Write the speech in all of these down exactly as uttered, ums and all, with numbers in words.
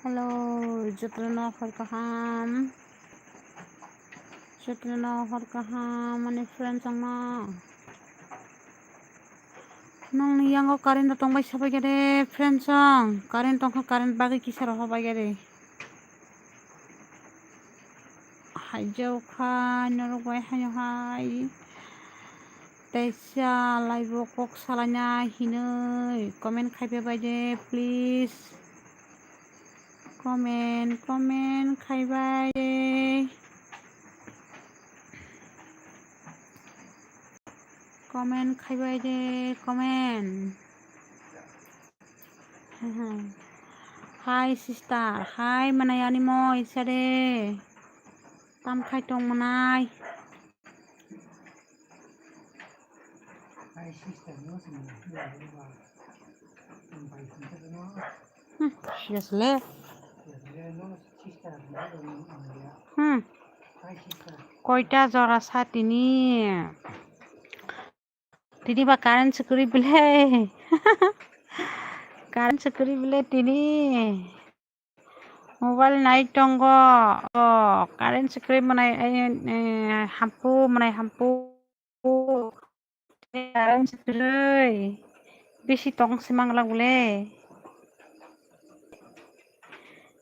Hello, jotono hor kaham. Jotono hor kaham, ani friends wngma. Nongni yango current tongbai sabai gede, friends wng. Current tongkha, current bagwi kisa rohobai gede. Haijao kha norok bai haino hai. Teisa live o kok salaina hinwi comment khaipai bai de, please. Comment, comment khaibai de. Comment khaibai de, comment. Hi sister, hi manai ani mo isa de. Tam khai tong manai. Hmm, yes le. Hmm. Koita jora sa tini. Tini ba current swkri bile. Current swkri bile tini. Mobile nai tongo. O, current swkri manai, eh, eh, hampu manai hampu. Current swkri. Bisi tong si mangla bole.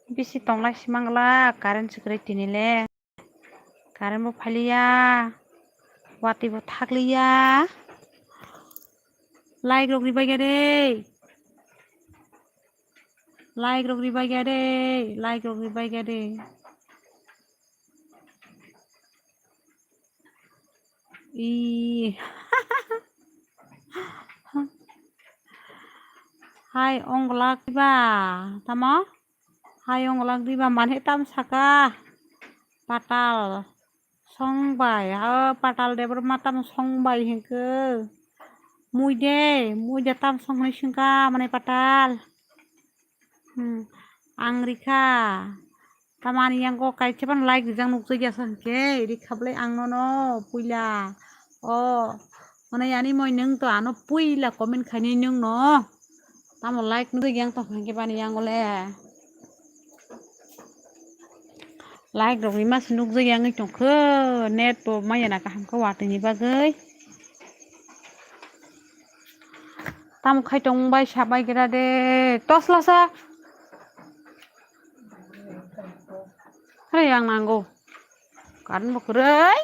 Bisi tonglai si mangla current swkri tini le. Current bo phailiya, watwi bo thakliya. Like rok ribai gede. Like rok ribai gede. Like rok ribai gede. I. Hai, ong glak ba, tamo? Hai, ong glak diba, mane tam saka. Patal song bai, ha, Patal Debbarma tam song bai hinkhe. Mui de, mui de tam song hinwi singka, mane Patal. Hmm, ang rikha. Tamani yang kok kaisa phano like rijak nukjagya sa hinkhe, rikha bwlai ang nono puila. O, mane yani moi nwng to ano puila comment khainai nwng no. Tamo like nukjagya ang tongkha hinkhe bani yang ole. Like rok rima se nukjagya wngwi tongkha, net bo maya na kaham khe watwi ni bagwi. Tamo khai tong bai sabai gira de. Tosla sa. Hare yang nango. Current bo kwrwi.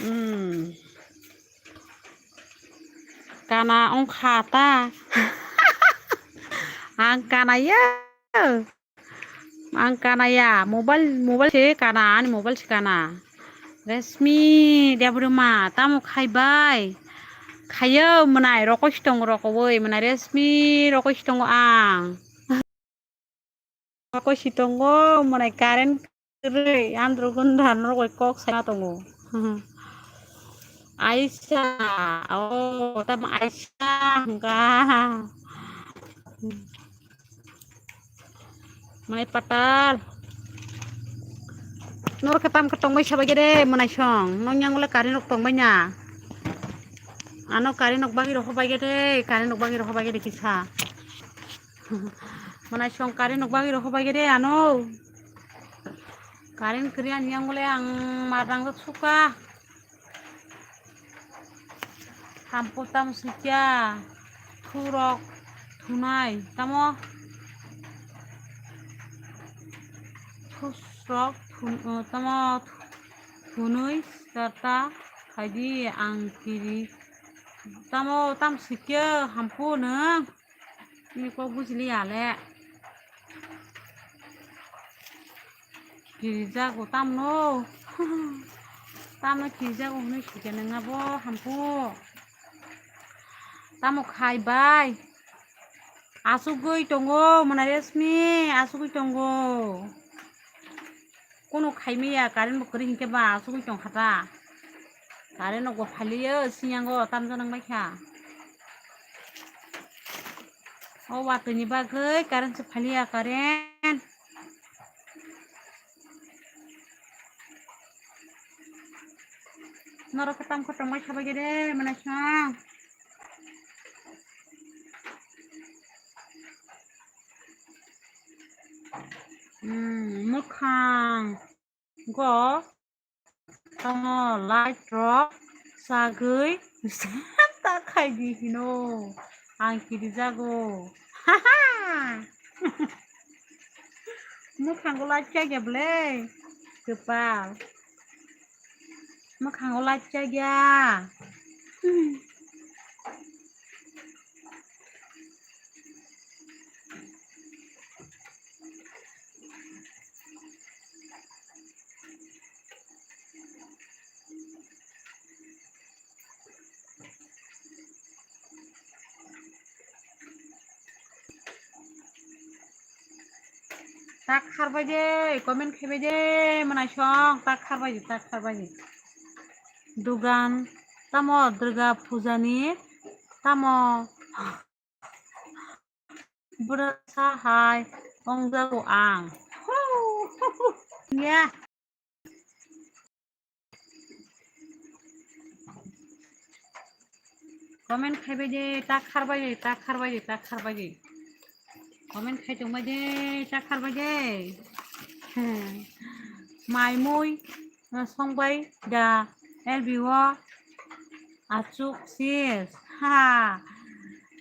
Hmm. Kana ongkha ta. Ang kana ya. Ang kana ya, mobile, mobile se kana, ani mobile se kana. Resmi Debbarma, tamo khaibai? Khayo mwnai, rokoi si tongo, rokoi mwnai, Resmi rokoi si tongo ang. Rokoi si tongo, mwnai current kwrwi, andro gunda norok bai kok saima tongo. Aisa, oh, tamo Aisa hwnkha. Mwnai Patal. Norok khe tam khe tongbai sabai gede mwnai song. Nong yang le current rok tongbai na. Ano current rok bagwi rok hobai gede, current rok bagwi rok hobai gede kisa. Mwnai song current rok bagwi rok hobai gede ano. Current kwrwi ani yang le ang marang rok suka. Thampo tamo sikya, thurok thunai, tamo thusrok thun-, uh, tamo thunui starta khaidi ang kiri, tamo tamo sikya hampu nwng. Ni kok bujili ya le. Kirijago tamno. Tamno kirijago hwnwi sikhe nang abo hampu. Tamo khai bai. Asugwi tongo, mwnai Resmi, asugwi tongo. Kono khaimaya, current bo kwrwi hinkhe ba asugwi tongkha ta. Current rok bo phaliyo, sinyango tamjani wngbaikha. O watwi ni bagwi current se phaliya, current. Norok khe tam khe tongbai sabai gede mwnai song. Hmm, mwkhang go tamo light rok sagwi ta khai di hino. Ang kiri jago. Mwkhang go light kya kya ble. Kwpal. Mwkhang go light kya kya. Tak kharbai de, comment khaibai de, mwnaisong, tak kharbai de, tak kharbai de. Dugan, tamo Durga Puja ni, tamo bwrwsa hai ongjago ang. Ya. Comment khaibai de, tak kharbai de, tak kharbai de, tak kharbai de. Comment khai tongbai de, tak kharbai de. Mai mui, songbai da, L B O, achuk sis. Ha.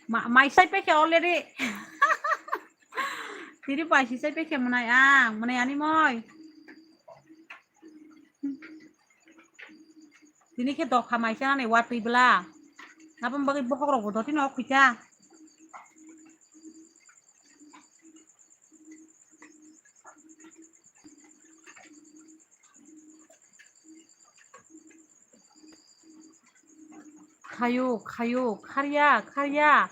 Ma-, mai sai pekhe already. Tiri pai si sai pekhe mwnai ang, mwnai ani moi. Tini khe dokha mai chanani watwi bwla. Aboni bagwi bokhok rok bo dotino khuita. Khayo, khayo, kharya, kharya.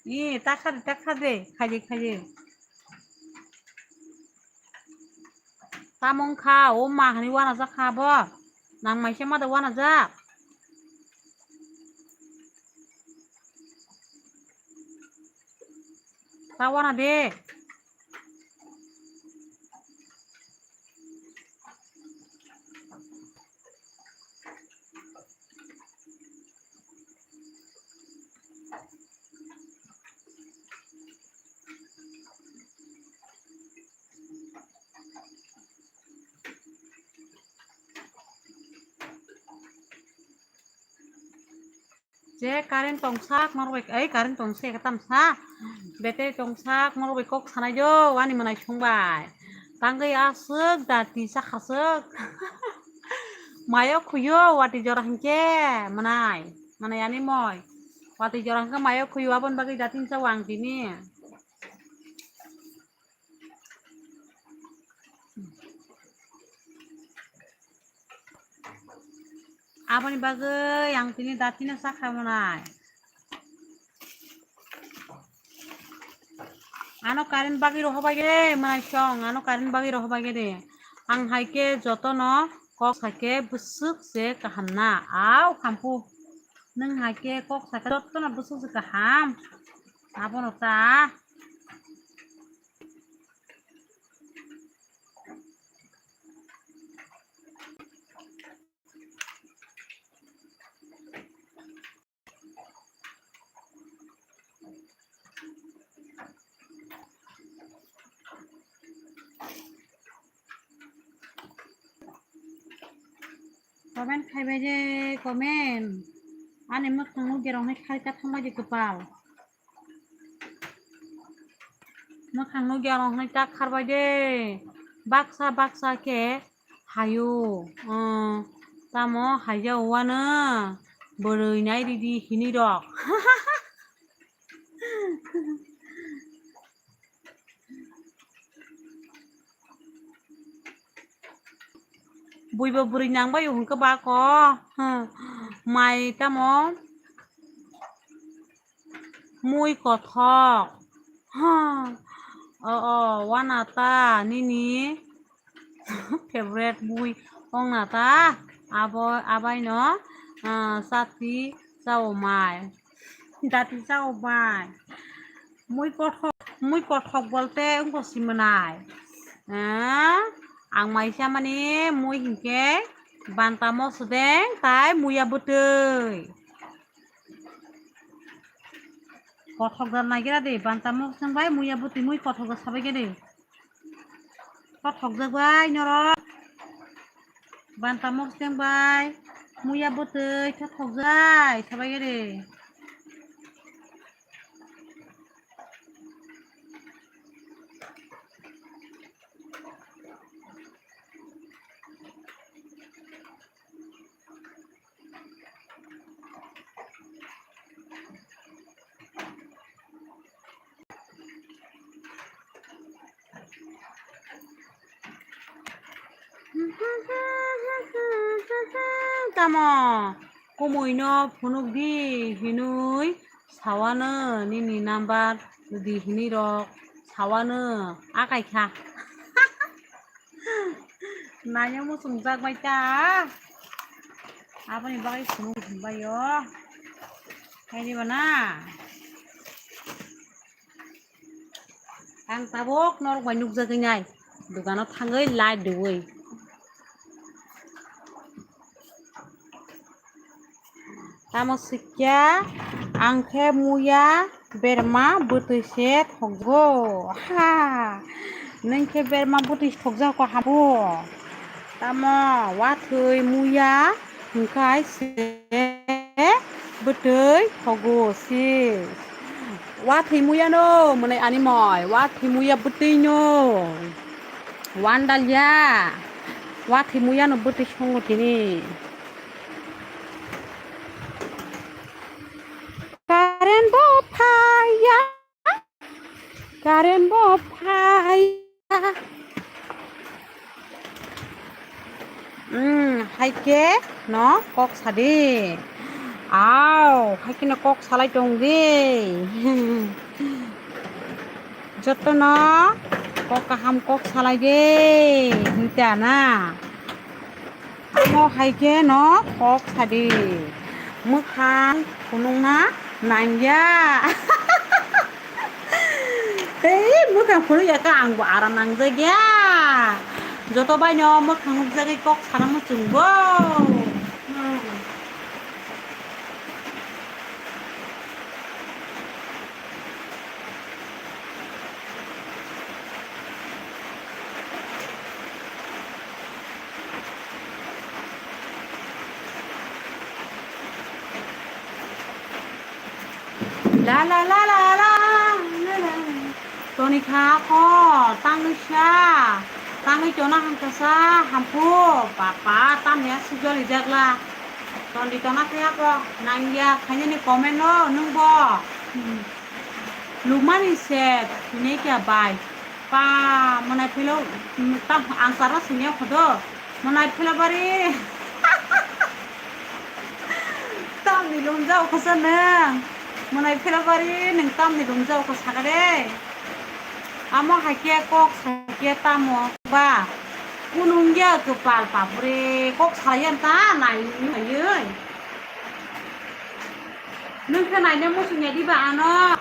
Ee, ta kha de, ta kha de, khaide, khaide. Tamo wngkha, o ma hani wanajak kha bo. Nang maisa ma da wanajak. Ta wana de. Je current tongsak norok bai, ei, current tongse ekha tamsa, battery tongsak norok bai kok sanai do, ani mwnai songbai. Tangwi aswk dati sakhaswk. Mayo khuyo watwi jora hinkhe mwnai, mwnai ani moi. Watwi jora hinkhe mayo khuyo, aboni bagwi dati hinsa wang tini. Aboni bagwi ang tini datino sakha mwnai. Ano current bagwi rohobai de, mwnai song, ano current bagwi rohobai de. Ang hai khe jotono kok sai khe bwswk se kaham na. Au, khampu. Nwng hai khe kok sai khe jotono bwswk se kaham. Abono ta. Comment khaibai de, comment. Ani mwkhang nukya rok hai khai ta thangbai de kwpal. Mwkhang nukya rok hai ta kharbai de. Baksa baksa khe hayo. Tamo haijao uano bwrwi nai ridi hini rok. Buibo bwrwi nang bai hwnkhe ba ko. Mai tamo mui kothok. O, o, wana ta nini favorite mui ongna ta. Abo, abaino, ah, chati chao mai. Dati chao bai. Mui kothok, mui kothok bolte wngkha si mwnai. Ah, ang mai chamani mui hinkhe banta mosodeng tai muya bwtwi. Kothok jak nai gira de, banta mok seng bai muya bwtwi mui kothok jak sabai gede. Kothok jak bai norok. Banta mok seng bai muya bwtwi kothok jai sabai gede. Tamo kumui no phunuk di hinui sawano nini number di hinui rok sawano akai kha. Naina muchung jak bai ta. Aboni bagwi phunuk thung bai o. Khaidi bana. Ang tabuk norok bai nukjagwi nai, dukano thangwi light rwui. Tamo sikya, ang khe muya berma bwtwi se thokgo. Ha, nwng khe berma bwtwi se thokjago habo. Tamo wathwi muya hwnkhe se bwtwi thogo si. Wathwi muya no mwnai ani moi, wathwi muya bwtwi no. Wandalya, wathwi muya no bwtwi songo tini. Current bo phaiya. Current bo phaiya. Hmm, haike no kok sadi. Au, haike no kok salai tong di. Joto no kok kaham kok salai di. Hinta na. Amo hai khe no kok sadi. Mwkhang phunukna nangya. Tei mwkhang phunukya khe angbo aram nangjagya. Joto bai no mwkhang nukjagwi kok sana muchungo. Hmm. La la la la la la la. Toni kha kho, tangwi sa, tangwi tona hangkha sa, hampu, papa, tamya sujali jakla. Tondi tona khe ako, nangya, khainani comment no, nwngbo. Hmm. Lumani se, hini kya bai. Pa, mwnai philo, mm, ta, ang chara sini khodo. Mwnai philo bari. Tamni lumjao khosa nwng. Mwnai philo bari, nwng tamni lumjao khosa kare. Amo hai khe kok sai khe tamo ba. Kunung ya kwpal papre, kok salai yan ta nai naiwi. Nwng khe naina muchung ya diba ano?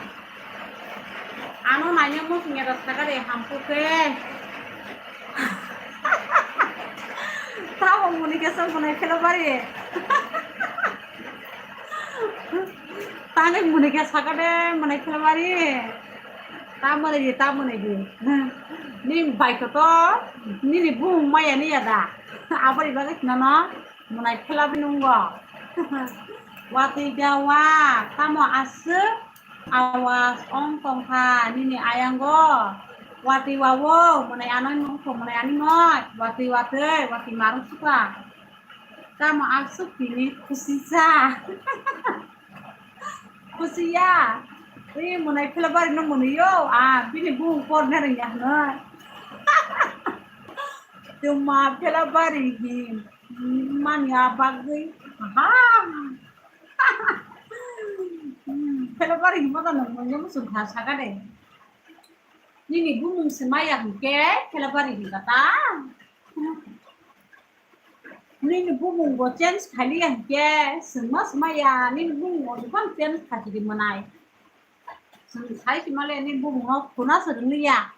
Ano naina muchung ya da sakha de hampu khe. Tamo muni khe sok mwnai phelo bari. Tangwi muni khe sakha de mwnai phelo bari. Ta mwnai di, ta mwnai di. Ni bai to to, nini bumung maya ni ya da. Aboni bagwi khna no. Mwnai phela bini nungo. Watwi da wa, tamo aswk awas ong tongkha nini ayango. Watwi wa o, mwnai anoi mungkho, mwnai ani moi. Watwi watwi, watwi marung sukha. Tamo aswk tini khusi sa. Khusi ya. Ui, mwnai phela bari no mwnwi o. Ah, bini bumung por na rwngya hwnwi. Tuma phela bari hin. Manya bagwi. Ha. Hmm, phela bari hin mada nang manya muchung kha saka de. Nini bumung se maya hwnkhe phela bari hin kata. Nini bumung bo change khailiya hwnkhe swngma swmaya nini bumung bo dophano change khaisidi mwnai. Chwng sai simale nini bumung no khuna se rwliya.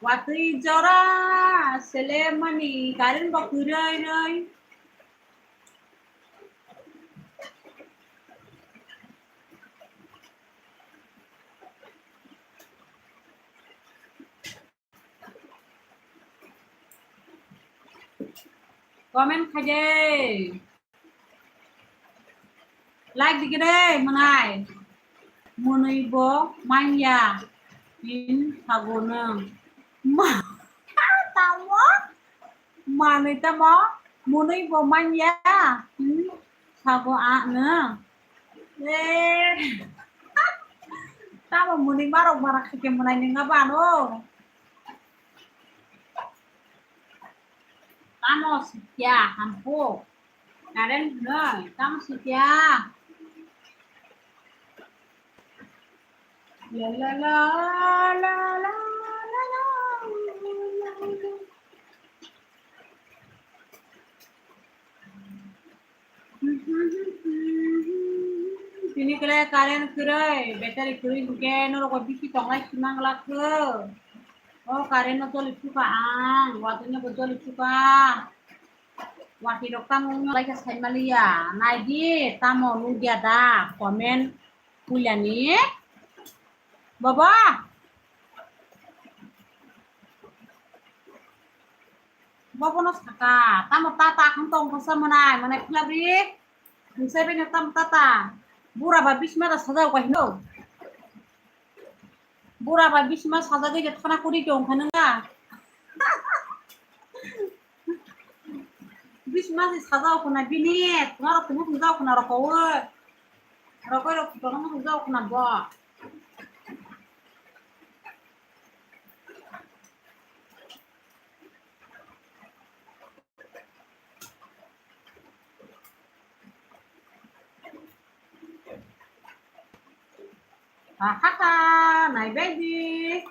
Watwi jora selemani current bo kwrwi rwi. Comment khaide. Like dikhe de, mwnai. Mwnwi bo manya. In sago nang. Ma, tamo? Manwi tamo? Mwnwi bo manya. In sago a nang. Eh. Tamo mwnwi marok marak khe mwnai nang abano. Tamo sikya, hampu. Karen hwnwi, tamo sikya. La la la, la la la la. Tini kele current kwrwi, battery kwrwi hwnkhe norok bo bisi tonglai simang lakho. O current no choli suka ang, watwi no bo choli suka. Watwi rok tamo wngya lai khe sai maliya. Naidi tamo nugya da comment puilani. Baba. Bobono saka, tamo tata khang tong khasa mwnai, mwnai khilabri. Nungsai bini tamo tata. Bura ba bisma da sajao ka hino. Bura ba bisma sajagwi je thana kuri tong khana nga. Bisma se sajao khana bini, tuma rok tumu khunjao khana roko. Roko rok tumu khunjao khana bo. Hakha, naibaidi.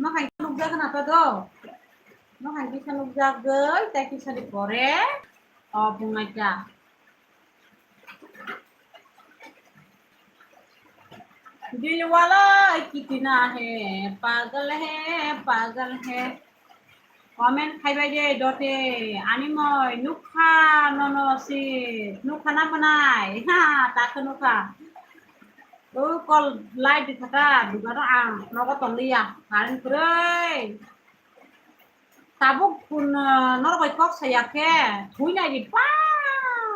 Makhai nukjak na to do. Makhai kisa nukjak goi, tai kisa di pore. O, bungai ta. दिल वाला कितना है, पागल है, पागल है। Comment khaibai de dote, ani moi nukha nono si, nukha na mwnai, ha, ta khe nukha. O kol light di thaka, dugano ang nogo tongliya, current kwrwi. Tabuk kun, ah, norok bai kok saya khe, thui nai di pa,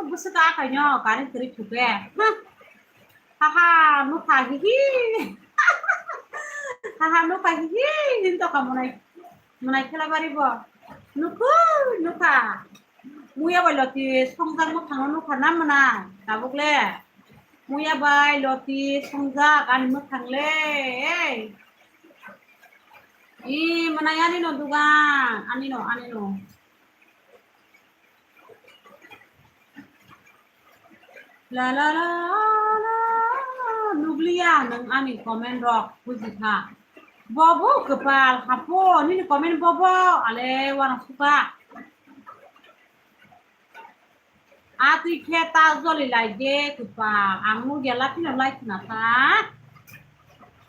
bwswk akai no, current kwrwi thuke. Ha ha, nukha hihi. Ha ha, nukha hihi, hin to ka mwnai, mwnai khela bari bo. Nukhu, nukha. Muya bai loti songjak mwkhang no nukha na mwnai, tabuk le. Muya bai loti songjak ani mwkhang le. Ih, mwnai ani no dugan, ani no, ani no. La la la la, nukliya nwng ani comment rok bujikha. Bobo kwpal hapo, nini comment bobo, ale wana suka. A twi khe ta joli lai de kwpal, ang nugya laphino lai khna kha.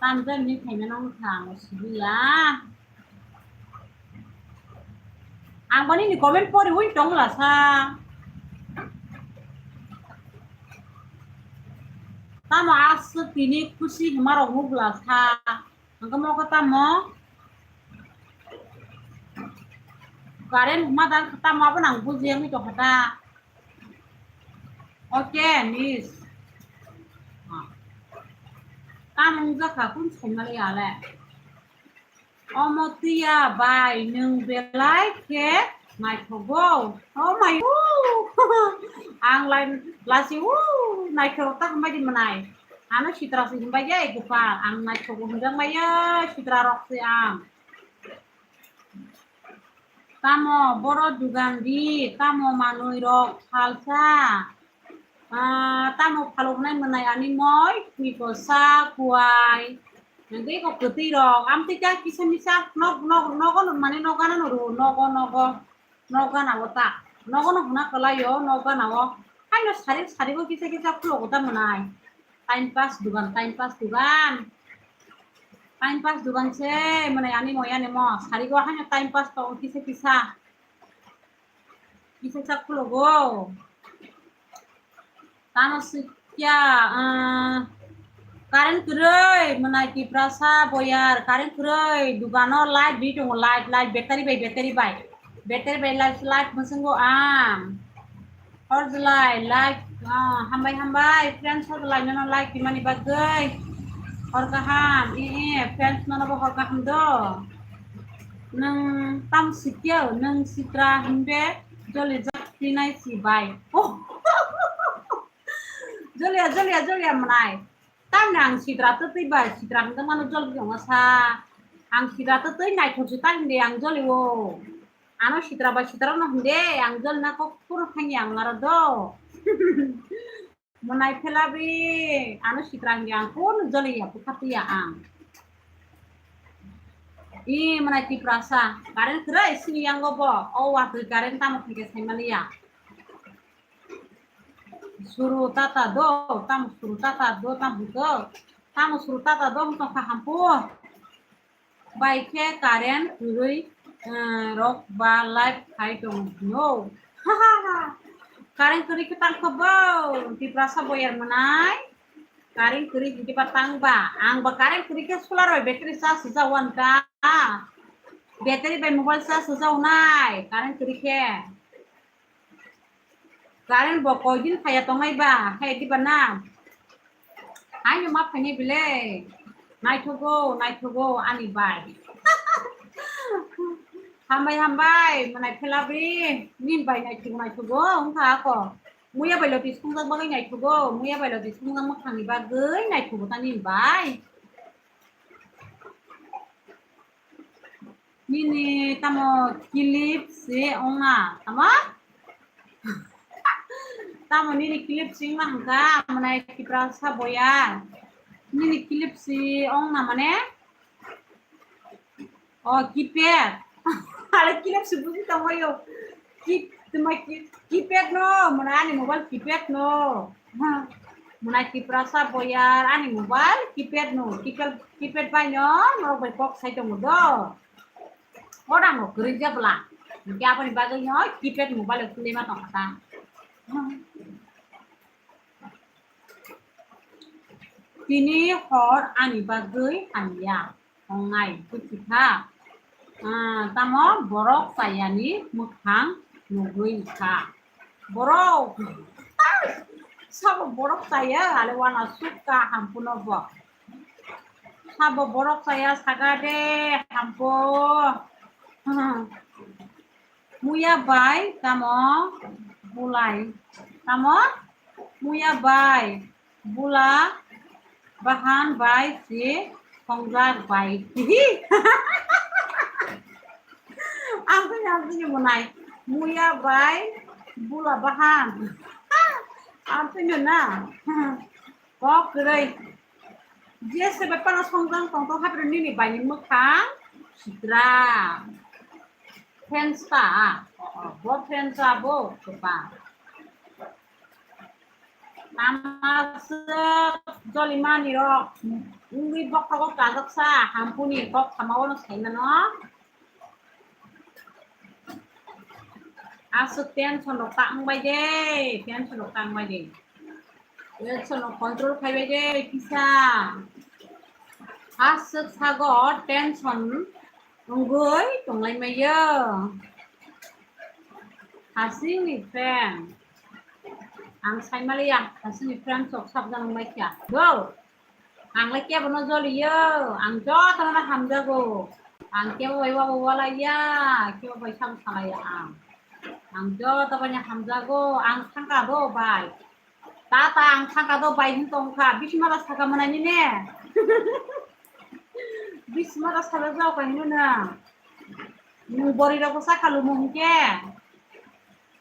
Tamjani khaimano wngkha ang siliya. Ang bo nini comment pori ui tong lasa. Tamo aswk tini khusi hwnmarok nukla sa. Ang khe mo khe tamo. Current hwnma da tamo abono ang bujiya wngwi tongkha ta. Okay, miss. Ah. Tamo wngjakha kun saimali ale. Omo twiya bai nwng belai khe naithogo. Oh my, ang lai lasi, uh, naithok ta hambai di mwnai. Ano sitra si hambai ya, kwpal. Ang naithogo hwnjak maya, sitra rok se ang. Tamo boro dugan di, tamo manwi rok phalsa. Ah, tamo phaloknai mwnai ani moi, ni kosa, kuai. Nangkhe ko kwtwi rok. Amtwi kisa misa nok, nok, nogo no mane nogana no ro, nogo, nogo. Nogana o ta. Nogo no huna kwlai o, nogana o. Haino sari, sari bo kisa, kisa khulogo ta mwnai. Time pass dugan, time pass dugan. Time pass dugan se, mwnai ani moi ani mo. Sari go haino time pass to kisa, kisa. Kisa kisa khulogo. Tamo sikya, ah, current kwrwi, mwnai Tiprasa boyar, current kwrwi, dugano light di tongo, light, light, battery bai, battery bai. Beter bai like, like mwswngo ang. Horjlai, like, ah, hambai, hambai, friends, horjlai, nono like rimani bagwi. Hor kaham, i, i, friends, nono bo hor kaham do. Nwng tam sikya, nwng sitra himbe, joli jak tinai si bai. Oh. Jolia, jolia, jolia mwnai. Tamni ang sitra twtwi bai, sitra hwnjak mano joli tongo sa. Ang sitra twtwi naithok si ta hindi ang joli o. Ano sitra bai sitra no hindi ang joli na kok phuru thangya ang naro do. Mwnai phela bi ano sitra hindi ang phuru joli ya, bwkha twi ya ang. I mwnai Tiprasa, current kwrwi sini yango bo, o watwi current tamo thangke saimaliya. Suru tata do, tamo suru tata do, tamo do, tamo suru tata do, tong kha hampu. Bai khe current kwrwi, eh, rok ba live khai tong no. Current kwrwi khe tang kha bo, Tiprasa boyar mwnai. Current kwrwi hwnkhe ba tang ba. Ang ba current kwrwi khe solar bai battery charge swijak uankha. Battery bai mobile charge swijak unai, current kwrwi khe. Current bo koi din phaiya tongnai ba, hai diba na? Haino ma phainai bile. Naithogo, naithogo ani bai. Hambai, hambai, mwnai phela bri. Nini bai naithogo, naithogo wngkha ako. Muya bai loti sungjak bagwi naithogo, muya bai loti sungjak mwkhangni bagwi naithogo ta nini bai. Nini tamo clip se ongna, tamo? Tamo nini clip se ongna hwnkha, mwnai Tiprasa boyar. Nini clip se ongna mane? O, keypad. Are clip se buji tongbaio. Ki-, tuma ki-, keypad no, mwnai ani mobile keypad no. Ha, mwnai Tiprasa boyar, ani mobile keypad no. Keypad, keypad bai no, norok bai kok sai tongo do. Odang no kwrwi jabla. Hwnkhe aboni bagwi no keypad mobile o kwlwi ma tongkha ta. Tini hor ani bagwi hamya. Tongnai, buji kha. Ah, tamo borok chayani mwkhang nugwi kha. Borok. Sabo borok chaya, ale wana sukha hampuno bo. Sabo borok chaya saga de hampo. Muya bai tamo bulai. Tamo? Muya bai bula bahan bai si songjak bai. Hihi. Ang tini, ang tini mwnai. Muya bai bula bahan. Ang tini na. Kok kwrwi. Jese bai pano songjak tong tong hapre nini bai ni mwkhang sitra. Friends ta, o, o, bo friends ta bo kwbang. Tama swk jolimani rok wngwi bokhrogo kajak sa, hampuni kok samao no saimano. Aswk tension rok ta wngbai de, tension rok ta wngbai de. Tension rok control khaibai de kisa. Aswk sago tension wngwi tonglai maiyo. Hasingni friend. Ang saimaliya, hasingni friend sok sabjak wngbai kha. Go! Ang le kebo no joliyo, ang joto no hamjago. Ang kebo bai wabo walaiya, kebo bai sabo salaiya ang. Ang joto bai no hamjago, ang thangka do bai. Tata ang thangka do bai hin tongkha, bisimara saka mwnai nini. Bisimara saka jao ka hino na. Nung bori rok saka lumo hinke.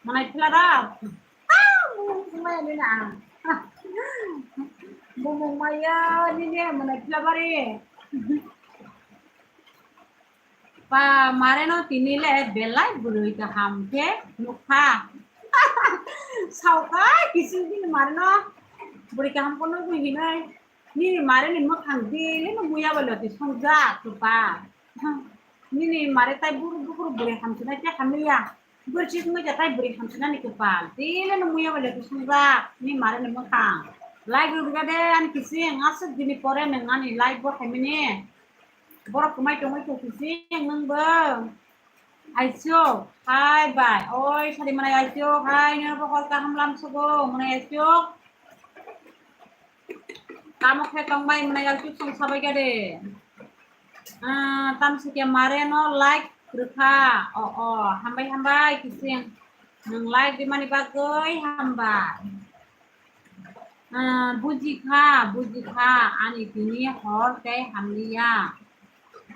Mwnai phila da. Ah, mung mung maya nini ang. Mung mung maya nini mwnai phila bari. Pa mare no tini le belai bwrwi kaham khe nukha. Sauka kisil tini mare no bwrwi kaham kono hinai. Nini mare ni mwkhang dili no muya bai loti songjak kwpal. Nini mare tai buru buru bwrwi hamsina khe hamya. Bwrwi chis muya tai bwrwi hamsina ni kwpal. Dili no muya bai loti songjak. Nini mare ni mwkhang. Like rwgade ani kising aswk dini pore nang ani like bo khaimani. Borok kwmai tongwi tong kising nang bo. Aisuk, hai bai. Oi, sari manai aisuk, hai, nini bo hor kaham lam sugo, manai aisuk. Tamo khe tongbai manai aisuk song sabai gade. Ah, tam sikhe mare no like rwkha. O, o, hambai, hambai, kising. Nwng like rimani bagwi hambai. Ah, bujikha, bujikha, ani tini hor tei hamliya.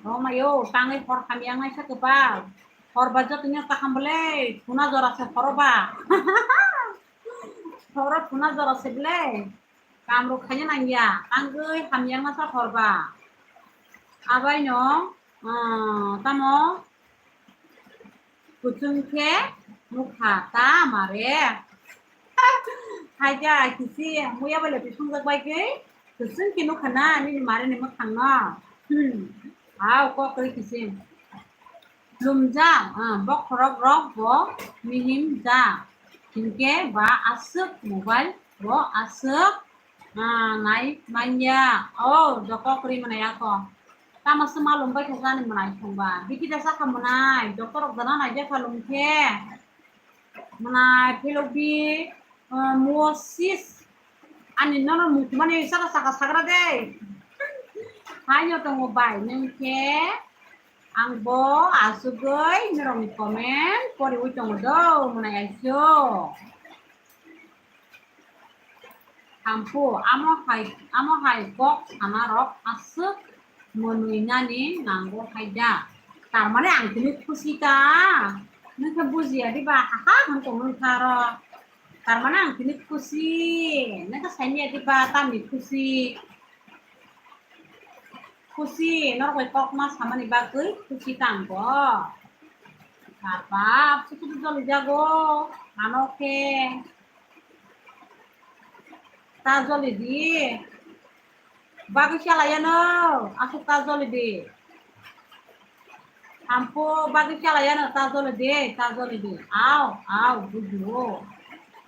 O mayo, tangwi hor hamya wngnaisa kwbang. Hor ba jotoni kaham bole, thuna jora se horo ba. Horo thuna jora se bole. Kamrok khaina nangya, tangwi hamya wngnaisa hor ba. Abaino, ah, tamo Kuchung khe nukha ta mare. Haida kisi muya bai le bisungjak bai khe kuchung khe nukha na nini mare ni mwkhang no. Hmm. Hao kok khe kisi. Lumjak, ah, bokhorok rok bo mihim jak. Hinkhe ba aswk mobile bo aswk Ah, nai manya. Oh, jokok ri manai ako. Tamo se malum bai khe jani manai thongba. Biki da saka manai. Doctor rok dana nai jaka lum khe. Manai philok bi, ah, muo sis. Ani nono mutumani saka saka sagra de. Haino tongo bai nung khe. Ang bo asugwi norokni comment poriwi tongo do, mwnai aisio. Thamphu, amo hai, amo hai kok sanarok aswk mwnwi nani nango hai da. Tar mane ang tini khusi ta. Nung khe bujiya diba, ha ha hwn tong nung kha aro. Tar mane ang tini khusi. Nung khe saimanya diba, tamni khusi. Khusi, norok bai kokma samani bagwi khusi tang bo. Ar bap, susu joli jago, ano khe. Ta joli di. Bagwi chalai ano, aswk ta joli di. Ampo bagwi chalai ano, ta joli di, ta joli di. Au, au, bujo.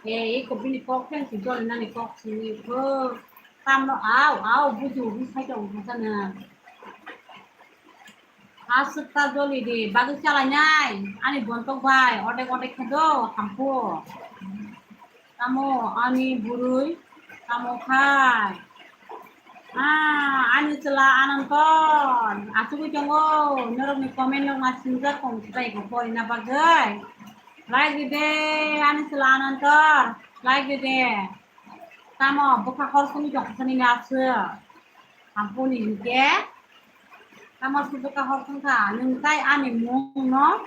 Eh, eko bini kok khe si joli nani kok sini ko. Tamno au, au, bujo, bini sai tong kha sana. Aswk ta joli di, bagwi chalai nai. Ani bontok bai, odek odek khe do, ampo. Tamo ani burui, tamo khai. Ah, ani chwla Anantor, achugwi tongo, norokni comment rok ma singjak tong, tei bo porina bagwi. Like di de, ani chwla Anantor, like di de. Tamo bwkha hor songwi tong kha nini aswk. Ampuni hinkhe. Tamo se bwkha hor song kha, nwng tai ani mung no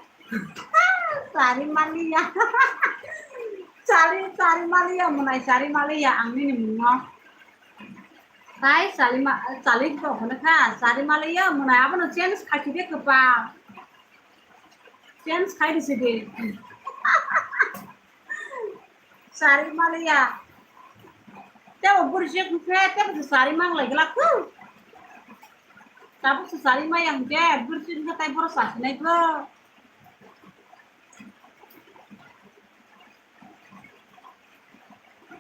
chari maliya. Chari, chari maliya, mwnai chari maliya ang nini mung no. Tai chali ma, chali to hono kha, chari maliya, mwnai abono change khachi de kwpal. Change khai risi de. Sari maliya. Tebo buri se khe, tebo se sari mang lai gla khu. Tabuk se sari ma yang je, buri se khe tai boro sasi nai bro.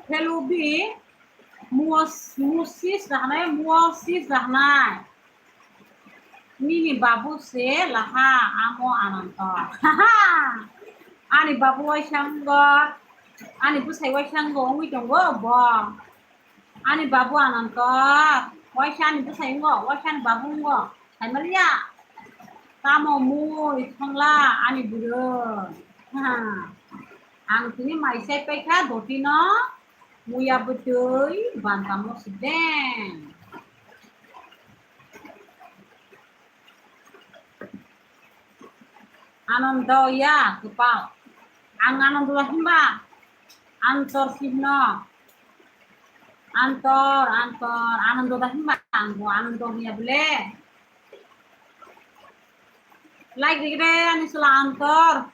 Hello bi, muos, musis da hanai, muosis da hanai. Nini babu se laha amo Ananto. Ani babu waisa wngo, ani bwsai waisa wngo wngwi tongo bo. Ani babu Ananto, waisa ani bwsai wngo, waisa ani babu wngo. Saimaliya, tamo mui thangla ani bwrwi. Ha. Ang tini mai sai paikha dotino. Muya bwtwi bantamo sibeng. Anando ya kwpal. Ang Anando himba Antor sibno. Antor, Antor, Anando da himba ang bo Anando hiya bole. Like digade ani sala Antor.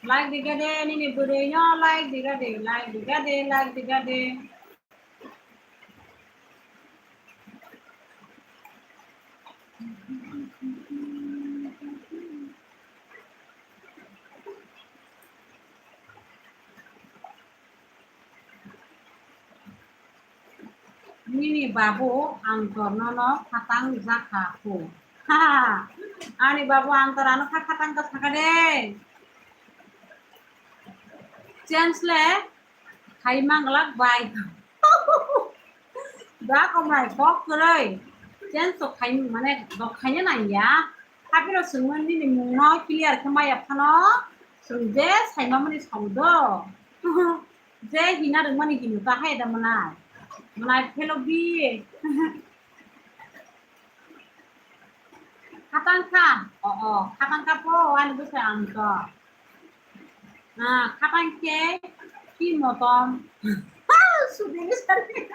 Like digade nini bwrwi no like digade, like digade, like digade. Nini babu ang tornono khatang jakha khu. Ha! Ani babu ang to rano kha khatang ka saka de. Change le khai manglak bai. Ba komai kok kwrwi. Change to khai mane dok khaina nangya. Hapiro swngmani nini mungno clear khe maya phano swng je saima mani samu do. Je hina rwngmani hino ta hai da mwnai. Mwnai phelo bi. Khatang kha. O, o, khatang kha po, ani bwsa ang to. Ah, khatang khe ki motom. Sudini sari.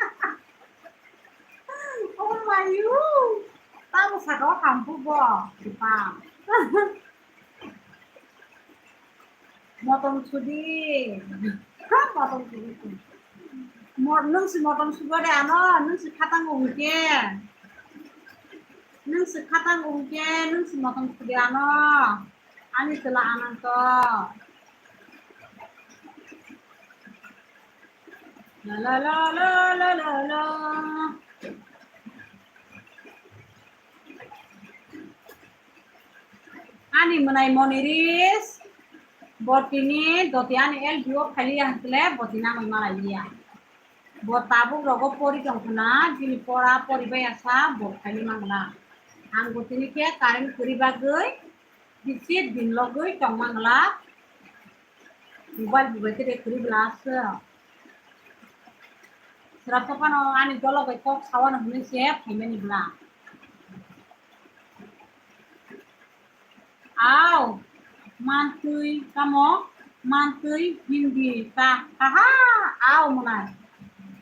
Oh my you. Tamo saka o hampu bo. Sipang. Motom sudi. Motom sudi. Mor-, nung si motom sugo de ano, nung si khatang ungke. Nung si khatang ungke, nung si motom sudi ano. Ani chwla Ananto. La la la la la la la. Ani mwnai Moniris, bo tini doti ani L B O phailiya hwnkhe bo tini nangwi malaiya. Bo tabuk rogo pori tongkhna, bini pora poribai asa bo phaili mangla. Ang bo tini khe current kwrwi bagwi bisit din logwi tong mangla. Mobile bo bai khe de kwrwi bla aswk. Srapsa phano ani dolo bai kok sawano hwnwi se phaimani bla. Au, mantwi tamo, mantwi hindi ta, aha, au mwnai.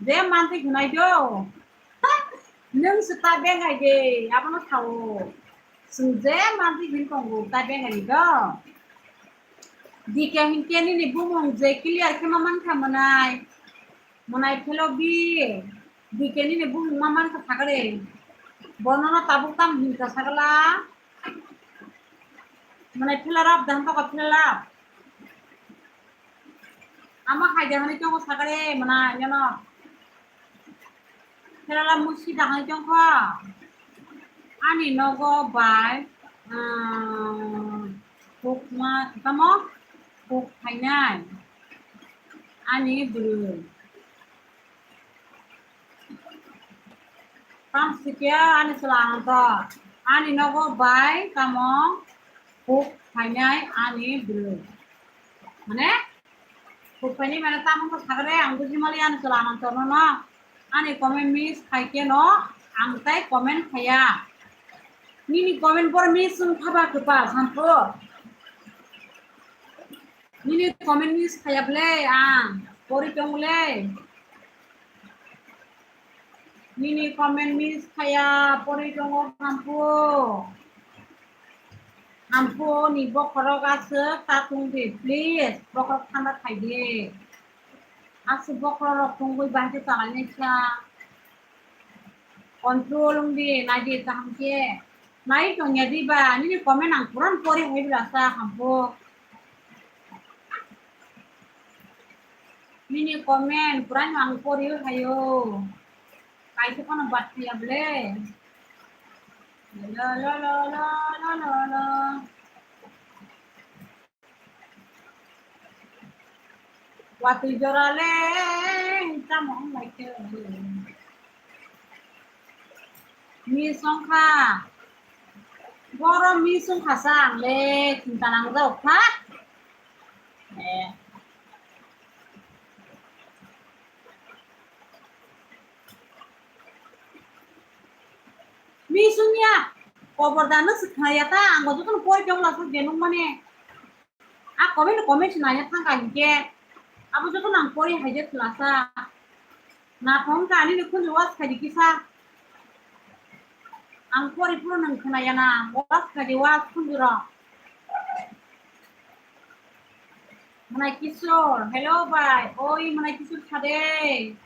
Je mantwi hwnai do. Nung se ta bengai de, abono sao. Sung je mantwi hin tongo, ta bengai do. D K hinkhe nini bumung je clear khe ma mankha mwnai. Mwnai phelo bi. D K nini bumung ma mankha sakare. Bono no tabuk tam hinka sakala. Mwnai phela rap dan to ka phela. Ama hai de hani chongo sakare mwnai nyono. Phela musi da hani chongkha. Ani nogo bai, ah, hukma, tamo? Huk phainai. Ani bwrwi. Tamo sikya ani chwla Ananto. Ani nogo bai tamo huk phainai ani bwrwi. Mane? Huk phainai mane tamo wngkha sakre, ang buji mali ani chwla Ananto no no. Ani comment miss khai khe no, ang tai comment khaiya. Nini comment bor miss wng phaba kwpal, sampho. Nini comment miss khaiya ble, ang pori tong le. Nini comment miss khaiya, pori tongo hampu. Hampu ni bokhorok aswk ta tong di, please. Bokhorok thanda khai di. Aswk bokhorok rok tongwi bahai khe chalai nai kha. Control wng di, nai di kaham khe. Nai tongya di ba, nini comment ang puran pori hai bwla sa hampu. Nini comment puran ang pori hayo. Kaisa phano bat khaiya ble. Lo, lo, lo. Watwi jora le tamo wng lai khe. Miss wng kha. Boro miss wng kha sa ang le chinta nangjak kha. Eh. Miss wng ya. Kobor da no swkha ya ta, ang bo jotono pori tong la sa je nung mane. A comment, comment se nanya thang ka hinkhe. Abo joto nang pori hai je khwlasa. Na thong ka ani ni khunju was khai di kisa. Ang pori phuru nang khna ya na. Was khai di was khunju ro. Mwnai Kishore, hello bai. Oi Mwnai Kishore sade.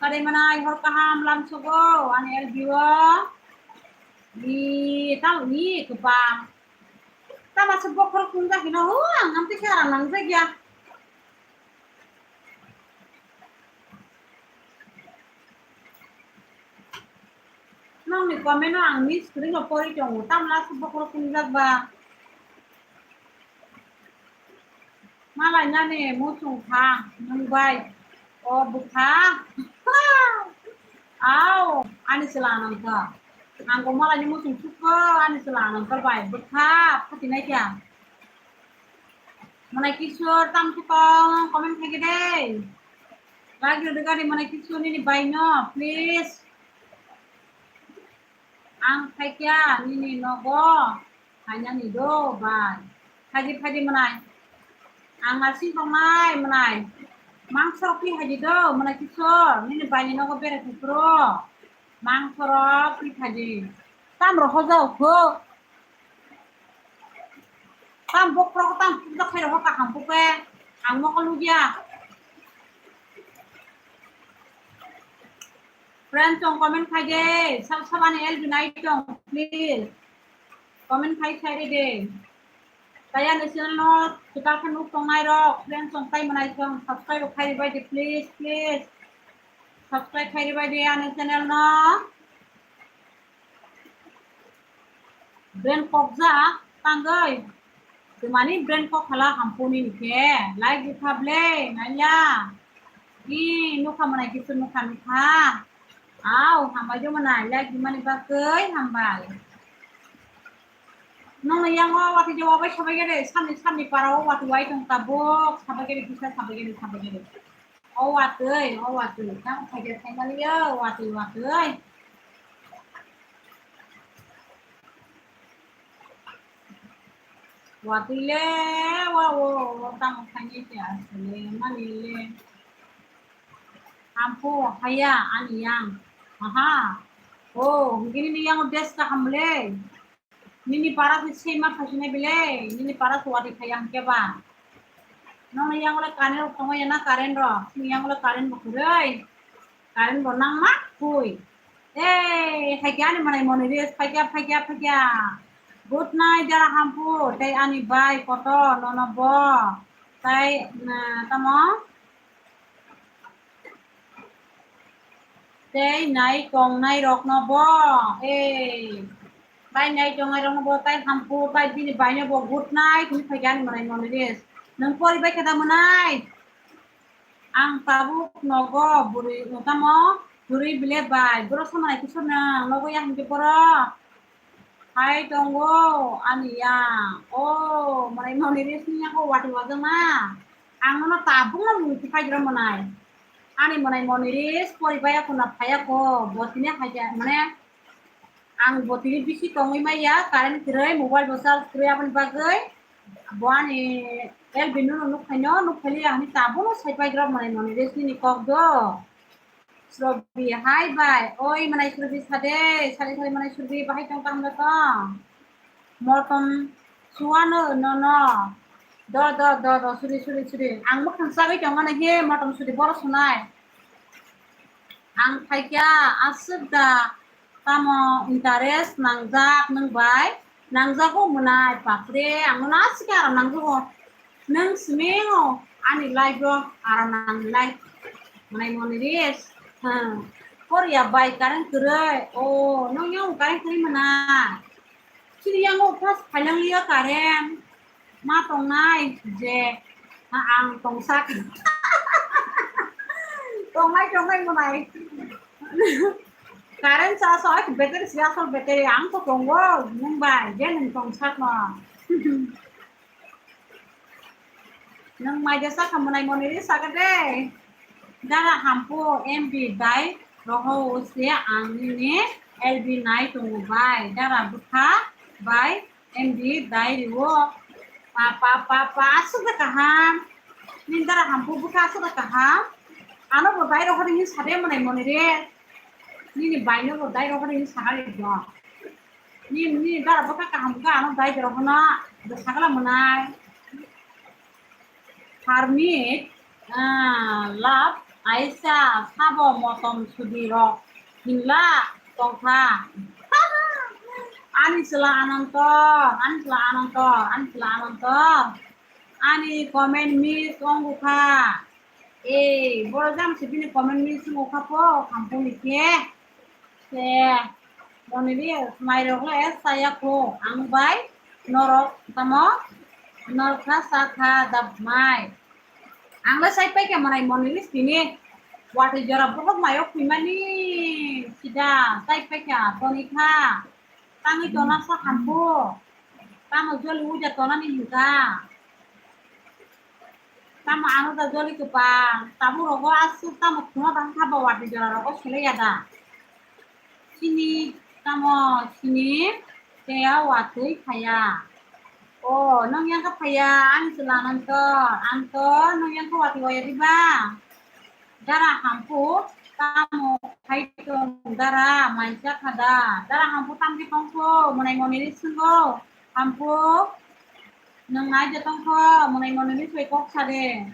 Sade mwnai hor kaham lam sogo ani L B O. Ni tau ni kebang. Tama se bokhorok tungjakgwino, ho, ang amtwi khe aram nangjakya. Nongni comment no ang miss kwrwi no pori tongo, tamla se bokhorok kunjak ba. Malai nani muchung kha nwng bai. O bwkha. Au, ani chwla nangkha. Ang bo malai ni muchung sukha, ani chwla nangkha bai. Bwkha, phatinai kya. Manai Kishore, tam sukha, comment khaikhe de. Lagi rwgani Manai Kishore nini bai no, please. Ang phaikya nini nogo phainani do bai. Phaidi phaidi mwnai. Ang naising tongnai mwnai. Mangsorok phi haidi do mwnai Kishore. Nini baini nogo bere kupro. Mangsorok phi haidi. Tamro hojao kho. Tam bokhorok tam pukjak khairok kaham pukhe. Ang mokol lugya. Friends, chong comment khai de, sab sabani L B nai chong, please. Comment khai khai de. Taya ni channel no, kita khe nuk tongnai rok, friends, chong tai manai chong, subscribe khai bai de, please, please. Subscribe khai bai de, ani channel no. Brain kokjak tangwi. Twmani brain kok khala hampuni hwnkhe, like bwkha ble, naila. Ni nukha mwnai kisa nukha nukha. Au, hambai joma nai, like bwmani bagwi hambai. Nongni yango watwi jawa bai sabai gede, samni samni para o watwi wai tong tabuk, sabai gede kisa, sabai gede, sabai gede. O watwi, o watwi, tamo khaide khaimaliya, watwi, watwi. Watwi le, wa, o, o, tamo khaini khe asle, mani le. Ampo haya, ani yang. Aha. O, hingini ni yang des kaham le. Nini para se sema phasine bile, nini para se wadi khayang keba. Nong yang le current rok tongo ya na current rok, nong yang le current bo kwrwi. Current bo nang ma khui. Ei, phaikya ani manai moni res, phaikya, phaikya, phaikya. Good night, dara hampu, tei ani bai kotor, nono bo. Tai, na, tamo? Tei nai tongnai rokno bo, ei, bai nai tongnai rokno bo tai hampu, tai bini baino bo good night hinwi phaikha ani mwnai moni res. Nwng pori bai khe da mwnai? Ang tabuk nogo bwrwi, tamo bwrwi bile bai. Borok samani kisa nang nogo ya hinkhe borok. Hai tongo ani yang. O, mwnai moni res ni yang watwi wajakma. Ang nono tabukno mung tipai dira mwnai. Ani mwnai moni res pori baya ko na phaya ko. Bo tini haja mane ang bo tini bisi tongwi maya current kwrwi mobile bo charge kwrwi aboni bagwi. Bo ani L B no nuk phaino nuk phaili ani tabukno sai pai dira mwnai moni res ni kok do. Srobi, hai bai. Oi, mwnai Srobi sade, sade sade mwnai Srobi, bahai tong kaham da tong? Motom suano, no, no. Do, do, do, do, suri, suri, suri. Ang mwkhang sagwi tong mano he, motom suri boro sunai. Ang phaikya, aswk da, tamo interest nangjak nwng bai. Nangjago mwnai, bapre, ang no aswk aram nangjago. Nwng simi o ani life o aram nangnai. Mwnai moni res. Hmm. Korea bai current kwrwi. O, nwng yang current kwrwi mwnai. Chini yang o first phailanglia current. Ma tongnai je. Ha, ang tongsak. Tongnai, tongnai mwnai. Current charge o battery si asol battery ang to tongo, nwng bai je nwng tong sakno. Nwng mai de sakha mwnai moni ri sakha de. Dara hampu M B bai roho se ang nini L B nai tongo bai. Dara bwkha bai M D diary o. Pa, pa, pa, pa, aswk da kaham. Nini dara hampu bwkha aswk da kaham. Ano bo dai rohor hinwi sade mwnai moni re. Nini bai no bo dai rohor hinwi sakha ri do. Nini, nini dara bwkha kaham kha ano dai rohor no. Do sakla mwnai. Harmit, ah, love, Aisha, sabo motom sudi rok hinla tongkha. Ani chwla Ananto, ani chwla Ananto, ani chwla Ananto. Ani comment miss ongkha. Ei, boro jam se bini comment miss ongkha po, khampung ni khe. Se. Moniri, mairok le chaya kho, ang bai norok tamo norok kha cha kha da mai. Ang le sai paikha mwnai Moniri tini. Watwi jora bohok mayo khwimani sida sai paikha toni kha. Tangwi tona sa hampu. Tamo joli uja tonani hinka. Tamo ano da joli kwpang. Tabuk rogo aswk tamo khuma bang kha ba watwi jora rogo sele ya da. Chini tamo chini teya watwi phaya. O, nong yang kha phaya, ani chwla nang to, ang to, nong yang kha watwi waya diba? Dara hampu, tamo khai tong dara, mancha khada. Dara hampu tamni tongkho, mwnai Moniri swngkho, hampu, nong nai je tongkho, mwnai Moniri soi kok sade.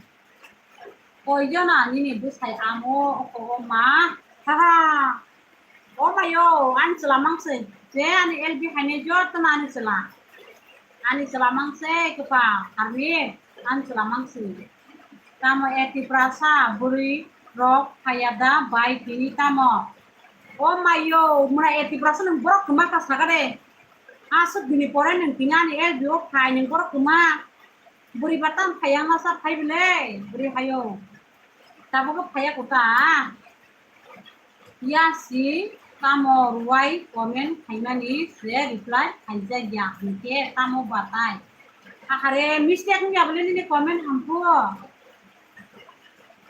Koi jona nini bwsai amo, o ma, ha ha. O mayo, ani chwla mangse, je ani L B haine jotono ani chwla. Ani chwla mangse, kwpal, harmi, ani chwla mangse. Tamo e Tiprasa, bwrwi rok phaya da, bai tini tamo. O mayo, mura e Tiprasa nwng borok kwma kha saka de. Aswk dini pore nwng tini ani L B o phai nwng borok kwma. Bwrwi ba tam phai ang masa phai bwle, bwrwi hayo. Tabukhe phaiya kota. Yasi tamo ruwai comment khaimani se reply khaijak ya hinkhe tamo batai. Akhare mistake wngya bwle nini comment hamphu.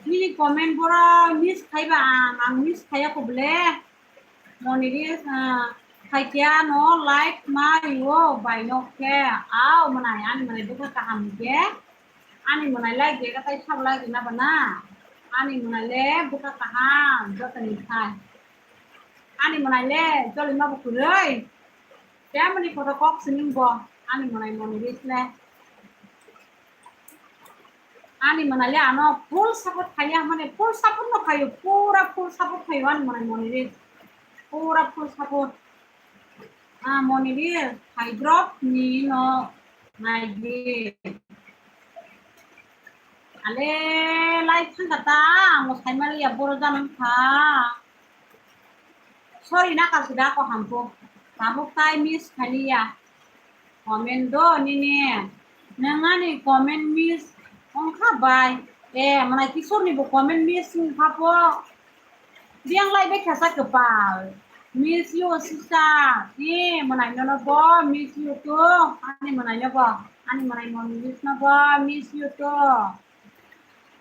Nini comment boro miss khaiba ang, ang miss khaiya kho bwle. Moniri, ah, khaikya no like ma rio bai nok khe. Au mwnai, ani mwnai bwkha kaham khe. Ani mwnai like de katai sab like na bana. Ani mwnai le bwkha kaham jotoni khai. Ani mwnai le joli ma bo kwrwi. Kemani photo kok sining bo. Ani mwnai Moniri le. Ani mwnai le ano full support khaiya, mane full support no khayo, pura full support khayo ani mwnai Moniri. Pura full support. Ah, Moniri, hai drop ni no naidi. Ale, live thangkha ta, ang saimaliya boro janang kha. Sorry na kasi da ko hampo. Tabuk tai miss khaliya. Comment do nini. Nangani comment miss ongkha bai. Eh, mana kisorni bo comment miss ongkha po. Diang lai bai khasa kepal. Miss you sister. Eh, manai nono bo miss you too. Ani manai no bo. Ani manai no miss no bo miss you too.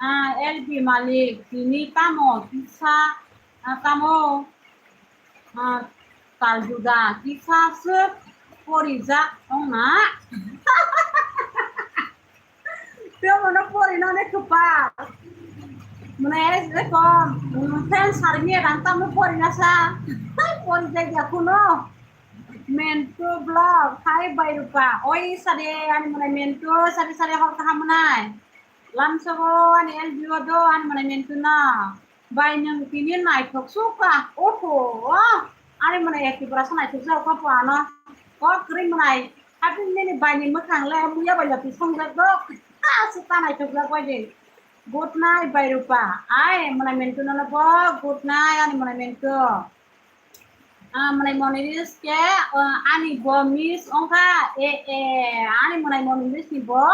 Ah, L B Malik, tini tamo kisa, ah, tamo, ah, taljuda kisa swk porijak wngna. Tei mono porinani kwpal. Mane eko, mm, fan sarmi rang tamo porinasa. Porijak ya kuno. Mentu vlog, hai bai rupa. Oi sade, ani mane mentu, sade sade hor kaham nai. Lamsogo ani L B o do ani mwnai mentu na. Bai nwng tini naithok suka. Oho, ani mwnai ekti brasa naithok sa kha po ano. Kok kri mwnai. Hatin nini bai ni mwkhang le muya bai lati songjak do. Suka naithok jak bai de. Good night bai rupa. Ai mwnai mentu no bo good night ani mwnai mentu. Ah, mwnai Moniris ke, ah, ani bo miss ongkha, e, e, ani mwnai Moniris ni bo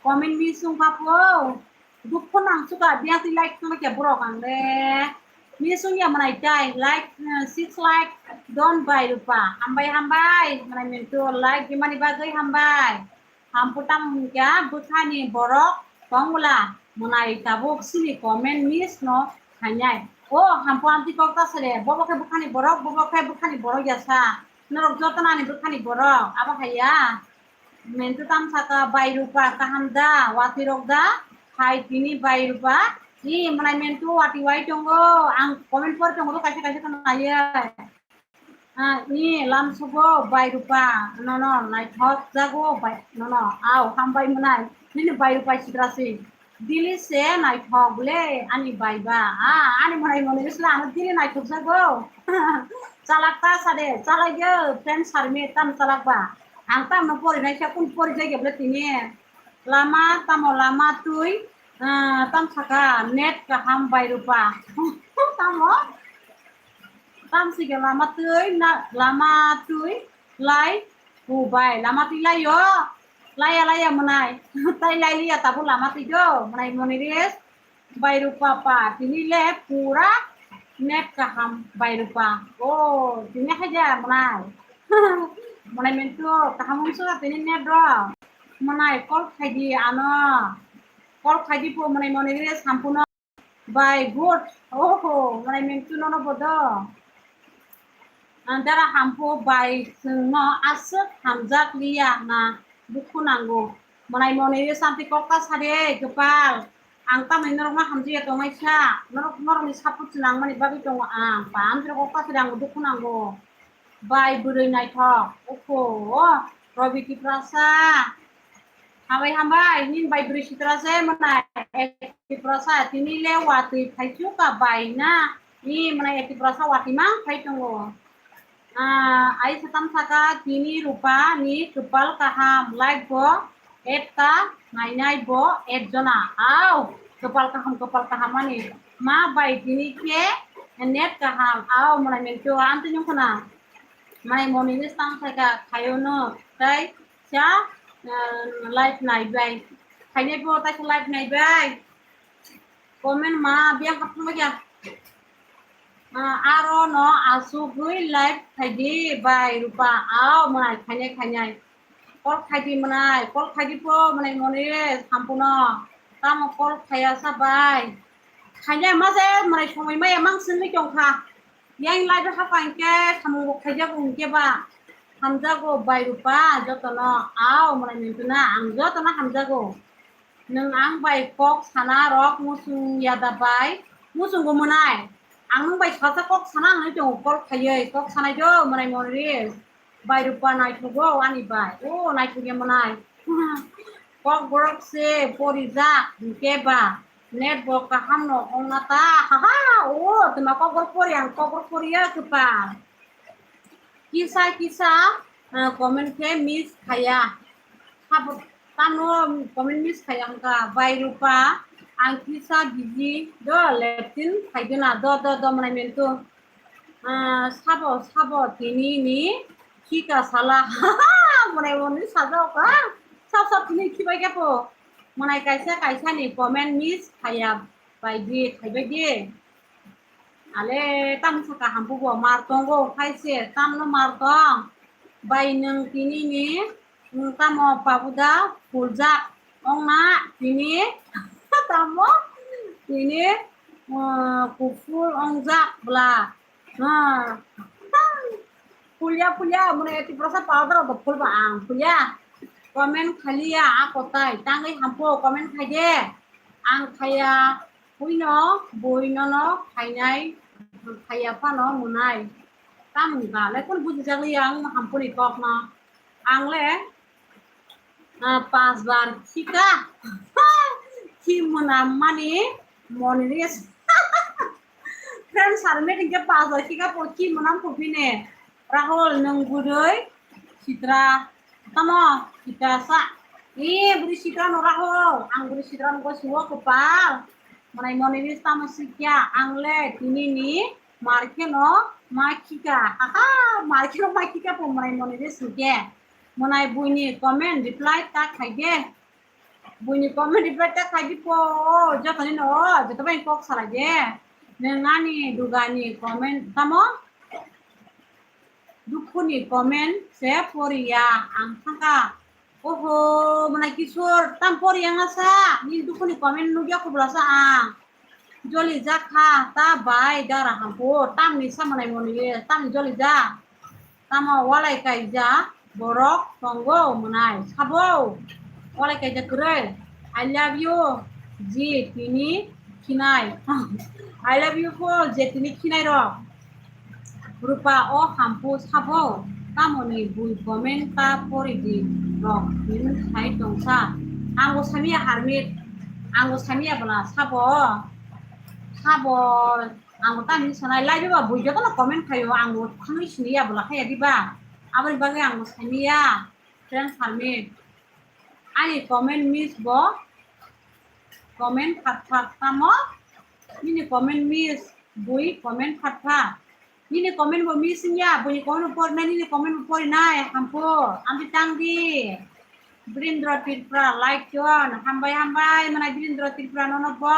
comment miss ongkha po. Dukhu nang suka, biang twi like khama khe borok ang le. Miss ongya mwnai tai, like, ah, six like, don bai rupa. Hambai, hambai, mwnai mentu like dimani bagwi hambai. Hampu tamo hwnkha bwkhani borok tongwla mwnai tabuk sini comment miss no khainai. O hampu amtwi kok ta sale, bobo khe bwkhani borok, bobo khe bwkhani borok ya sa. Norok joto nani bwkhani borok, abo hai ya. Mentu tam saka bai rupa kaham da, watwi rok da, hai tini bai rupa. Ni mwnai mentu watwi wai tongo, ang comment por tongo, kaisa kaisa khna nai. Ah, ni lamsogo bai rupa, nono naithok jago bai, nono, au, hambai mwnai, nini bai rupa sidrasi. Dili se naithok le, ani bai ba. Ah, ani mwnai mwnai bisla, ano dili naithok jago. Chalak ta sade, chalak yo, friend sarmi, tam chalak ba. Ang tam no pori naisa, kun pori jai geble tini. Lama, tamo lama twi, ah, tam saka, net kaham bai rupa. Tamo? Tamsike lama twi na, lama twi lai, hubai, lama twi laio, laya, laya mwnai, tai lai liya tabuk lama twi do, mwnai Moniris, bai Rupa pa, tini le pura net kaham bai Rupa, o, tini haja mwnai, mwnai mentu, kaham wngsuka tini net do, mwnai call khaidi ano, call khaidi po mwnai Moniris hampuno. Bai, good. Oho, mwnai mentu nono bodo. Ang dara hampo bai chwngno aswk hamjak liya na dukhu nango. Mwnai Moniris santi kokta sade kwpal. Ang tamni norokno hamjakya tongnai sa. Norok, norokni support nangmani bagwi tongo ang. Pamjra kokta sade ang dukhu nango. Bai bwrwi naithok. Oho, Robi Tiprasa. Hambai, hambai, nini bai bwrwi sitra se mwnai Tiprasa, tini le watwi phaichu ka bai na, ni mwnai Tiprasa watwi mang phai tongo. Ah, ai satam saka tini Rupa ni kwpal kaham, like bo ekta, nainai bo ekjona. Au, kwpal kaham, kwpal kaham ani. Ma bai tini khe net kaham, au, mwnai mentu, ang tini khna. Mwnai Moniris tang saka khayono, tai Cha, ah, live naibai. Khainai bo tai live naibai. Comment ma biang hap thangbai ya. Ah, aro no asugwi live khaidi bai Rupa. Ao mwnai khainai khainai. Call khaidi mwnai, call khaidi po mwnai Moniris hampuno. Tamo call khaya sa bai. Khainai ma se mwnai somoi maya mang singwi tongkha. Yang live hapang khe samung bo khaijago hwnkhe ba hamjago bai Rupa jotono. Ao mwnai Mintuna ang jotono hamjago. Nwng ang bai kok sana rok muchung yada bai muchungo mwnai. Ang nwng bai sacha kok sana hwnwi tongo call khaiwi kok sanai do mwnai Moniris. Bai Rupa naithogo ani bai. O naithogya mwnai. Kokborok se porijak hwnkhe ba net bo kaham no ongna ta. Haha, o twma kokborok pori ang kokborok poriya kwpal. Kisa kisa, ah, comment khe miss khaya. Sabo tamo comment miss khaya wngkha. Bai Rupa ang kisa busy do leptin khaigwna do do do mwnai mentu. Ah, sabo, sabo, tini ni khika sala. Mwnai mwnai sajok, ha? Sab, sab, tini khibai khe po. Mwnai kaisa, kaisa ni comment miss khaya bai di, khaibai di. Ale, tam saka hampu bo mar tongo, khaise, tam no mar tong. Bai nwng tini ni Nwng tamo pabuda puljak ongna tini tamo tini, uh, kuphur ongjak bwla. Ha. Pulya, pulya, mune eti prosa powder do phulba ang pulya. Comment khaliya a kotai tangwi hampo comment khaide. Ang khaya buino, buino no khainai, khaya phano mwnai. Tamung da le kun bujijak liya ang hampuni kokno. Ang le, ah, pas bar khika. Khi mwnam mani Moniris. Friend sar meeting ke pas bar khika po khi mwnam po bine. Rahul nwng budui sitra. Tamo sitra sa. Ee budi sitra no Rahul. Ang budi sitra no go siwo kwpal. Mwnai Moniris tamo sikya ang le tini ni mar kheno ma khika. Haha, mar kheno ma khika po mwnai Moniris hwnkhe. Mwnai buini comment reply ta khaide. Buini comment reply ta khaidi po, jotoni no, joto bai kok salai de. Nwng ani dugani comment tamo? Dukhuni comment se poriya ang thangkha. Oho, mwnai Kishore, tam poriya nga sa? Ni dukhuni comment nugya kubla sa ang. Joli jak kha, ta bai dara hampo, tamni sa mwnai Moniris, tamni joli jak. Tamo walai kaijak borok tongo mwnai sabo. Walai kaijak kwrwi. I love you, ji tini khinai. I love you po, je tini khinai rok. Rupa o hampu sabo. Tamoni bui comment ta pori di rok. Tini sai tongsa. Ang bo samiya harmit. Ang bo samiya bwla sabo. Sabo. Ang bo tamni sanai, live ba bui jotono comment khaio, ang bo thangwi siniya bwla khaya diba? Aboni bagwi ang bo saniya, friends harmit. Ani comment miss bo, comment phat phat tamo, nini comment miss, bui comment phat phat. Nini comment bo missing ya, buini comment bo porinai, nini comment bo porinai, hampu, amtwi tang di. Birindra Tripura, like chon, hambai, hambai, mana Birindra Tripura nono bo.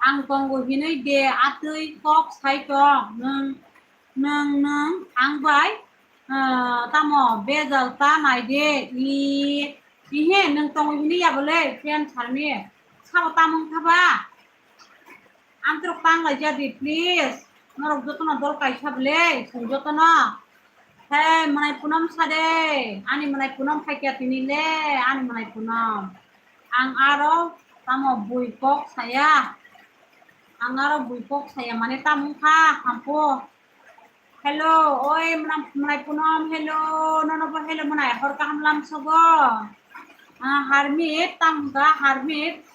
Ang tongo hinui de, atwi kok sai tong, nwng, nwng, nwng, ang bai, ah, tamo bejal ta nai de, i, ihe, nwng tongo hinui ya bole, friend sarmi, sabo tamung thaba. Amtwrwk tang lai jadi, please. Norok jotono dol kaisa bwle, chwng jotono. Hey, mwnai Punom sa de. Ani mwnai Punom phai kya tini le, ani mwnai Punom. Ang aro tamo bui kok saya. Ang aro bui kok saya, mane tamo wngkha, hampo. Hello, oi, mwnam-, mwnai Punom, hello, nono bo hello mwnai, hor kaham lam sogo. Ah, Harmit, tamo wngkha, Harmit.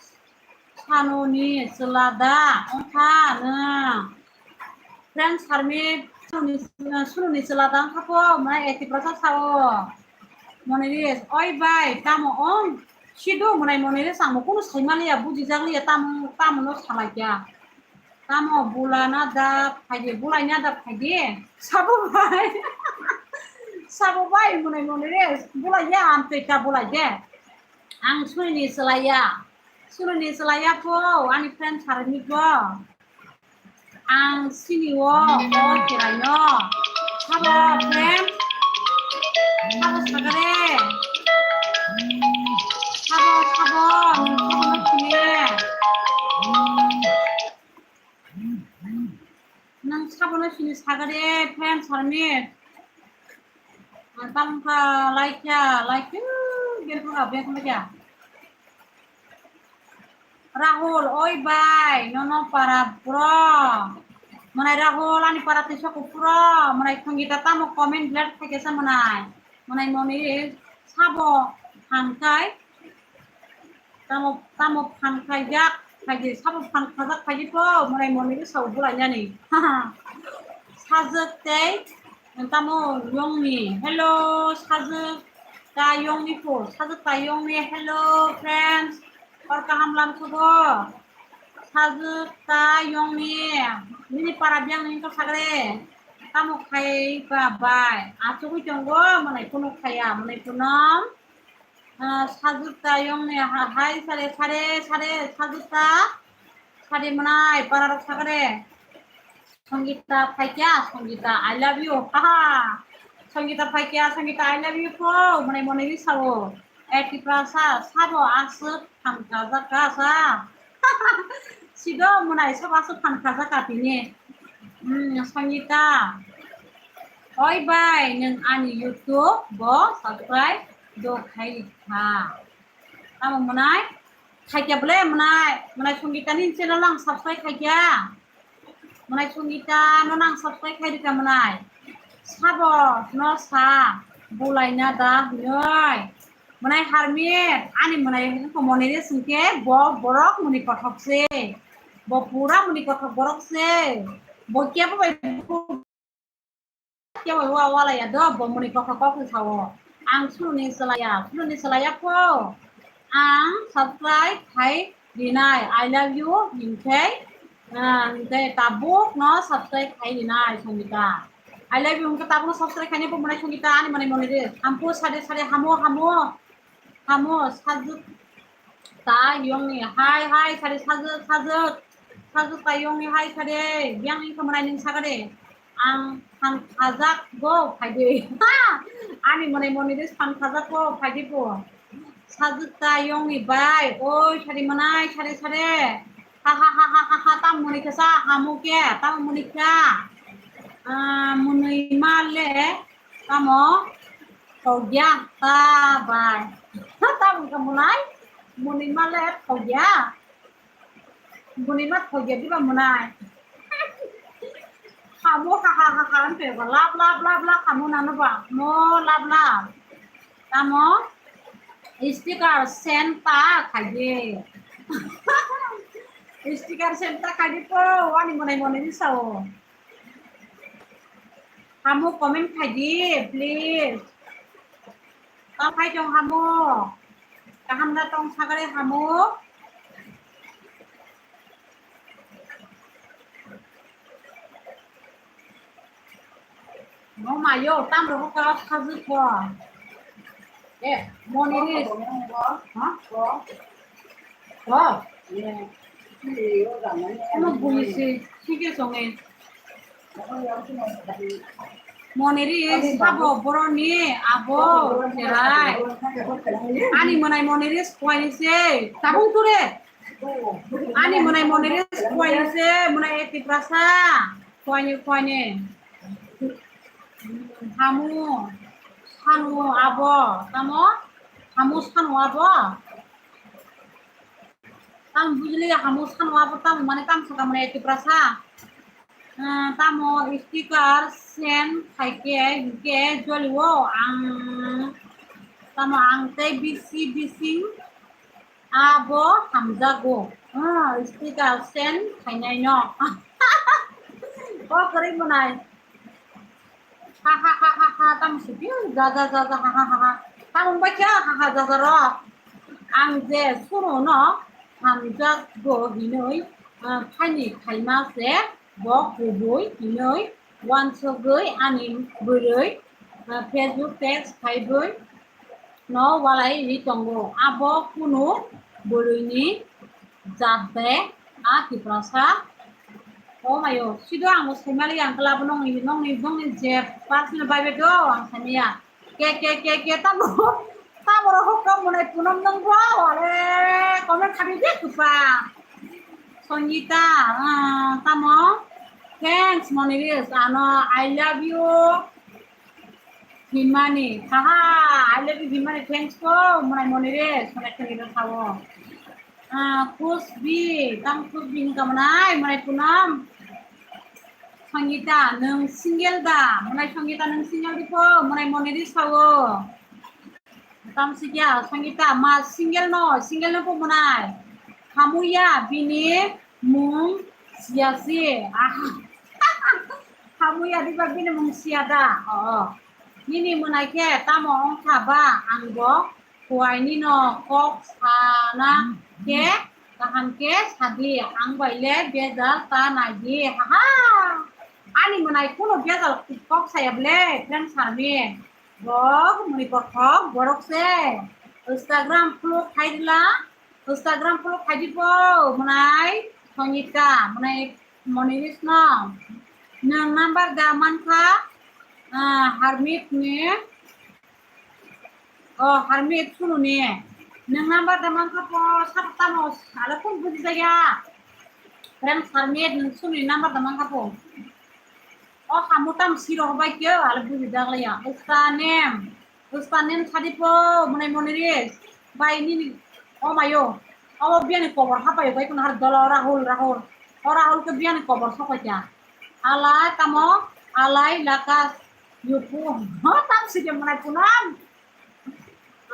Sanoni chwla da, wngkha nwng. Friends, Harmit, Sanoni, Sanoni chwla da wngkha pho, mwnai eighty percent sao. Moniris, oi bai, tamo wng? Sido mwnai Moniris, ang bo kunu saimaliya, bujijak liya, tamo, tamo no salaikya. Tamo bulana da phaidi, bulaina da phaidi. Sabo bai. Sabo bai, mwnai Moniris, bulaiya, ang tei ta bulai de. Ang Sunini chwlaiya. Sunini chwlaiya pho, ani friend Harmit bo. Ang sini o, o chwraino. Sabo, friend? Sabo sagare? Sabo, sabo, sabo no sini. Nang sabo no sini sagare, friend Harmit. Ang tamkha, laikya, laikya, bengkha, bengkha. Rahul, oi bai, nono para bro. Mwnai Rahul, ani para tisa kupuro. Mwnai Songita tamo comment let thakesa mwnai. Mwnai Moni sabo phankai. Tamo, tamo phankai jak, khaji sabo phankhajak khaji po. Mwnai Moni sao bulai nani. Sajak tei tamo Yongni. Hello, Sajak. Ta Yongni po, Sajak ta Yongni. Hello, friends. Hor kaham lam sugo. Sajak ta Yongni. Nini para biyang ni to sagre. Tamo khai ba bai. Achugui tongo, mwnai Punom khaya, mwnai Punom. Ah, Sajak ta Yongni ha-, hai sare, sare, sare, Sajak ta. Sare mwnai, para rok sagre. Songita phaikya, Songita, I love you. Haha. Songita phaikya, Songita, I love you po. Mwnai Moni ri sao. Eti prasa, sabo aswk phan kajak ka sa. Sido mwnai sabo aswk phan kajak ka tini. Hmm, Songita. Oi bai, nwng ani YouTube bo subscribe do khai kha. Tamo mwnai? Khaikya bole mwnai, mwnai Songita ni channel ang subscribe khaikya. Mwnai Songita no nang subscribe khai rika mwnai. Sabo no sa bulaina da hinoi. Mwnai Harmit, ani mwnai ko Moni ri singke bo borok muni kothok se. Bo pura muni kothok borok se. Bo kebo bai Kebo wa wala ya do, bo muni kothok kok sao. Ang Sununi chwlaiya, Sununi chwlaiya pho. Ang subscribe khai rinai, I love you, hinkhe, ah, hinkhe tabuk no subscribe khai rinai, Songita. I love you, hinkhe tabuk no subscribe khai ni bo mwnai Songita, ani mwnai Moni ri. Ampo sade sade hamo, hamo. Hamo, Sajak ta Yongni, hai, hai, sari Sajak, Sajak, Sajak ta Yongni, hai, sari, yang ni kamanai ning sagade, ang phan khajak go, phaidi. Ani mwnai Moni ri phan khajak go, phaidi po. Sajak ta Yongni bai, oi, sari mwnai, sari, sari. Ha, ha, ha, tam muni kasa, hamo ke, tam muni ka. Ah, muni male, Tamo thokya ta bai. Tamo wngkha mwnai, muni male thokya. Muni ma thokya diba mwnai. Hamo ha ha ha ha wngkhe ba lap lap lap lap hamo nano ba. Mo lap lap. Tamo sticker send ta khaidi. Sticker send ta khaidi po, ani mwnai mwnai ni sao. Hamo comment khaidi, please. Tamo khai tong hamo. Kaham da tong sagare hamo. Mo mayo, tam ro ka khaju ko. Eh, Moniris. Ha? Ko. Ko. Ano bui si, sige songe. Moniris, sabo boroni abo cherai. Ani mwnai Moniris kwai se, tabung ture. Ani mwnai Moniris kwai se, mwnai Tiprasa. Kwai ni, kwai ni. Hamu, sanu abo, tamo? Hamu sanu abo? Tam bujili hamu sanu abo tam, mane tam saka mane Tiprasa. Ah, tamo sticker send khaike, hinkhe jolio ang, tamo ang tei bisi bising abo hamjago. Ah, sticker send khainai no. O kwrwi mwnai. Ha ha ha ha ha, tamo sidi, ja ja ja ja, ha ha ha ha. Tamo bai khe ha ha ja ja ro. Ang je suno no hamjakgo hinoi, ah, khaini khaima se bo kubui hinoi wansugwi ani bwrwi, ah, Facebook text khaiwi no walai ri tongo. Abo kunu bwrwini jat de a Tiprasa. O mayo, sido ang bo saimali ang kla bo nongni, nongni, nongni je personal bai bai do ang saimaya. Ke, ke, ke, ke, tamo, tamo ro hokam mwnai Punam nang bo, ale, comment khabi de kupa. Songita, ah, tamo, thanks, Moniris, ano, I love you. Himani, haha, I love you, Himani, thanks ko, mwnai Moniris, mwnai Songita sao. Ah, Khusbi, tam Khusbi hinka mwnai, mwnai Punam. Songita, nwng single da? Mwnai Songita, nwng single di pho, mwnai Moniris sao. Tam sikya, Songita, ma single no, single no pho mwnai. Hamuya, bini mung siya si. Ah. Hamuya diba bini mung siya da? Oh, oh. Nini mwnai khe tamo wngkha ba ang bo kuaini no kok sana khe kaham khe sadi, ang bai le bejal ta naidi, haha. Ani mwnai kuno bejal kok saya ble, friend Sarmi. Bok muni kothok borok se. Instagram follow khaidila, Instagram follow khaidi bo mwnai Songita, mwnai Moniris no. Nwng number da mankha, ah, Harmit ni. Oh, Harmit sunu ni. Nwng number da mankha po, sab tamo, ala kun buji jaya. Friend Harmit, nwng sunu ni number da mankha po. O hamu tam siro bai kyo, ala buji daglaya. Usta nem. Usta nem sadi po, mwnai Moniris. Bai nini, o mayo. O biyani kobor hapayo bai kuno har dolo Rahul, Rahul. O Rahul ke biyani kobor sokoi kya. Alai tamo, alai lakas yupu. Ho tam sidi mwnai Punam.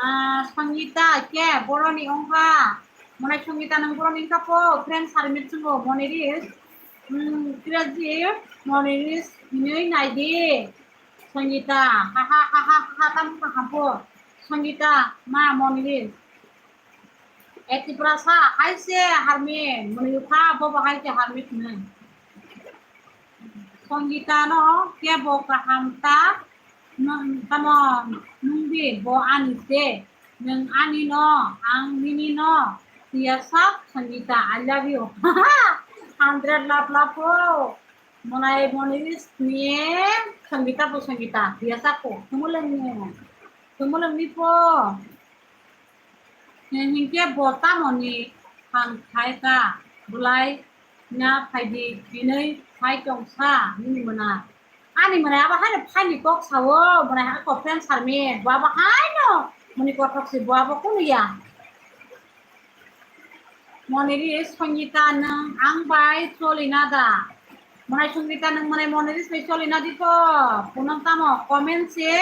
Ah, Songita ke boroni wngkha. Mwnai Songita nwng boroni wngkha po, friend Sarmit chungo Moniris. Hmm, Kiraji Moniris hinwi naidi. Songita, ha ha ha ha ha, tam ka hapo. Songita, ma Moniris. E Tiprasa, hai se Harmit, mwnwi kha, bobo hai se Harmit hinwi. Songita no kebo kaham ta, nwng tamo nwng di bo ani se, nwng ani no, ang nini no, siya sab Songita, I love you. Hundred love love po. Mwnai Moniris ni Songita po Songita, siya sab po. Tumuleng ni, tumuleng ni po. Hinkhe bo tamoni phan khai ta, bwlai na phaidi hinwi phai tong sa nini mwnai. Ani mwnai abo haino phaini kok sao, mwnai ha ko friend Sarmi, bo abo haino muni kothok se, bo abo kunu ya. Moniris Songita nwng ang bai choli na da? Mwnai Songita nwng mwnai Moniris bai choli na di po? Punam tamo comment se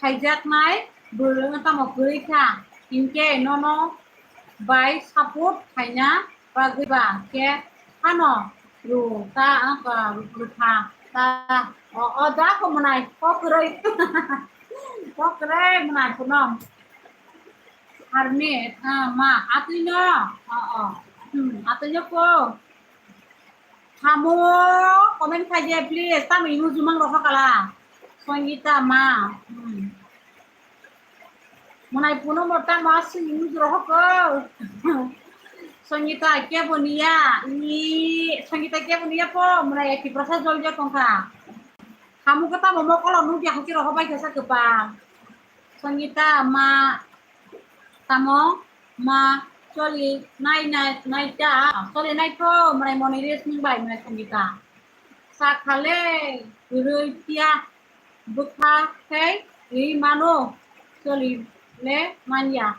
khaijaknai bwrwng tamo kwrwi kha, hinkhe nono bai support khaina bagwi ba khe phano ru ta, ah, rwkha ta. O, o da ko mwnai, kok kwrwi. Kok kwrwi mwnai Punam. Harmit, ah, ma, atwino, o, o. Hmm, atwino ko. Hamo, comment khai de, please. Tamo imo jumang rokha kala. Songita ma. Hmm. Mwnai puno mota ma sini mujro hoko. Songita kebo niya. Ni Songita kebo niya po. Mwnai eki prasa jol ja tongkha. Hamu kata mo mokolo nugya hakiro hobai kasa kepa. Songita ma. Tamo ma choli nai nai nai ta. Choli nai to mwnai Moniris ning bai mwnai Songita. Sakhale rui tia. Bwkha khe ri mano, choli le manya.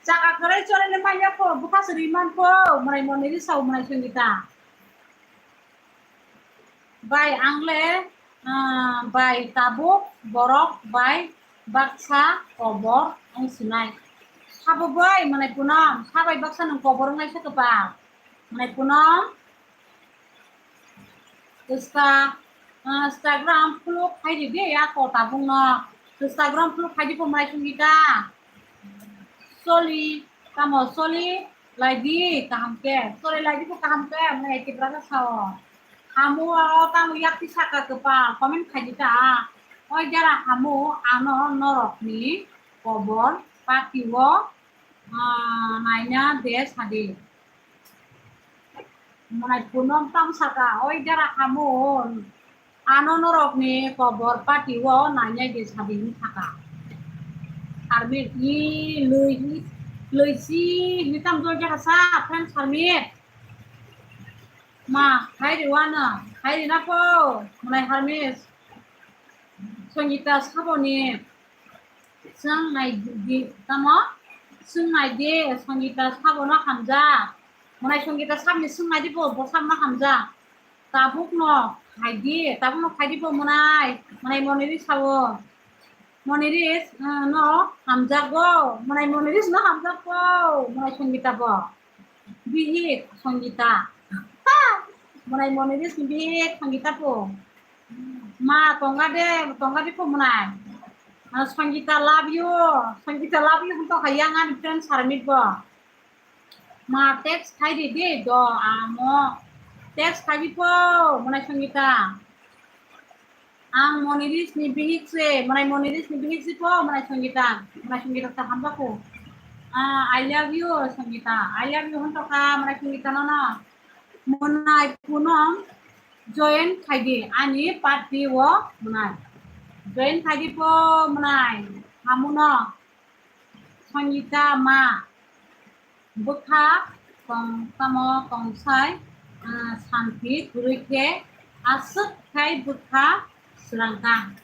Chaka kwrwi choli le manya pho, bwkha se ri man pho, mwnai Moniris sao mwnai Songita. Bai ang le, ah, bai tabuk borok bai baksa kobor ang sinai. Sabo bai mwnai Punom, sabai baksa nung kobor wngnai sa kwpal. Mwnai Punom, Insta, ah, Instagram follow khai di de, ya ko tabung no. Instagram follow khai di po mwnai Songita. Choli, tamo choli, lai di kaham ke. Choli lai di po kaham ke, mwnai Tiprasa sao. Hamu o tamo yakti saka kwpal, comment khai di ta. Oi jara hamu ano norok ni kobor, pati o, ah, naina de sadi. Mwnai Punom tamo saka, oi jara hamun. Ano norokni kobor pati o nainai de sadi hinwi saka. Harmit ni lwi, lwi si hinwi tamo jol jaka sa, friend Harmit. Ma, hai ri wano, hai ri na po, mwnai Harmit. Songita saboni. Swng nai di, tamo? Swng nai di, Songita sabo no hamjak. Mwnai Songita sabni swng nai di bo, bo sabo no hamjak. Tabuk no khai di, tabuk no khai di bo mwnai. Mwnai Moniris sao. Moniris, eh, no hamjak bo. Mwnai Moniris no hamjak bo. Mwnai Songita bo. Bihik Songita. Mwnai Moniris ni bihik Songita po. Ma tongga de, tongga de po mwnai. Ah, Songita love you. Songita love you hwn to hayang ani friend Sarmit bo. Ma text khai di de do amo. Text khai di po mwnai Songita. Ang Moniris ni bihik se, mwnai Moniris ni bihik se po, mwnai Songita, mwnai Songita ta hamba ko. Ah, I love you, Songita. I love you hwn to kha, mwnai Songita no no. Mwnai Punom join khai di, ani party o mwnai. Join khai di po mwnai, hamu no. Songita ma bwkha tong tamo tongsai, ah, santi kwrwi khe aswk khai bwkha swrangkha.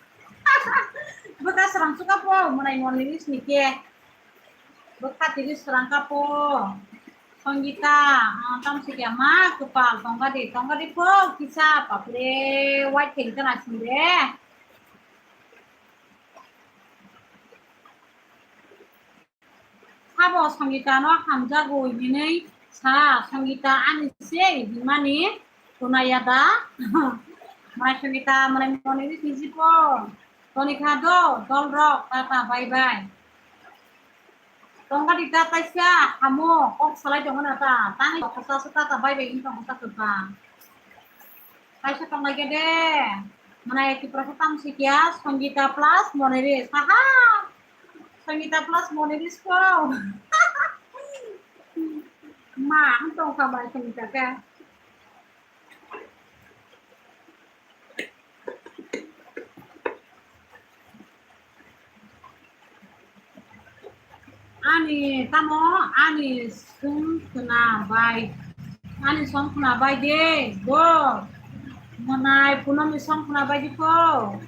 Bwkha swrang chukha po mwnai Moniris ni khe. Bwkha tiri swrangkha po. Songita, ah, tamsi khe ma kwpal tongga di, tongga di po kisa papre wai thengkha na sinde. Sabo Songita no hamjago hinwi sa, Songita ani se hinmani khwnaya da? Mwnai Songita mwnai Moniris ni jibo. Tonikha do, dol rok, tata bye bye. Tongga di ta taisa, hamo, kok salai tongo na ta, tani kok sa sa tata bye bye hinwi tongsa kwbang. Kaisa tonglai khe de. Mwnai Tiprasa tamsi kya, Songita plus Moniris. Haha. Songita plus Moniris ko. Ma, ang tongkha bai Songita khe. Ani tamo ani song khna bai, ani song khna bai de bo. Mwnai Punom ni song khna bai de ko.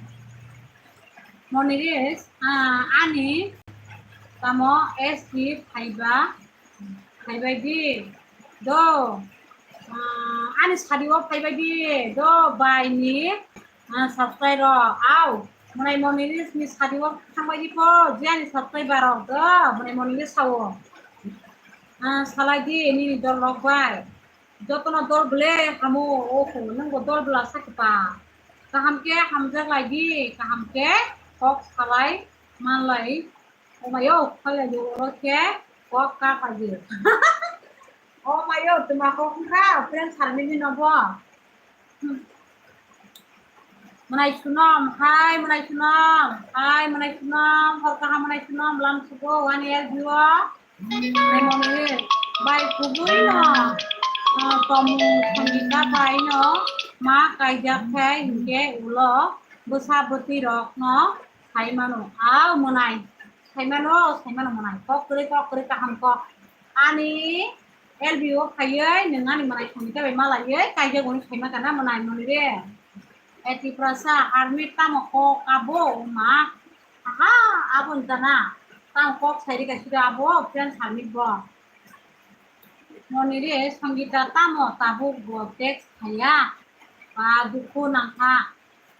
Moniris, ah, ani tamo S T phaiba. Phaibai di. Do. Ah, ani sadi o phaibai di. Do, bai ni, ah, subscribe rok. Au. Mwnai Moniris ni sadi o thangbai di po. Je ani subscriber rok do. Mwnai Moniris sao. Ah, salai di nini dol rok bai. Jotono dol ble hamo o ko. Nungbo dol bla sakha pa. Kaham khe hamjak lai di. Kaham khe kok salai manlai. Omayo, khalai di oro khe kok ka kaji. Omayo, tuma kok kha, friend Sarmini no bo. Mwnai sunom, hai mwnai sunom, hai mwnai sunom, hor kaham mwnai sunom, lam sugo, one year view o. Mwnai mwnai, bai kubui no, ah, tomung Sangita bai no, ma kaijak khai hinkhe ulo, bwsa bwtwi rok no, sai mano, au mwnai, sai mano, sai mano mwnai, kok kwrwi, kok kwrwi, kaham kok. Ani L B O phaiwi, nwng ani mwnai Sangita bai malaiwi, kaijak uni sai ma kana mwnai mwnai re. Eti prasa, army tamo kok abo ma. Aha, abo jana. Tamo kok sai rika sida abo, friends army bo. Moni re, Sangita tamo tabuk bo text khaya. Ba dukhu nangkha.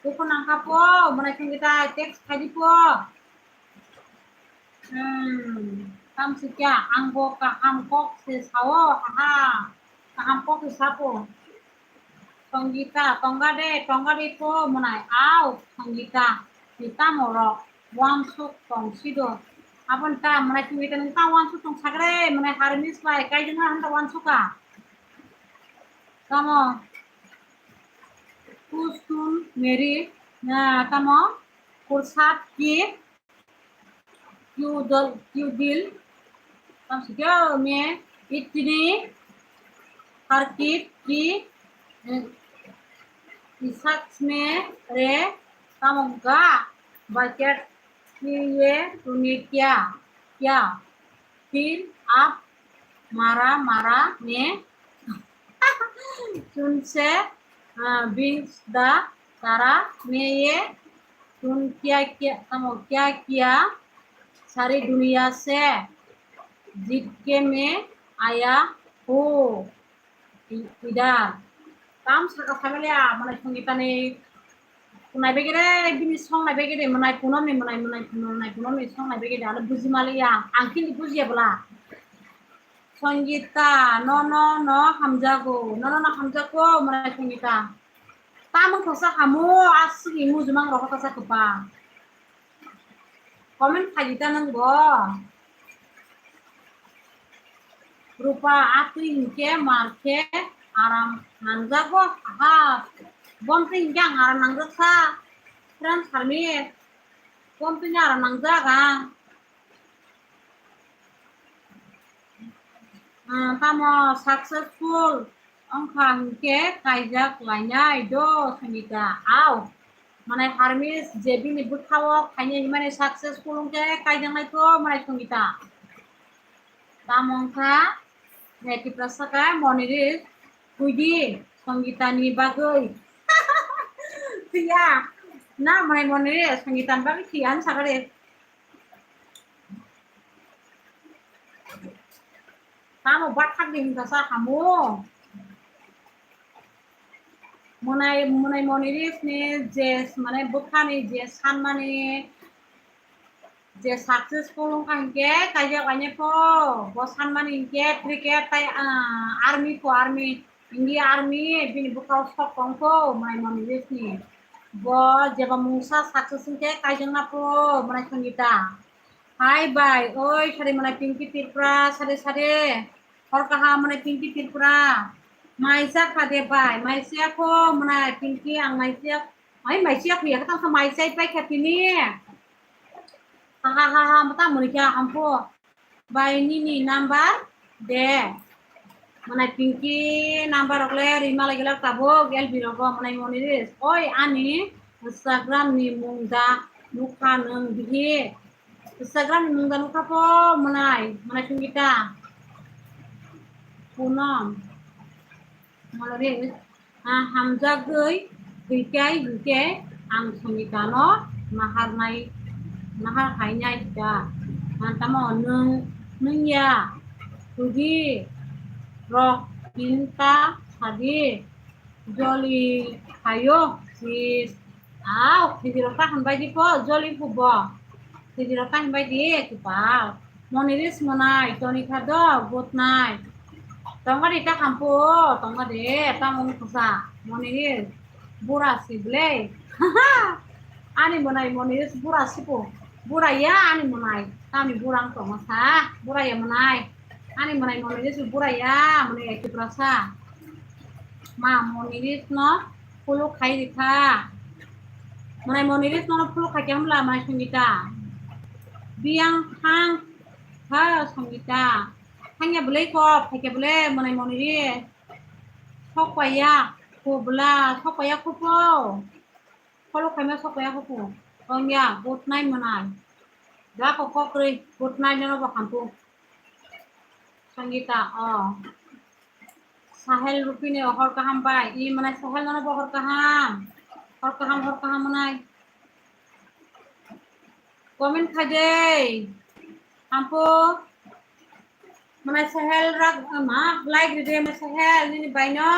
Dukhu nangkha po, mwnai Sangita text khaidi po. Hmm, tamsukya, ang bo kaham kok se sao, haha. Kaham kok se sapo. Sangita, tongga de, tongga de po mwnai, au, Sangita, ni tamo rok, wansuk tong sido. Abon ta, mwnai Sangita nung ta wansuk tong sagre, mwnai Harmis bai, kaijana hanta wansuka. Tamo, kustun meri, na, tamo, kursat ki, क्यों दिल, क्यों दिल, कम से क्यों में इतनी हरकत की, eh, इशक में रे कमगा बचत की ये तूने क्या, क्या? फिर आप मारा, मारा में तुमसे, अ, बिंस द तारा में ये तुम क्या क्या, तमो क्या किया सारी दुनिया से जीत के मैं आया हूँ इधर। Tam saka family a, mwnai Sangita ni kunai begede, bini song nai begede, mwnai Punom ni, mwnai, mwnai, mwnai Punom ni song nai begede, ale buji maliya, ang kini bujiya bwla. Sangita, no, no, no, hamjago, no, no, no, hamjago, mwnai Sangita. Tamung kosa hamu, aswk ni mujumang rok kosa kwbang. Comment khaidi ta nang bo. Rupa, atwi hinkhe mar khe aram nangjago. Aha, bom twi hinkhe ang aram nangjak sa. Friends army, bom twi aram nangjak ang. Ah, tamo successful wngkha hinkhe kaijak lainai do Sangita. Au, mwnai Harmis je bini bwkhao khainai himani successful wngkhe kaijaknai to mwnai Sangita. Tamo wngkha, eh, Tiprasa khe Moniris huidi Sangita ni bagwi. Thwiya, na mwnai Moniris Sangita ni bagwi thwiya hinwi sakha de. Tamo bathak ni hinka sa hamo. Mwnai, mwnai Moniris ni je, mane bwkha ni je sanmani je successful wngkha hinkhe kaijak lainai pho, bo sanmani hinkhe cricket tai, ah, army pho army. India army bini bwkhao sok tong kho, mwnai Moniris ni. Bo jeba mungsa success wngkhe kaijakna pho, mwnai Sangita. Hai bai, oi, sari mwnai Pinky Tripura, sari sari. Hor kaham mwnai Pinky Tripura. Mai cha kha de bai, mai cha kho mwnai Pinky, ang mai cha. Ai, mai cha kho ya, kha tang mai cha pai kha tini. Ha, ha, ha, ha, mata muni khe aham pho. Bai nini number de. Mwnai Pinky number rok le rima lai glak tabuk L B rogo mwnai Moniris. Oi ani Instagram ni mung da nukha nwng bihi. Instagram ni mung da nukha pho mwnai, mwnai Sangita. Punom. Moniris. Ah, hamjagwi hwnkhe, hwnkhe ang Sangitano naharnai, nahar khainai da. Ah, tamo nwng, nwng ya, hwdi rok hinta sadi, joli khaio, sis. Au, hwdi rok ta hambai di pho, joli phubo. Hwdi rok ta hambai di, kipal. Moniris mwnai, toni kha do, good night. Tongga de ta khampo, tongga de, tamo wngkha sa, Moniris, bura si ble. Ani mwnai Moniris bura sipo, bura ya ani mwnai, tamni bura wng tongma sa, bura ya mwnai. Ani mwnai Moniris bura ya, mwnai ya Tiprasa. Ma Moniris no follow khai rikha. Mwnai Moniris nono phuluk khaikhe hamla mwnai Songita. Biyang thang ha Songita. Thangya bwlai ko phaikhe bwlai mwnai Moniris. Sok paiya ko bwla sok paiya ko po. Follow khaima sok paiya ko po. Tongya good night mwnai. Da ko kokrwi good night nono bo khampu. Songita o. Sahel Rupini hor kaham bai. I mwnai Sahel nono bo hor kaham. Hor kaham, hor kaham mwnai. Comment khai de. Ampo. Mwnai Sahel rak ma like ride mwnai Sahel nini baino.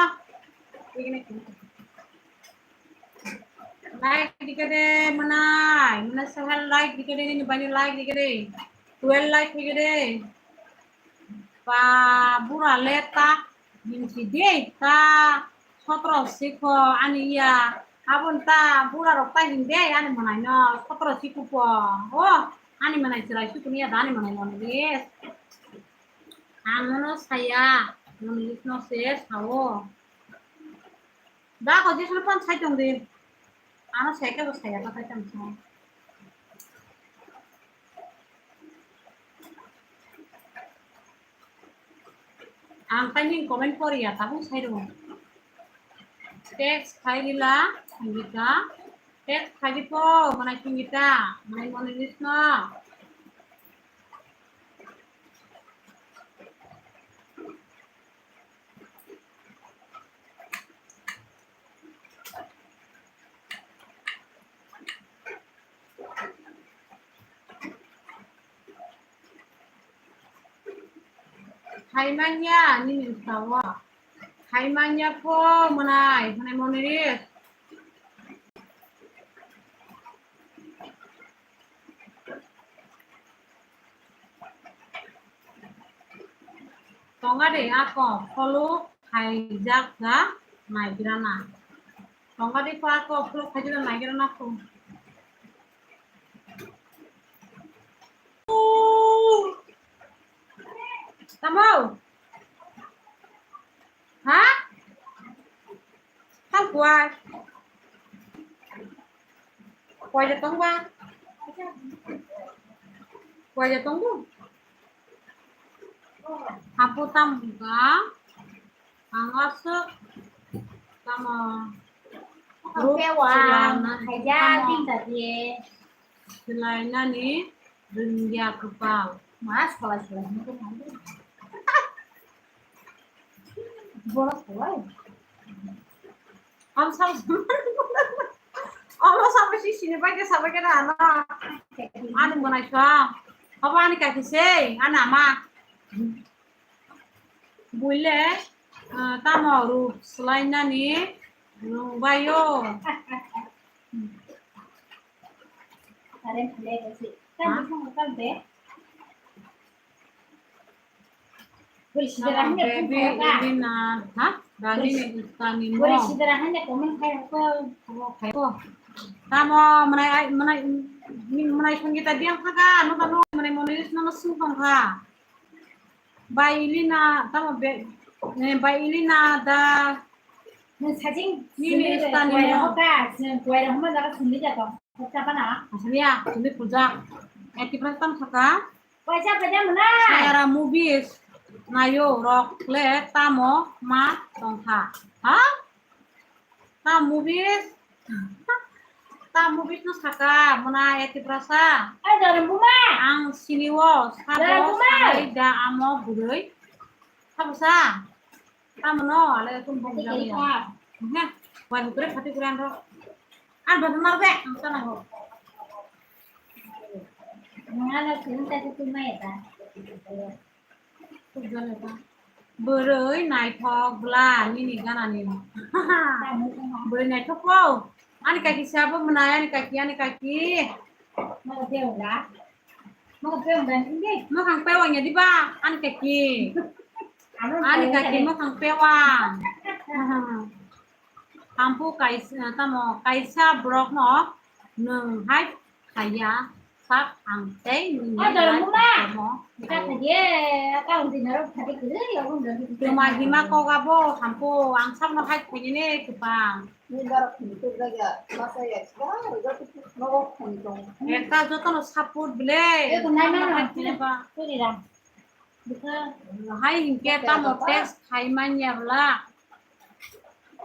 Like dikade mwnai. Mwnai Sahel like dikade nini baino like dikade. Twelve like dikade. Ba bura le ta hinsi de ta sotro sikho ani ya abon ta bura rok ta hinde ani mwnai no sotro sikho po o ani mwnai chwrai sikho ni ya da ani mwnai no ni ang no saya no ni no se sao da ko je solo pan sai tong de ano sai ka saya ta sai tong sa. Ang tani comment poriya tabuk sai rw. Text khai rila Songita. Text khai di po mwnai Songita. Mwnai Moniris no. Haimanya nini sao. Haimanya pho mwnai, mwnai Moniris. Tonga de ako follow khaijak ja naigrana. Tonga de ko ako follow khaijak naigrana ko. Tamo? Ha? Thang kuai. Kuai de tong ba? Kuai de tong bu? Hapu tam ga. Ang aswk tamo ruk Pewa, chwla na khaijak tamo din tadi. Swlainani rwngya kwpal. Mas kala swlai hwnwi tongmani. Borok swlai. Am sam. Amo sabai si sini bai ke sabai ke na ano. Ani mwnai sa. Abo ani kaki sei, ani ama. Buile, ah, tamo ruk swlainani rwngbaio. Current le kasi. Tamo thang kal de. Buri sidara hanya baby, comment kha. Ini na, ha? Dani ni ustani mo. Buri sidara hanya comment kha ko. Ko khai ko. Tamo mwnai ai, mwnai, mwnai Songita diang kha ga, no tamo mwnai Moniris no sung tong kha. Bai Ilina, tamo be, eh, Bai Ilina da. Nung sajing nini sini istani kuai mo. Rok ka, sini kuai rok ma jaga sini jaga. Kota bana. Asliya, sini puja. Eh, Tipra tam saka. Kuai ja, kuai ja mana. Sayara movies nayo rok le tamo ma tongkha. Ha? Ta movies, ta movies no saka, mona eti prasa. Ai, Dorem buma. Ang sini o, sabo Dorem buma. Sai da amo bwrwi. Sabo sa? Tamo no, ale tum bom jang ya. He, wan kure phati kure anro. An bom mar be, ang sana ho. Mangala sini tadi tu mai ta. Bwrwi naithok bwla nini ganani. Bwrwi naithok po. Ani kaki sabo mwnai, ani kaki, ani kaki. Mwkhang pewang ya diba? Ani kaki. Ani kaki mwkhang pewang. Thampu kaisa, tamo kaisa borok no nwng hai khaiya. Sak ang tei nini Ai, dorong lai mula. Komo. Kata ye, kau di narok kati kiri, ya, pun dari. Cuma hima kok abo, hampo, ang sak no hai kiri ne, kupang. Ni darok kiri tu jaga, masa ya, sudah, sudah tu, no, kiri tu. Ekta joto no support bile. Eh, kunai mana? Hai kiri ba. Kiri ram. Bika. Hai hingke tamo test khai manya bla.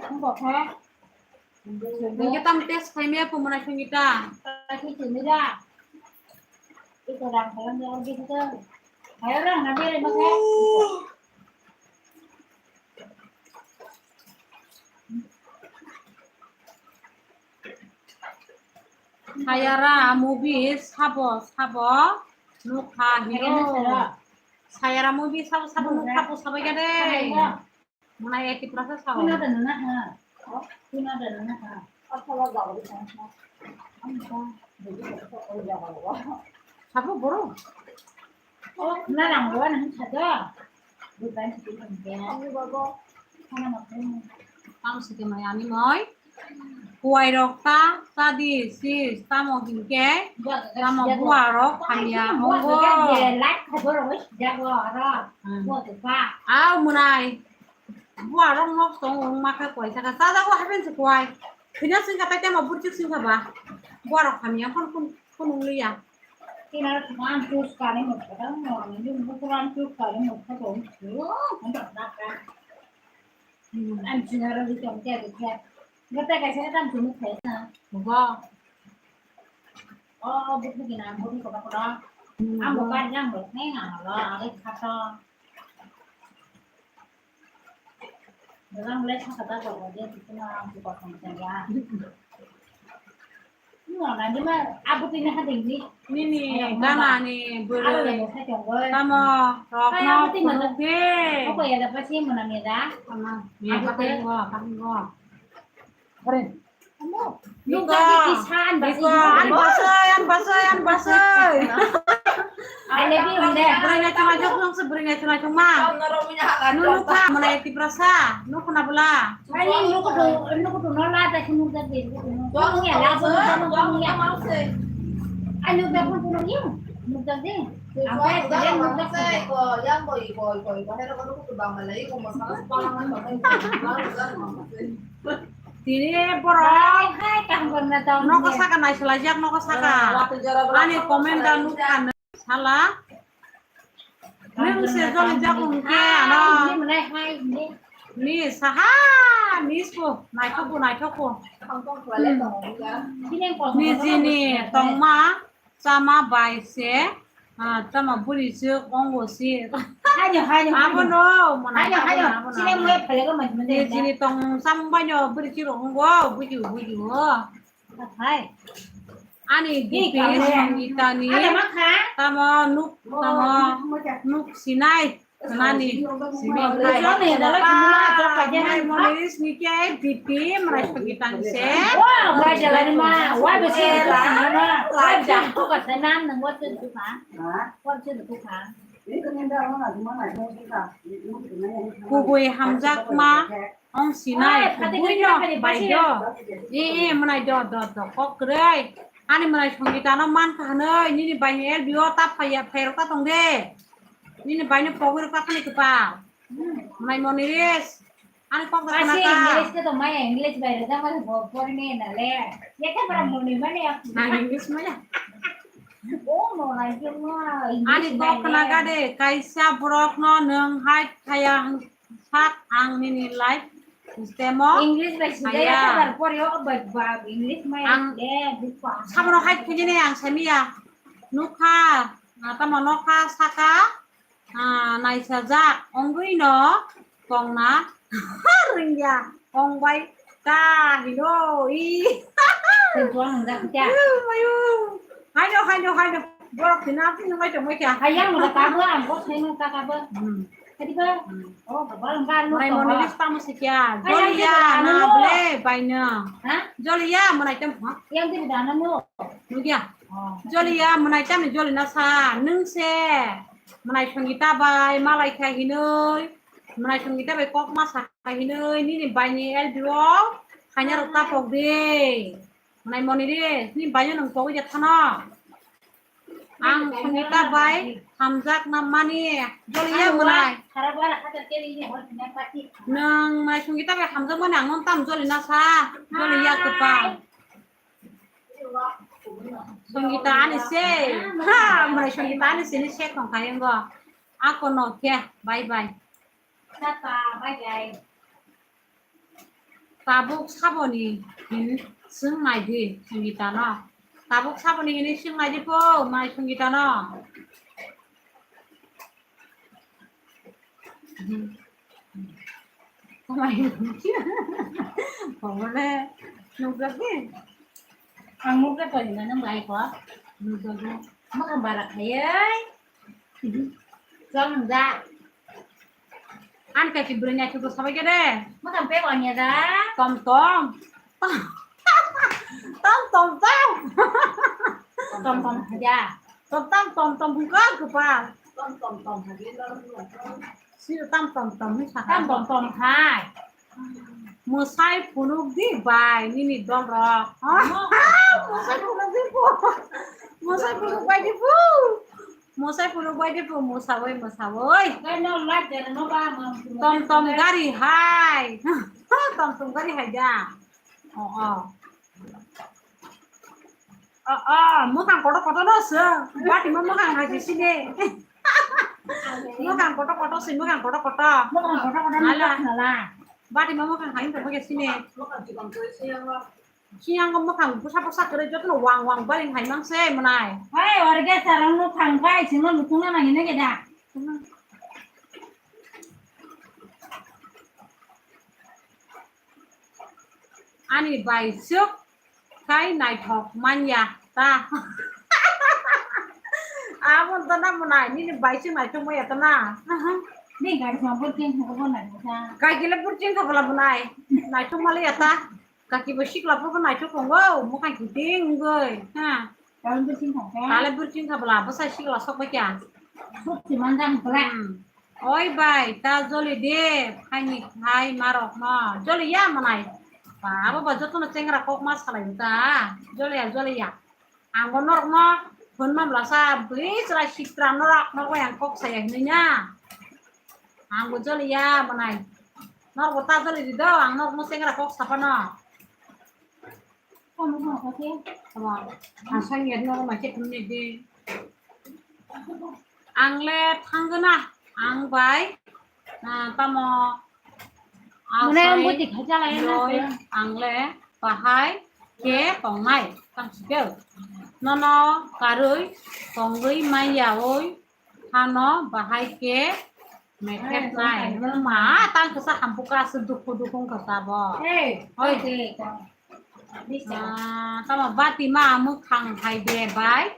Ang bokha. Hingke tam test khai me pumana hingita. Kaki chumira. Ito rang kalang ya, ito. Ayo rang, nanti ada makan. Sayara movie sabo sabo nukha hino. Sayara movie sabo sabo nukha bo sabai gade. Muna ya Tiprasa sabo. Kuna da nana ha. Kuna da nana ha. Sabo boro. Oh, na rang bo nang sa do. Bukan sih kan ya. Ani babo. Kana makan. Tamo sike mai ani moi. Kuai rok ta, ta di, sis, tamo hingke, tamo bua rok hamya ongo. Light khajor rok jago aro. Hmm. Bo de pa. Au munai. Bua rok nok tong ong maka kuai saka. Ta jago haben se kuai. Khina singka tai tamo burchuk singka ba. Bua rok hamya kon kon kon ong liya. Tina rok man tus kani mukha dang mo ni mukha ran tus kani mukha dong. Yo, kan tak tak. Hmm. Am sinara di tong tia di tia. Gata kaisa tam sini khaisa. Bo. Oh, buku gina, buku koda koda. Hmm. Am buka jang bo, neng ang lo, agi khato. Dalam mulai khato ta bo, dia tu kena buka kong ya. Nuna, nani ma, abu tini hati ni. Nini, gana ni, buru. Tamo, rok no, phunuk di. Apa ya, dapat sih, mana meda? Tamo, ya, pakai gua, pakai gua. Nukjak di kisan, basi. An basoi, an basoi, an basoi. Bwrwi naithok naithok nung se bwrwi naithok naithok ma. Nung nukha mwnai Tiprasa, nukho na bwla. Ani nukutu, nukutu no la ta khunu da de. Nung ya la bo nung ya. Ani da khunu nung ya. Nukjak de. Apa ya, nukjak de. Yang boy boy boy boy. Hero ko nukutu bang malai ko mo sana bang malai. Tini borok. Hai, hai, kaham korna tong. Noko saka naisolajak, noko saka. Ani comment da nukha sala. Nung se joli jak hwnkhe ano. Ni saha, ni sbo, naithok bo, naithok bo. Nijini tongma. Chama bai se, ah, chama bwrwi se ongo se. Haino, haino, haino. Abono, mona, haino, haino. Abono, sini abono. Mui phalego mani, mani. Chini tong chama baino bwrwi se ongo, buju, buju. Hai. Ani D P songitani. Ada makha? Tamo nuk, tamo nuk sinai. Nani? Simi. Jone, dala kimula, jok kaje han. Moniris ni ke D P mrai pagi tangse. Wah, wah, jalani ma. Wah, besi. Wah, jam tu ka senan nang wah tu ka. Wah tu ka. Kubui hamjak ma. Ong sinai. Ai, pati kubui kira no kari basi. Bai do. Eh, eh, mwnai do, do, do. Kok kwrwi. Ani mwnai Songita no man kha hwnwi. Nini bai ni L B O ta phaiya, phairok ta tong de. Nini bai no pogwi rok ta thani kwpal. Mwnai Moniris. Ani kok ta khna ka. English ke to maya English bai rok ta maya bo pori ne na le. Ye ta para Moni mane. Na English maya. Oh, no, I don't know. Ani kok khna ka de. Kaisa borok no nwng hai thaya. Sak ang nini life sistemo. English bai sijak ya. Bar pori o bai ba English mai ang de buka. Sabro hai khini ne ang samiya. Nukha, ah, tamo nokha saka, ah, naisajak ongwi no tongna ringya ongbai. Ka hino i. Tentuang hwnjak khe. Ayo. Haino, haino, haino. Borok thina phino mai tongmai kha. Hayang mo ta bo ang bo thaino ta ka bo. Hmm. Kadi ba? Hmm. Oh, ba ba ba no. Mai to. Moni list tamo sikya. Hayang joliya na ble baino. Ha? Joliya mwnai tam ha? Yang tiri dana no. Nugya. Oh. Joliya mwnai tam joli na sa nung se. Mwnai Songita bai malai kha hinoi. Mwnai Songita bai kok ma sa hinoi nini bai ni L B O khaina rok ta pok di. Mwnai Moni ri, nini bai no nung pogwi de thano. Ang Songita bai hamjak na mani joliya mwnai. Nwng mai Songita bai hamjak mani ang nwng tam joli na sa joliya kwpal. Songita ani se. Ha, mwnai Songita ani se ni se tong kha yango. Ako no khe bye bye. Tata bye bye. Tabuk saboni hin swng nai di Songita no. Tabuk saboni hin swng nai di po mai Songita no. Mai Songita. Pogole nukjak di. Ang nukjak to hinna nang bai ko. Nukjak di. Makam bara khayai. Chwng da. Ani kaki bwrwi naithok sabai khe de. Makam pe wanya da. Tom tom. Tom tom tom. Tom tom haja. Tom tom tom tom bungka kwpal. Tom tom tom haja. Si tam tom tom ni sakha. Tam tom tom hai. Mwsai phunuk di bai nini dol rok. Mwsai phunuk di pu. Mwsai phunuk bai di pu. Mwsai phunuk bai di pu, mwsawi, mwsawi. Tom tom gari hai. Tom tom gari hai da. Oh, oh. Oh, oh, mwkhang kotor kotor no se. Bati ma mwkhang hai sini. Mwkhang kotor kotor se, mwkhang kotor kotor. Mwkhang kotor kotor. Ala. Bati ma mwkhang hai to sini. Siyang ko mwkhang bwsa bwsa kwrwi jotono wang wang baring hai mang se mwnai. Hai, orge sarang no thang bai sino lutung na nangini ke da. Ani bai suk kai naithok manya ta. Abo to na mwnai, nini bai suk naithok manya ta na. Ni gari ma burking thang ko na ta. Kai gile burking thang ko la mwnai. Naithok mali ya ta. Kaki bo sikla phuru naithok tongo, mwkhang kiting wngwi, ha. Kale burching kha khe? Kale burching kha bwla, bwsai sikla sok bai kha. Sok si manjak bwla. Hmm. Oi bai, ta joli de, phaini khai marok no. Joli ya mwnai. Ba, abo ba jotono chengra kok ma salai ta. Joli ya, joli ya. Ang bo norokno phone ma bwlasa bwrwi chwrai sikra norok, norok bai ang kok saya hinwi na. Ang bo joliya mwnai. Norok bo ta joli di do, ang norokno chengra kok sapano. Tamo, ang sani yari norok mai khe thumni di. Ang le thangna, ang bai, ah, tamo Mwnai ang asai bwtwi khaichalai na yoi se. Ang le bahai khe tongnai tang sikhe. Nono karwi tongwi manya oi hano bahai khe methepnai. Hey, tongthai. Ma tang kisa hampuk aswk dukhu dukhu wngkha sabo. Hey, oi. Oi, de, tong. Bisa. Ah, tamo bati ma mwkhang hai de bai.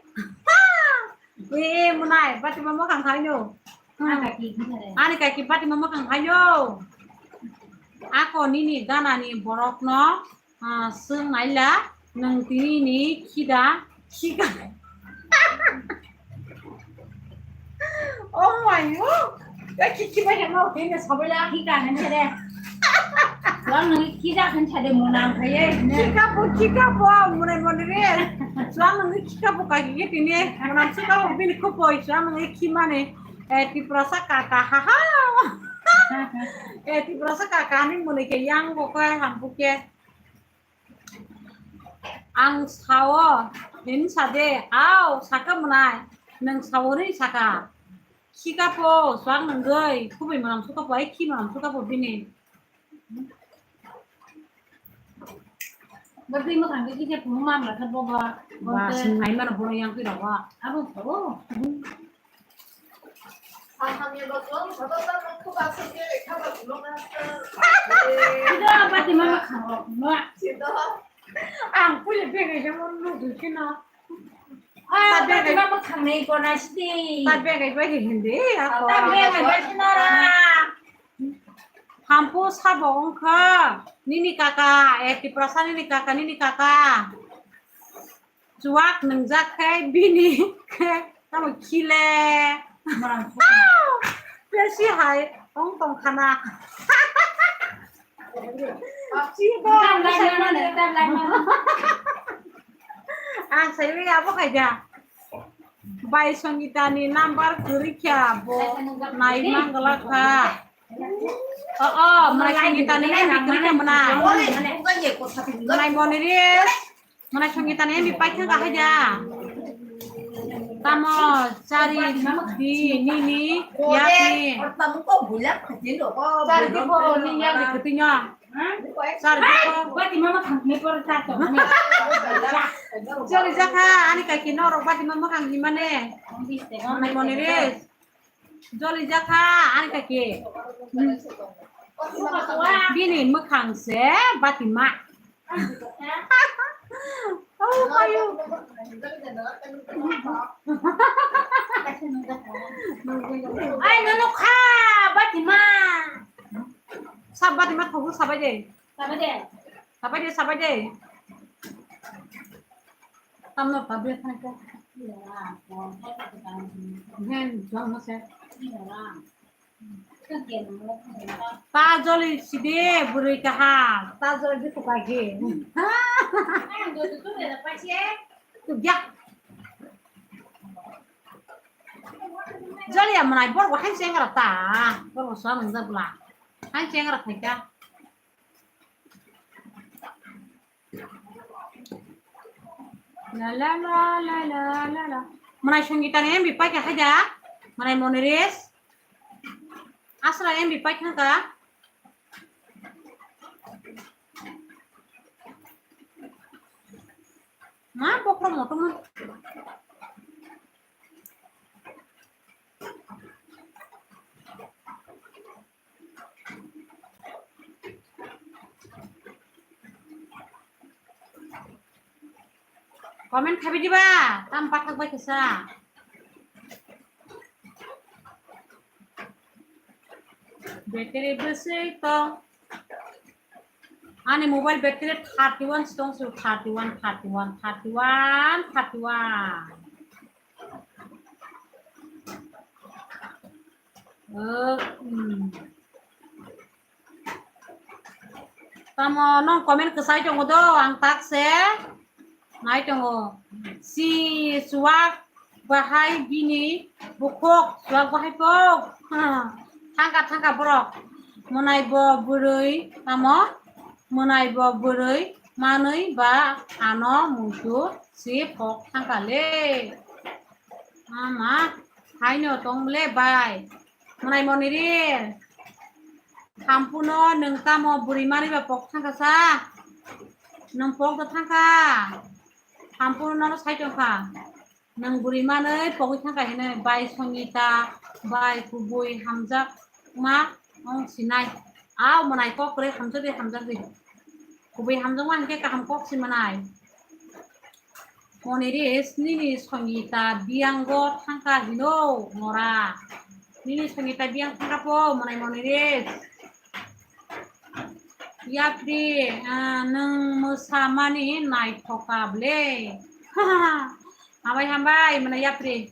Eh, mwnai, bati ma mwkhang hai no. Ani kaki, ani kaki bati ma mwkhang hai no. Ako nini gana ni borok no, ah, swng naila, nwng tini ni khida, khika. Oh my God. Ya, ki, ki bai hemo, ki ne sabai la. Ki ka han chade. Wang nang ki ja han chade mo nang khaye. Ki ka bo, ki ka bo, mo nai mo re. Wang nang ki ka bo ka ki tine. Mo nang ki ka bo bin ko bo, wang nang ki mane. Eh, Tiprasa kaka, ha ha. Eh, Tiprasa kaka ni mo ne ke yang bo ka ham bu ke. Ang sao, hin sa de, ao, saka mwnai, nwng sao ri saka. Khika po, swang nwngwi, kubui mwnam suka po, ai khi mwnam suka po bini. Bwtwi mwkhang khe kisa phuru mamla khe bobo. Ba, swng nai mano bono yang twi rogo. Abo phuru. Sida, bati mama kharo, ma. Ang puli bega jamo nudu kina. Ah, bati mama khangnai kona sidi. Ta bega bagi hindi, ako. Ta bega bagi nara. Hampu sabo wngkha, nini kaka, eh, Tiprasa nini kaka, nini kaka. Chuak nwngjak khe bini khe tamo khile. Besi hai ong tong khana. Chibo. Ang sai wi abo khai da. Bai Songita ni number kwrwi kha, bo nai manglak kha. O, o, mwnai Songita ni M B kwrwi kha mwnai. Mwnai Moniris, mwnai Songita ni M B pai thang kha haida. Tamo chari di nini yakni. Chari di bo ni yakni kwtwino. Sir, bati mama khang ni por ta to. Joli jakha, ani kaki norok bati mama khang himane. Moni, Moniris. Joli jakha, ani kaki. Bini mwkhang se bati ma. Oh, ayo. Ai, nono kha, bati ma. Sab bati ma thogo sabai de. Sabai de. Sabai de, sabai de. Tamno public thangka. Hen, jong mo se. Ta joli side, bwrwi kaha. Ta joli di tukai ge. Tugya. Joli ya mwnai borok hai cheng rata. Borok sa mung jabla. Hai cheng rata ka. La la la la la la la. Mwnai Songita ni M B pai kha haida. Mwnai Moniris. Asra M B pai thang kha. Ma bokro moto mo. Comment khabi diba, tam pathak bai kisa. Battery bwswi tong. Ani mobile battery thirty one stong su, thirty one, thirty one, thirty one, thirty one. Oh, hmm. Tamo nong comment kwsai tongo do, ang tak se nai tongo. Si chuwak bahai bini bukhuk, chuwak bahai pok. Thangka thangka borok. Mwnai bo bwrwi tamo? Mwnai bo bwrwi manwi ba ano muitu si pok thangka le. Ama, haino tong le bai. Mwnai Moniris. Thampuno nwng tamo bwrwi manwi ba pok thangka sa? Nwng pok do thangka. Thampuno nono sai tongkha. Nwng bwrwi manwi pogwi thangkha hinwi bai Songita, bai kubui hamjakma wng sinai. Au mwnai kok kwrwi hamjakdi, hamjakdi. Kubui hamjakma hinkhe kaham kok si mwnai. Moniris, nini Songita biyango thangkha hino mora. Nini Songita biyang thangkha po, mwnai Moniris. Yapri, ah, nwng mwsamani naithoka ble. Hambai, hambai, mwnai yapri.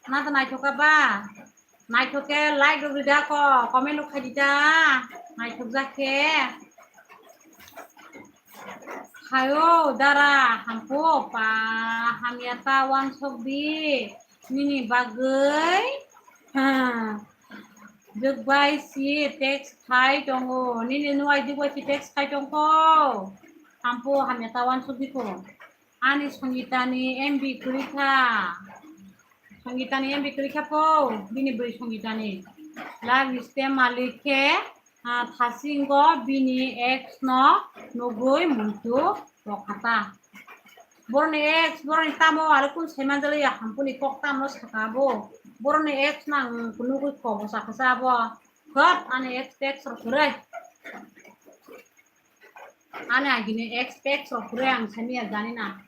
Nato naithoka ba? Naithok khe like rok rida ko, comment rok khai dida. Naithok jak khe. Hayo dara, hampo pa, hamya ta wansok di. Nini bagwi. Ha. Jwk bai si text khai tongo. Nini nuai jwk bai si text khai tongkho. Hampo hamya ta wansok di ko. Ani Songita ni M B kwrwi kha. Songita ni M B kwrwi kha po, bini bwrwi Songita ni. Love stem malik khe, ah, thasingo bini ex no nugwi muitu rwkha ta. Boroni ex, boroni tamo aro kun saimanjali ya hampuni kok tamno saka bo. Boroni ex nang nugwi kobo sakha sa bo. Khot ani ex tex rok kwrwi. Ani agini ex tex rok kwrwi ang samiya jani na.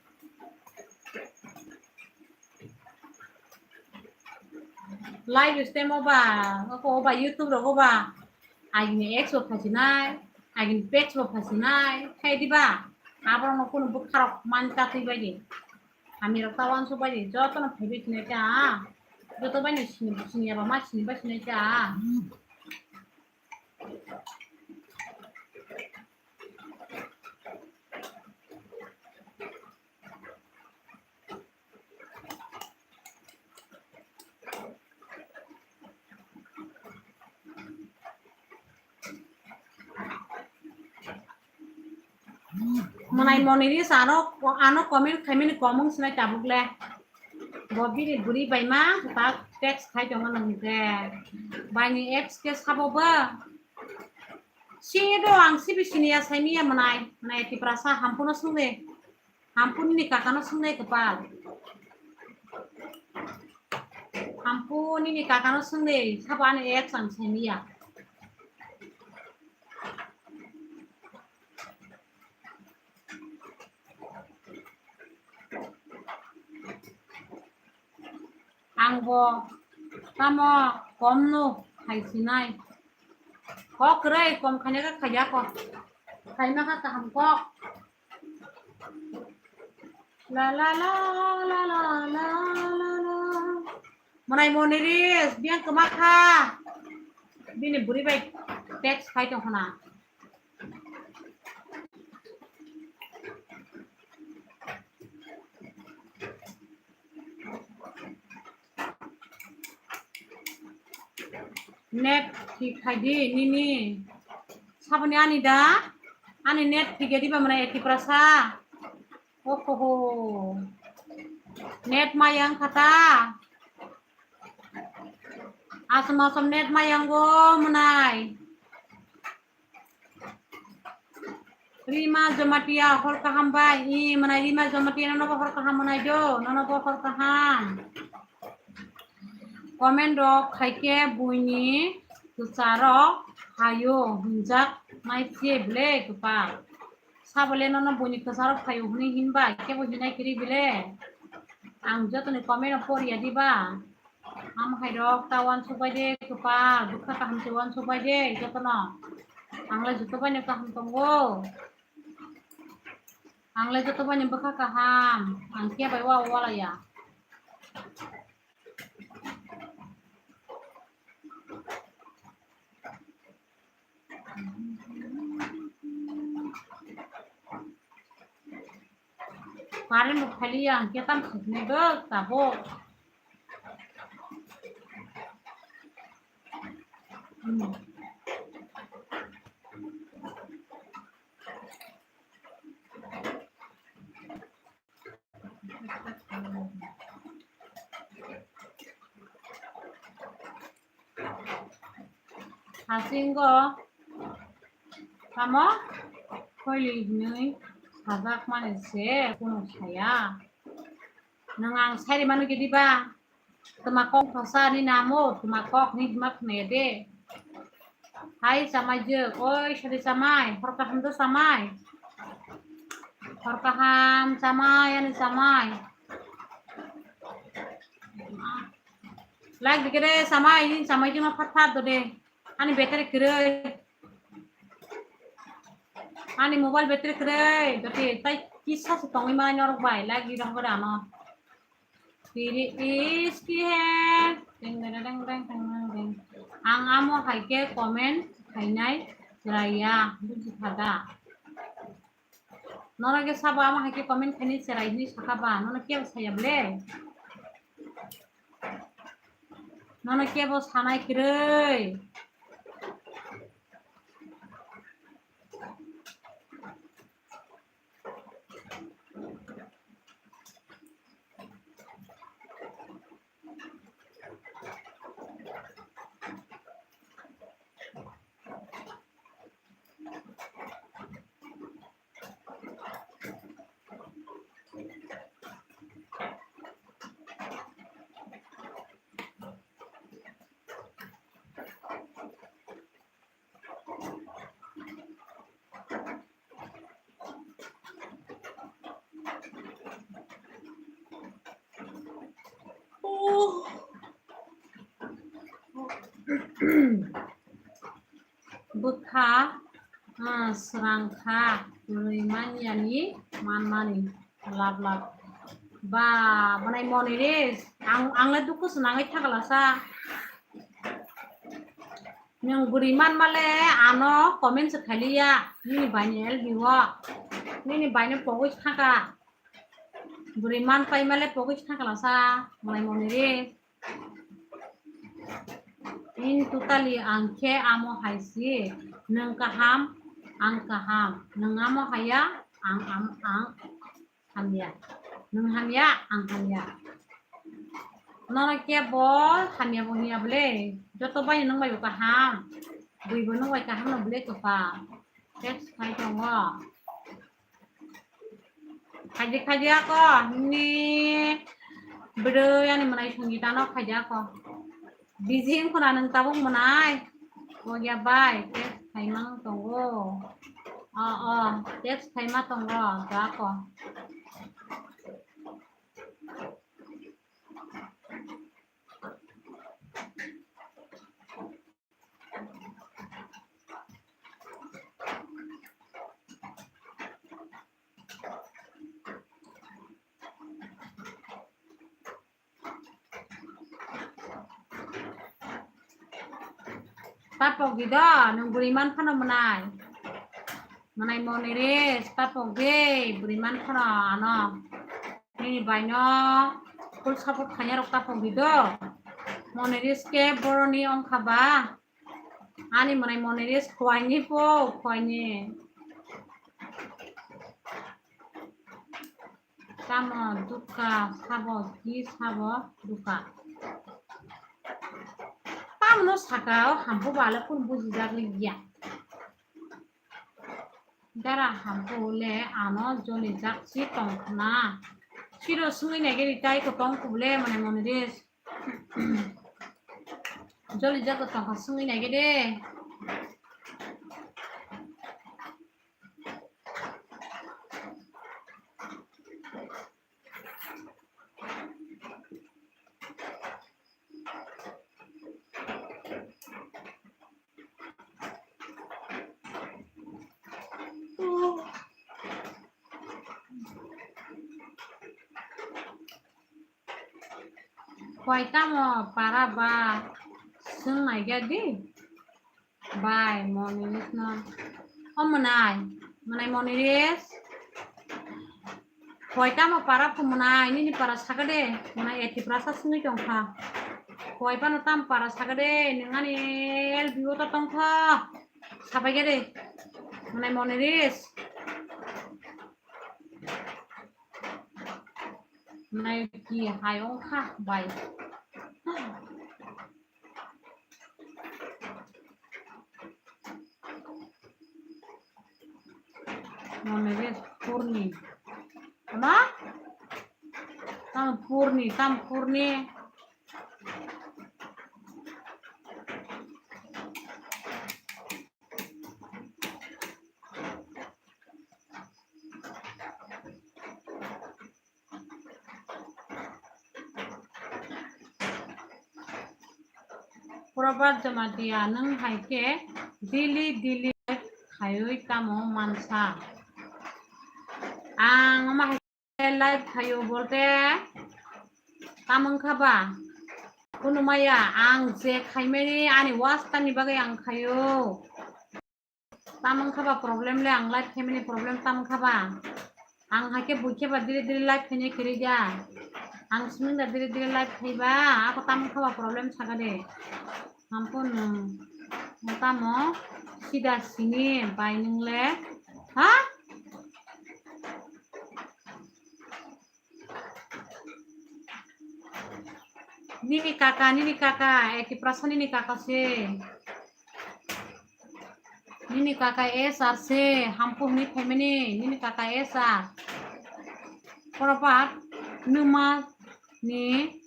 Live stem o ba, oko o ba YouTube rogo ba. Agini ex bo phasinai, agini page bo phasinai, khai di ba. Aborok no kunu bwkha rok man ta twi bai di. Ami rok ta wansuk bai di, joto no phaibai sinai ta. Joto bai no sini, sini ya ba ma sini bai sinai ta. Mwnai Moniris ano, ano comment khaimani komung sinai tabuk le. Bo bini bwrwi bai ma ta text khai tongo nang hwnkhe. Baini apps khe sabo ba. Sini do ang sibi siniya saimiya mwnai. Mwnai Tiprasa hampuno sungde. Hampu nini kakano sungde kwpal. Hampu nini kakano sungde. Sabo ani apps ang saimiya. Ang bo tamo kom no hai sinai. Kok kwrwi kom khaina kha khaiya ko. Khaima kha kaham kok. La la la. Mwnai Moniris biyang kwma kha. Bini bwrwi bai text khai tong khna. Net thik khai di nini. Saboni ani da? Ani net thik ya diba mwnai Tiprasa? Ohoho. Net mayang khata. Asam asam net mayango mwnai. Rima Jamatia hor kaham bai. I mwnai Rima Jamatia nono bo hor kaham mwnai do. Nono bo hor kaham. Comment rok khaikhe buini kwcharok hayo hinjak nai phiye ble kwpal. Sabole nono buini kwcharok phaio hwnwi hinba kebo hinai kiri bile. Ang jotoni comment no poriya diba. Am hairok ta uansuk bai de kwpal bwkha kaham se uansuk bai de jotono. Ang le joto bai no kaham tongo. Ang le joto bai no bwkha kaham. Ang khe bai wa walaya. Current bo phaliya, ang khe tam khwlai do tabuk. Hmm. Hasingo tamo khoili hinwi sajakmani se kunu saya. Nwng ang sairi manu gidi ba? Tuma kok thosa ni namo, tuma kok ni hima khne de. Hai chamai je, oi sari chamai, hor kaham do chamai. Hor kaham chamai, ani chamai. Like dikere chamai, ni chamai jima phat phat do de. Ani battery kwrwi. Ani mobile battery kwrwi. Doti tai kisa se tongwi manai norok bai. Like di rok bai ano. Tiri is ki hai. Deng deng deng deng deng deng. Ang amo hai khe comment khainai chwraiya. Buji kha da? Nono khe sabo amo hai khe comment khainai chwrai hinwi sakha ba? Nono kebo saya ble? Nono kebo sanai kwrwi? Bwkha, ah, swrang kha, kwrwi man yani, man mani, lab lab. Ba, bwnai moni re, ang, ang le dukhu swnangwi thaglasa. Nwng bwrwi man male ano comment se khailiya, nini bai ni L B o, nini bai no pogwi thangkha. Bwrwi man pai male pogwi thangkha lasa, bwnai moni re. In totally ang khe amo hai si, nwng kaham, ang kaham, nwng amo haiya, ang, ang, ang hamya. Nwng hamya, ang hamya. Nono kebo hamya bo hinya bole. Joto bai nwng bai bo kaham. Bui bo nwng bai kaham no bole kwpal. Text khai tongo. Khaidi khaidi ako ni bwrwi ani mwnai songwi tano khaidi ako. Busy wngkha na nwng tabuk mwnai? Oya bai, text khaimang tongo. O, o, text khaima tongo, ako. Tapok di do, nwng bwrwi man phano mwnai. Mwnai Moniris, tapok di, bwrwi man phano ano. Nini bai no full support khaina rok tapok di do. Moniris ke boroni ongkha ba. Ani mwnai Moniris khwai ni po, khwai ni. Tamo dukha sabo, ki sabo dukha. Tamo no saka o hampu bale kun buji jak liya. Dara hampu le ano joli jak si tong khna. Siro sungwi nai geri tai ko tong kubule mwnai Moniris. Joli jago tongkha sungwi naikhe de. Khwai tamo para ba swng naikha di. Bai Moniris no. O mwnai, mwnai Moniris. Khwai tamo para phu mwnai, nini para saka de. Mwnai eti prasa swngwi tongkha. Khwai pano tam para saka de, nwng ani L B O ta tongkha. Sapai khe de. Mwnai Moniris. Nai ki hai ongkha bai. Moniris purni. Ama? Tam purni, tam purni. Probhat Jamatia, nwng hai khe daily daily live khaiwi tamo mansa? Ang omo hai khe live khaio bolte tamo wngkha ba? Kunu maya ang je khaimani ani watch time ni bagwi ang khaio. Tamo wngkha ba problem le, ang live khaimani problem tamo wngkha ba? Ang hai khe buikhe ba dire dire live khaina kwrwi da. Ang simi da dire dire live khaiba, ako tamo wngkha ba problem saka de. Hampun nwng, nwng tamo sida sini bai nwng le. Ha? Nini kaka, nini kaka, eki prasa nini kaka se. Nini kaka S R se, hampu hini family, nini kaka S R. Probhat, numa ni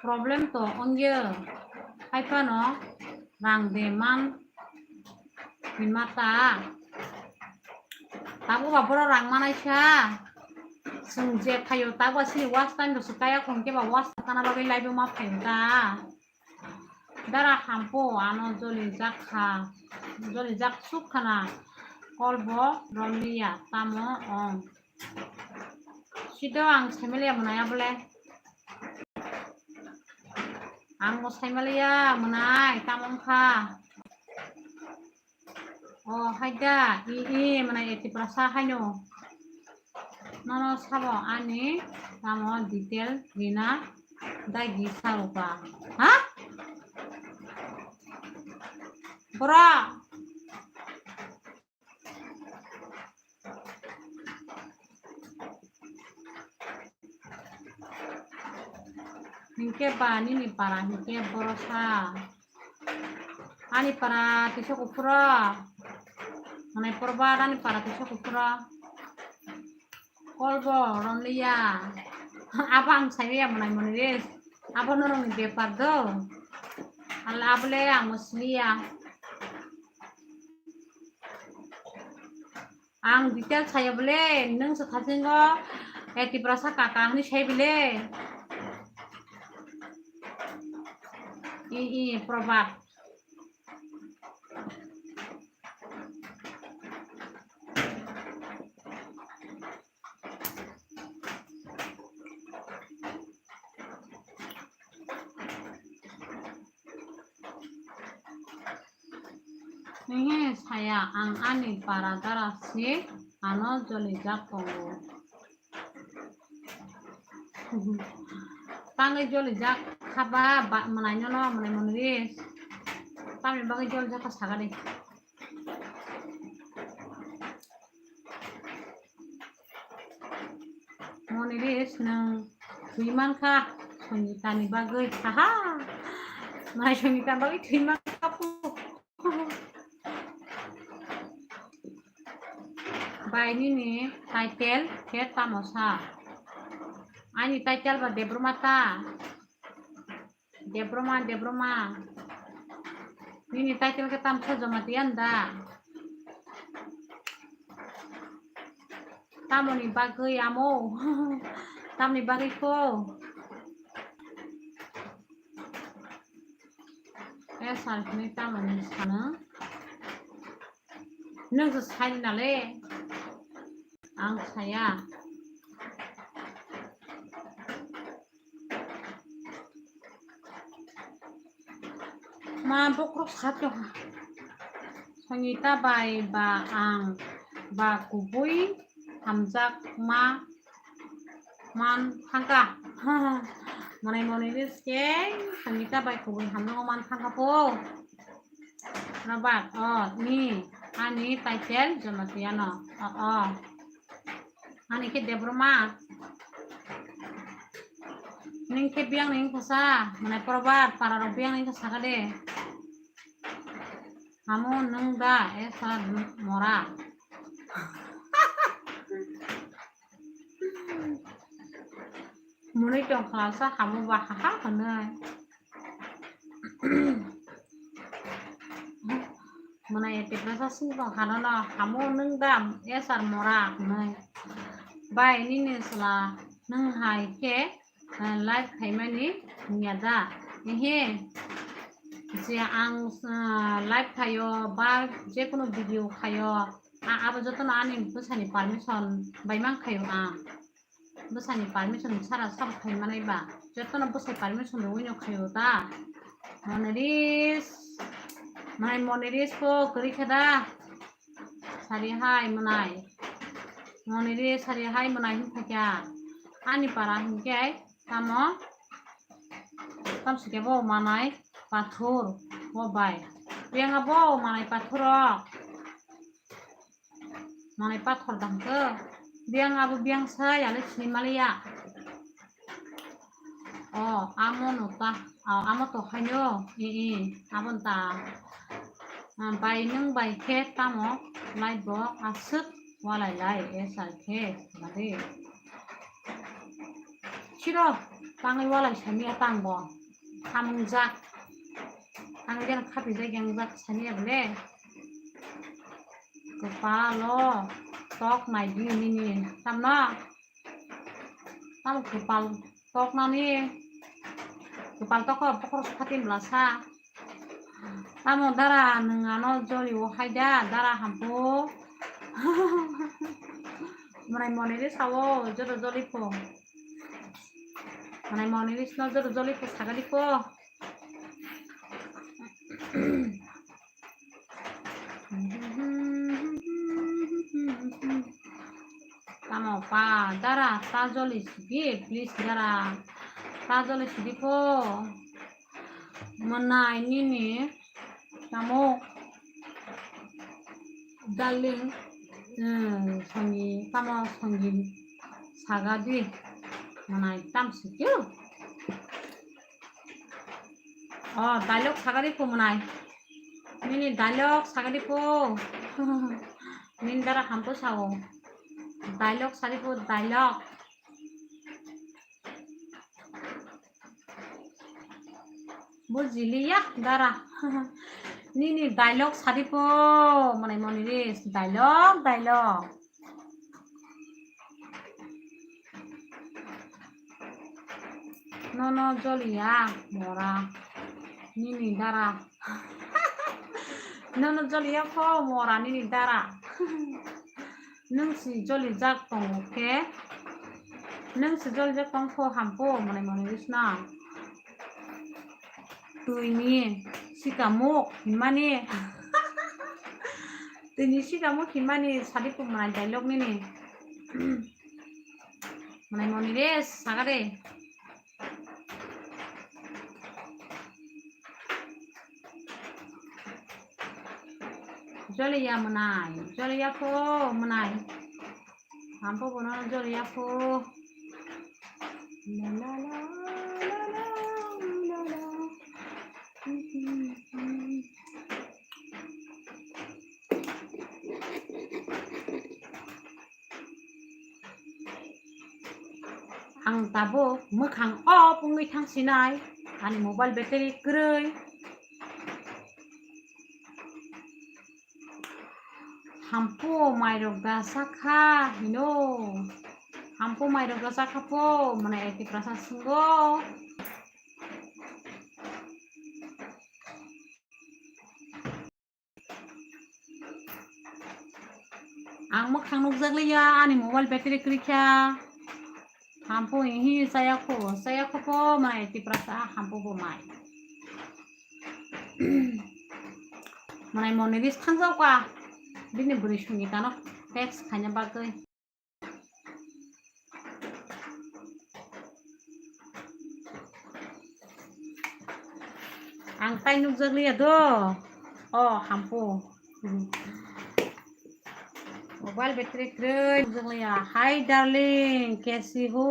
problem to ongya, hai phano rang de man hinma ta. Tabuk ba borok rang manai sa. Chwng je phaio tabuk ba chini watch time rok se kaya khong khe ba watch time kana bagwi live o ma phaio ta. Dara hampo ano joli jak kha. Joli jak suk khana. Kolbo romliya tamo ong. Sido ang saimaliya mwnai abole. Ang bo saimaliya mwnai tamo wngkha. O haida i i mwnai eti prasa haino. Nono sabo ani tamo detail rina dagi saruka. Ha? Pura. Hinkhe ba nini para hinkhe borosa. Ani para kisa kuphuro. Manai porba ani para kisa kuphuro. Kolbo romliya. Abo ang saiya manai moni res. Abo norokni bepar do. Ala abole ang siliya. Ang detail saya bole, nung se thasingo, eh, Tiprasa kaka hwnwi sai bole. I, i, Probab. Nini saya ang ani para dara si ano jolijak tongo. Tangwi jolijak khaba ba, mwnai nono mwnai mwnwi. Tamni bagwi jolijak kha sagani. Moniris nwng thwi mankha Sonitani bagwi. Haha. Mai Sonitani bagwi thwi mankha pu. Bai nini title khe tamo sa? Ani title ba Debbarma ta? Debbarma, Debbarma. Nini title khe tamsa Jamatia da? Tamoni bagwi amo? Tamni bagwi kho? Eh, sir, hwnwi tamoni sana? Nwng se sai nale? Ang saya. Ma bokrok sato ha. Songita bai ba ang ba kubui hamjak ma man thangka. Mwnai moni riske Songita bai kubui hamjak man thangka po. Robert, oh, ni, ani title Jamatia no. Oh, oh. Ani khe Debbarma. Ning khe biyang ning kasa, mane Probab, para rok biyang ning kasa kade. Hamu nung da, eh, sala mora. Mwnwi tong kha sa hamu ba ha ha hwnwi. Mwnai Tiprasa sung tong kha nono hamu nung da esar mora hwnwi. Bai nini sala nung hai khe, eh, live khaimani wngya da? Ehe. Je ang, ah, live khaio ba jekunu video khaio, a-, abo jotono ani bwsani permission bai mankhaio ang. Bwsani permission sara sabo khai manai ba. Jotono bwsai permission rwino khaio ta. Moniris. Mwnai Moniris po kwrwi khe da. Sari hai mwnai. Moniris sari hai mwnai hin kha kya. Ani para hin khe tamo. Tam si khe bo manai pathor bo bai. Yang abo manai pathor rok. Manai pathor dang khe. Biyang abo biyang sa yale sini maliya. Oh, amo no ta. Oh, amo to haino. I, i, abo ta. Ah, bai nung bai khe tamo lai bo aswk walai lai, eh, sai khe bade. Siro, tangwi walai samiya tang bo. Hamjak. Ang jan khapi jai yang jak samiya bole. Kwpalo tok nai di nini. Tamno? Tamo kwpal tok nani? Kwpal tok bokhorok phatin bwlasa. Tamo dara nwng ano joli o hai da, dara hampo. Mwnai Moniris sao, joto joli pho. Mwnai Moniris no joto joli pho, sagadi pho. Tamo pa, dara, ta joli sidi, please, dara. Ta joli sidi pho. Mwnai nini, tamo. Darling, hmm, songi tamo songi saga di, manai tam sikyo. Oh, dialogue saga di po manai. Nini dialogue saga di po. Nini dara hampo sao. Dialogue sari po dialogue. Bujiliya dara. Nini dialogue sadi po, manai moni ris dialogue, dialogue. Nono joliya mora nini dara. Nono joliya po mora nini dara. Nwng si jolijak tongo khe, nwng si jolijak tong kho hampo, manai moni ris na. Twi ni sikamuk himani. Twi ni sikamuk himani sadi po manai dialogue nini. Manai moni ris saga de. Joliya manai, joliya po manai. Hampo bono joliya po. La la la, la la la. Ang tabuk mwkhang off wngwi thang sinai, ani mobile battery kwrwi. Hampo mairok da sakha hino. Hampo mairok da sakha po, mane eti prasa sungo. Ang mwkhang nukjak liya, ani mobile battery kwrwi kha. Hampo hihi chaya kho, chaya kho po mai, tiprasa hampo bo mai. Manai moni ris thangjak ka, bini bwrwi songitano text khaina bagwi. Ang tai nukjak liya do. Oh, hampo. Mobile battery kwrwi nukjak liya. Hi darling, kaisi ho?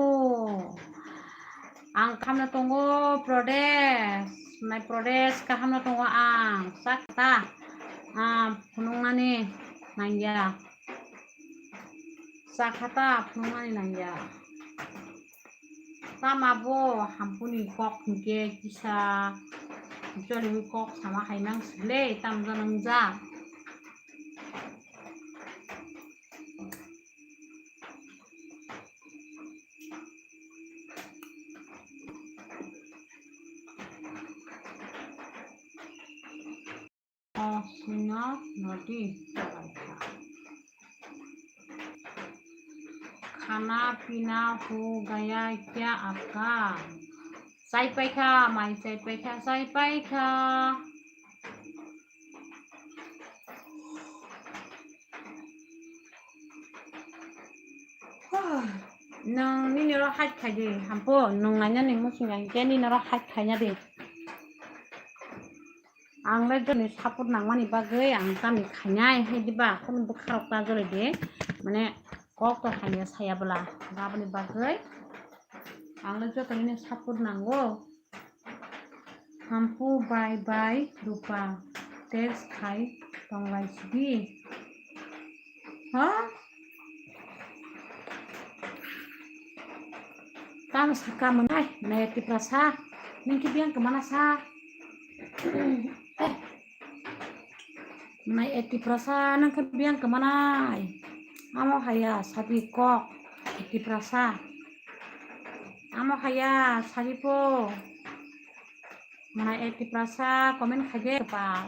Ang khamna tongo Prodesh. Nai Prodesh kahamna tongo ang. Sak ta. Ah, phunuknani nangya. Sakha ta phunuknani nangya. Tama bo hampuni kok hinkhe kisa joliwi kok sama hai mang sile tamjak nangjak. Sina nodi chalaikha. Khana pina ho gaya kya aapka? Chai paikha, mai chai paikha, chai paikha. Nwng nini oro hike khai di, hampo, nwng nainani muchung ya hinkhe nini oro hike khaina di. Ang le joni support nangmani bagwi ang tamni khainai, hai diba, kunu bwkharok ta jole di, mane kok to hanya saya bwla, aboni bagwi ang le joto nini support nango. Hampu bai bai rupa text khai tonglai sidi. Ha? Tamo saka mwnai, naya Tiprasa. Ningki biang kemana sa? Nai Tiprasa nang khe biang kemana? Amo haya sadi kok Tiprasa. Amo haya sadi po. Mana ek Tiprasa comment khaide pal.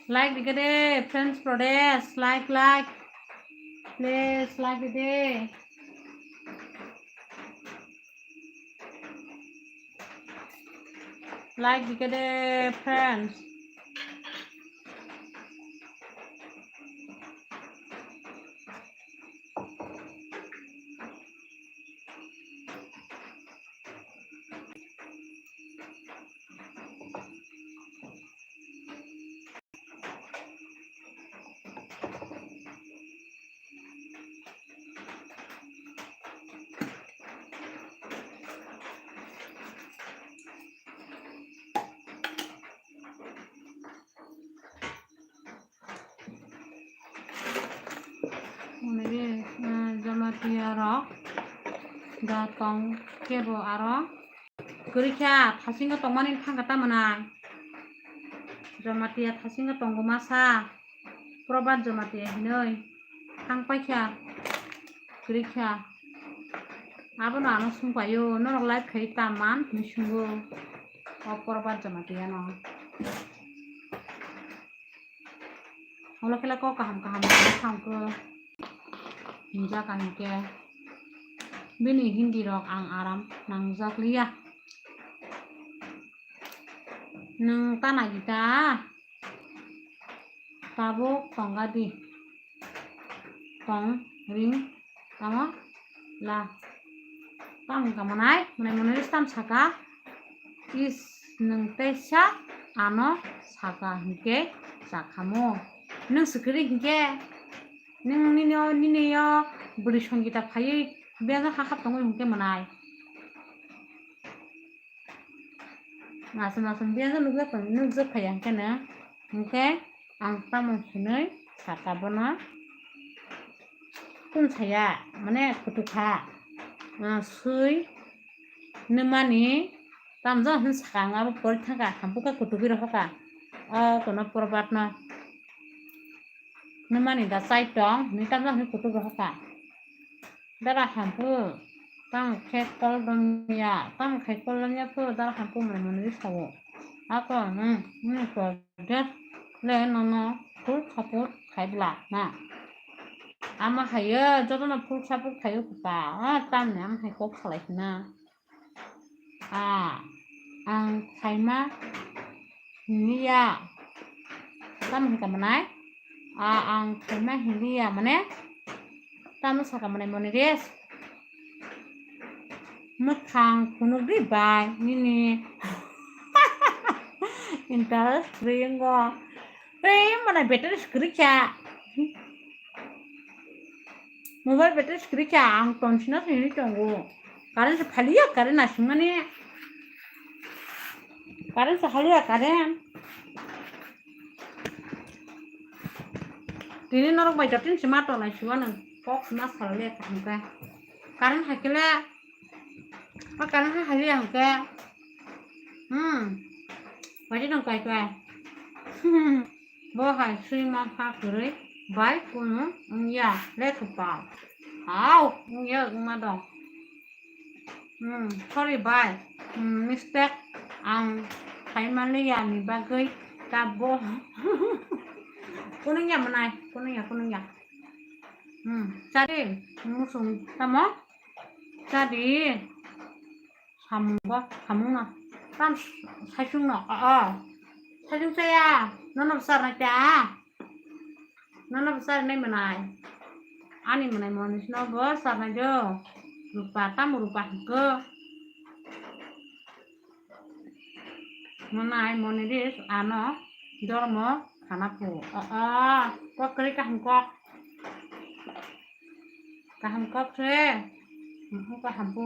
Like dikade friends Prodesh, like, like. Please like dide. Like dikade friends. Iya rok da tong kebo aro kwrwi kha thasingo tongmani thangkha tamo nang. Jamatia thasingo tongo masa. Probat Jamatia hinwi thang paikha, kwrwi kha. Abono ano sungpaio, norok live khai ta man hinwi sungo o Probat Jamatia no. Olo khe kok kaham kaham thangkhe hinjak hinkhe bini Hindi rok ang aram nangjak liya. Nwng ta nai di ta? Tabuk tongga di. Tong ring tamo la. Tamo wngkha manai, manai manai ris tam saka. Is nwng teisa ano saka hinkhe sakhamo. Nwng swkiri hinkhe nwng nini o, nini o bwrwi songita phaiwi biyang hakap tongwi hinkhe manai. Aswk aswk biyang nukjak tong, nukjak phaiya hinkhe nwng. Hinkhe ang tamo hinwi saka bono. Kun saya, mane kutukha. Ah, swi nwmani tamjak hin saka ang abo pori thangkha, hampukha kutugwi rohorkha. O kono Probat no. Nwmani da chai tong, hinwi tamjak hin kutuk rohorkha. Dara hampu, tamo khe kol romya, tamo khe kol romya phu, dara hampu mwnwi mwnwi sao. Ako, hmm, hmm, ko, de, le, nono, full support khai bla, na. Ama hayo, jotono full support khayo kha, ah, tamni ama hai kok salai khna. A, ang khaima hinliya. Tamo hwnka manai? A, ang khaima hinliya mane? Tamo saka manai Moniris? Mwkhang phunukdi bai nini. Interest ringo. Ei, mana battery swkri kha. Mobile battery swkri kha, ang tonsina sini tongo. Current se phaliya, current asingmani. Current se phaliya, current. Tini norok bai jotin se ma tongnai siwa nang. Kok sima salale kaham khe. Current hakile. Ma current ha hali ang khe. Hmm. Wajit nang kai kai. Bo hai sui ma pha kwrwi bai kunu wngya le kwpal. Hau, wngya wngma dong. Hmm, sorry bai. Hmm, mistake ang khaimani yani bagwi ta bo. Kunungya manai, kunungya, kunungya. Hmm, chadi, musung tamo? Chadi. Samung bo, samung no. Tam saichung no, o, o. Saichung chaya, nono bwsar nai ta. Nono bwsar nai manai. Ani manai Moniris no bwsar nai do. Rupa, tamo Rupa hwnkhe. Manai Moniris ano dormo khana phu. O, o, kok kwrwi kaham kok. Kaham kok se. Mhm, kaham phu.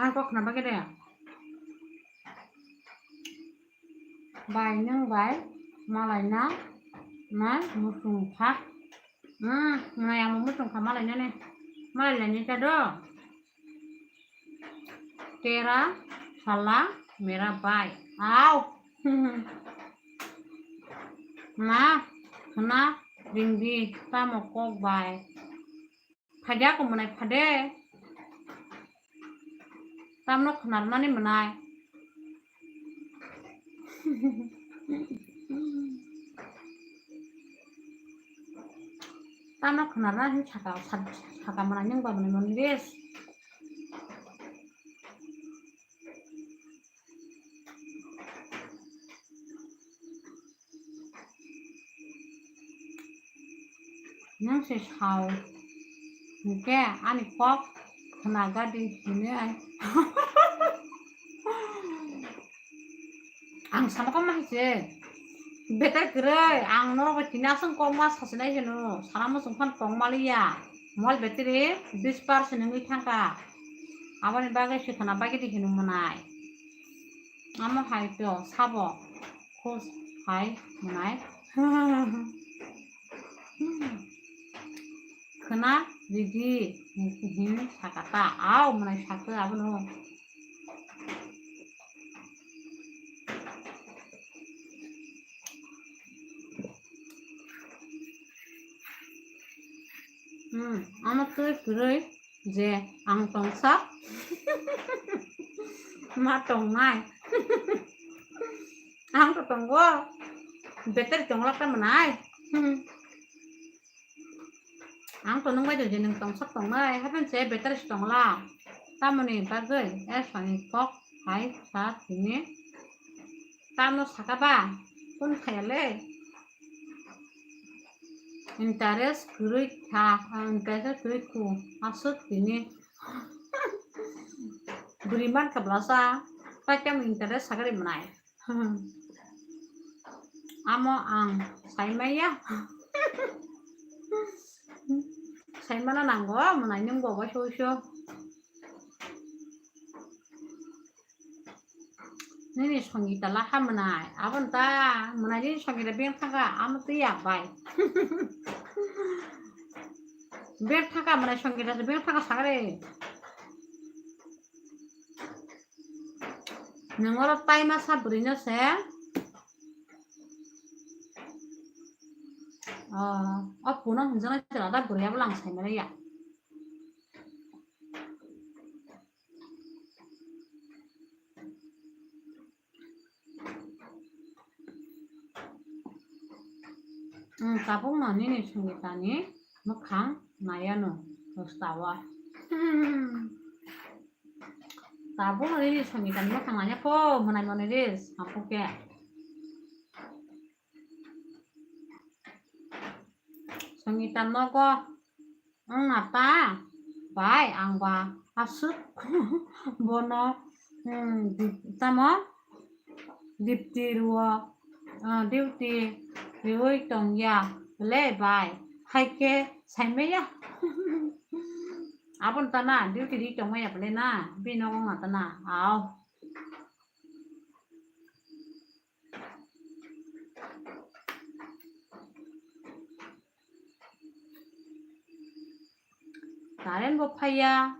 Ang kok khna bagwi de. Bai nwng bai malai na na muchung kha. Hmm, nwng yang muchung kha malai na ne. Malai lai ni ta do. Tera sala mera bai. Au. Ma, khna ringdi tamo kok bai. Phade ako mwnai phade. Tamno khwnarmani mwnai. Tamno khwnarna hin saka, saka mwnai nung ba mwnai mwnai res. Nang se sao. Hingke ani kok khnaga di hini ai. Ang sama kama hai se. Better kwrwi, ang norok bai tini aswk kokma sasinai hino, sana muchung phano tongma liya. Mobile battery bis percent wngwi thangkha. Aboni bagwi swkana bagwi di hino mwnai. Amo hai to sabo. Khus hai mwnai. Khwna ridi hin sakha ta. Au mwnai sakhe abono. Hmm, amo twi kwrwi je ang tongsa. Ma tongnai. Ang to tongo. Better tongla ta mwnai. Hmm. Ang to nung bai je nwng tongsak tongnai, haphang se better se tongla. Tamoni bagwi e sani kok hai sa tini. Tamo saka ba, kun khaya le? Interest kwrwi kha, ah, interest kwrwi khu, aswk tini. Bwrwi man kha blasa, tai tamo interest sakari mwnai. Amo ang saimaya. Saimana nango, mwnai nung bo bai soi so. Nini Songita la ha mwnai. Abon ta, mwnai nini Songita beng thaka, amo twi ya bai. Beng thaka, mwnai Songita se beng thaka sagre. Nwng oro tai masa bwrwino se. Ah, o puno hwnjaknai chwla da bwrwi abo lang saimaliya. Hmm, tabuk no nini Songitani mwkhang naiya no, hostawa. Hmm. Tabuk no nini Songitani mwkhang naiya po, mwnai mwnai ris, hampuk khe. Songita nogo wngna ta bai ang ba aswk bono, hmm, dip-, tamo dipti rwo, ah, duty riwi tongya le bai, hai khe saimaya. Aboni ta na duty ri tongmaya bole na, bini nogo wngna ta na, au. Current bo phaiya,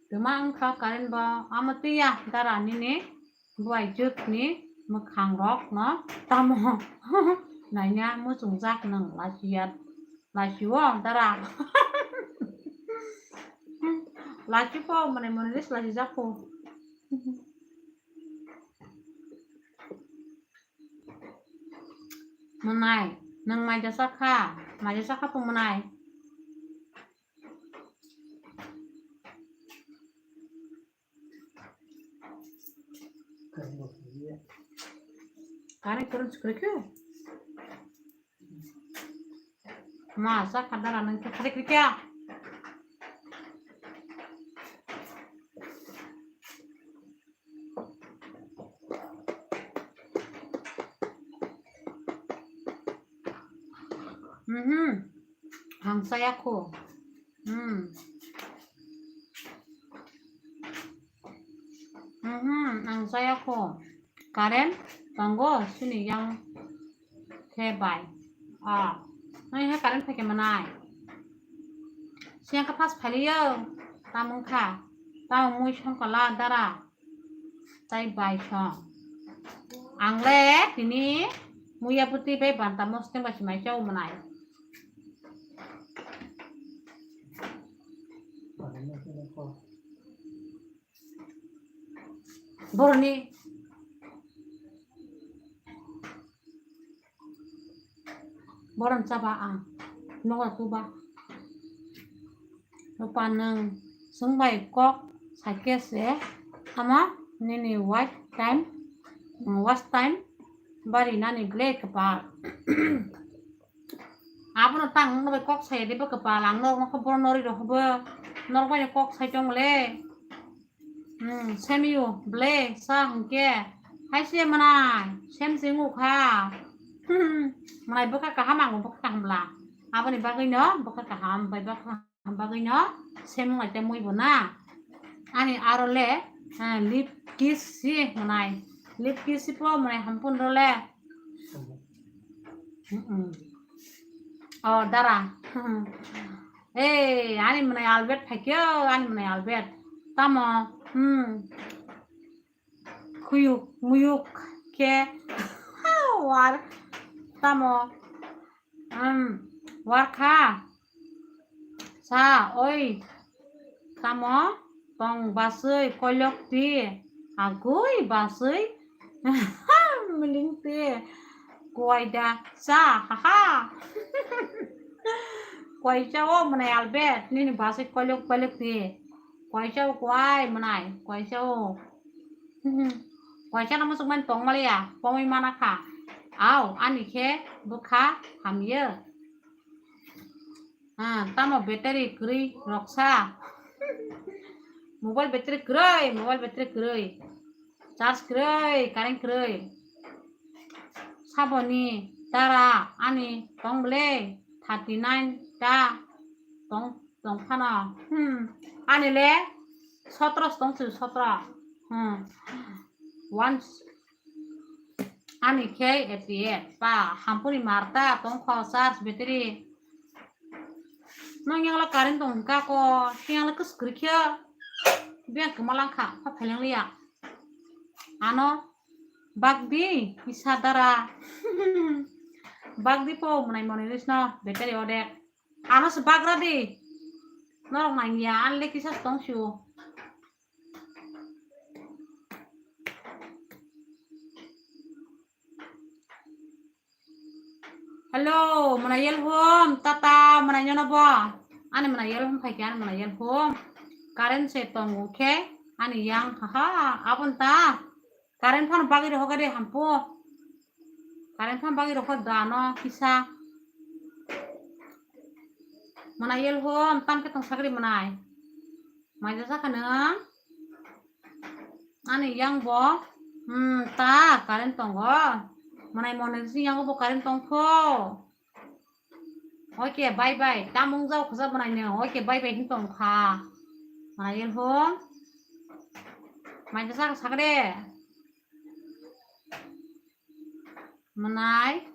twma wngkha current bo, amo twiya dara nini buai jwkni mwkhang rok no tamo naina muchungjak nwng lachiya, lachio dara. Lachi po mane mone ris lachi jako. Mwnai, nwng maija sakha, maija sakha po mwnai. Kani kurun chukre kyo? Ma, sa kadara nang kare kare kya? Mhm. Ang saya ko. Hmm. Mhm, ang saya ko. Current tongo sini yang khe bai. Ah, nai ha current phai khe manai. Siang khe fast phaliyo, tamung kha. Tamung mui songkala dara. Tai bai song. Ang le tini muya puti bai banta mostem bai simai chau manai. Boroni. Boron chaba ang. Nogo tuba. Rupa nwng swngbai kok saikhe se ama nini watch time, watch time bari nani ble kwpal. Abono tang nokno bai kok saya de bo kwpal, ang norok nokho bono nori rokho bo norok bai kok sai tong le. Hmm, semiyo ble sa hwnkhe hai se manai sem se wngkha. Hmm, mwnai bwkha kaham, ang bwkha kaham la. Aboni bagwi no bwkha kaham bai bwkha kaham bagwi no semung lai tei mui bo na. Ani aro le, eh, lip kiss si mwnai. Lip kiss si po mwnai hampun ro le. Mm-mm. Oh, dara. Hey, ani mwnai Albert phaikyo, ani mwnai Albert. Tamo? Hmm. Khuyuk muyuk khe war tamo, um, war kha sa oi tamo tong basui koilok ti agui basui miling ti kuai da sa haha kuai cha o mwnai Albert nini basui koilok koilok ti kuai cha o kuai mwnai kuai cha o. Waisa no muchuk mani tong maliya, pomwi mana kha. Au, ani khe bwkha hamya. Ah, tamo battery kwrwi roksa. Mobile battery kwrwi, mobile battery kwrwi. Charge kwrwi, current kwrwi. Saboni tara ani tong ble thirty nine ta tong tong phano. Hmm. Ani le sotro tong si sotro. Hmm. One ani khe eighty eight pa hampuri marta tong kho charge battery. Nang yang la current tong ka ko, yang la kus kri khe. Biang kemalang kha, pa pheleng liya. Ano bagdi isa dara. Bagdi po mwnai moni risno battery odek. Ano se bagra di. Norok nangya, an le kisa tong sio. Hello, mwnai yel hum, tata, mwnai nyono bo. Ani mwnai yel hum phaikhe, ani mwnai yel hum. Current se tongo khe, ani yang, haha, abon ta. Current phano bagwi rokha de hampu. Current phano bagwi rokha dano kisa. Mwnai yel hum, tam khe tong sagri mwnai. Maija sakha nang? Ani yang bo. Hmm, ta current tongo. Mwnai moni si yang bo current tong pho. Oke, bye bye. Tamung jao khasa mwnai nang. Oke, bye bye hin tong kha. Mwnai yel hum. Maija sakha sagri. Mwnai.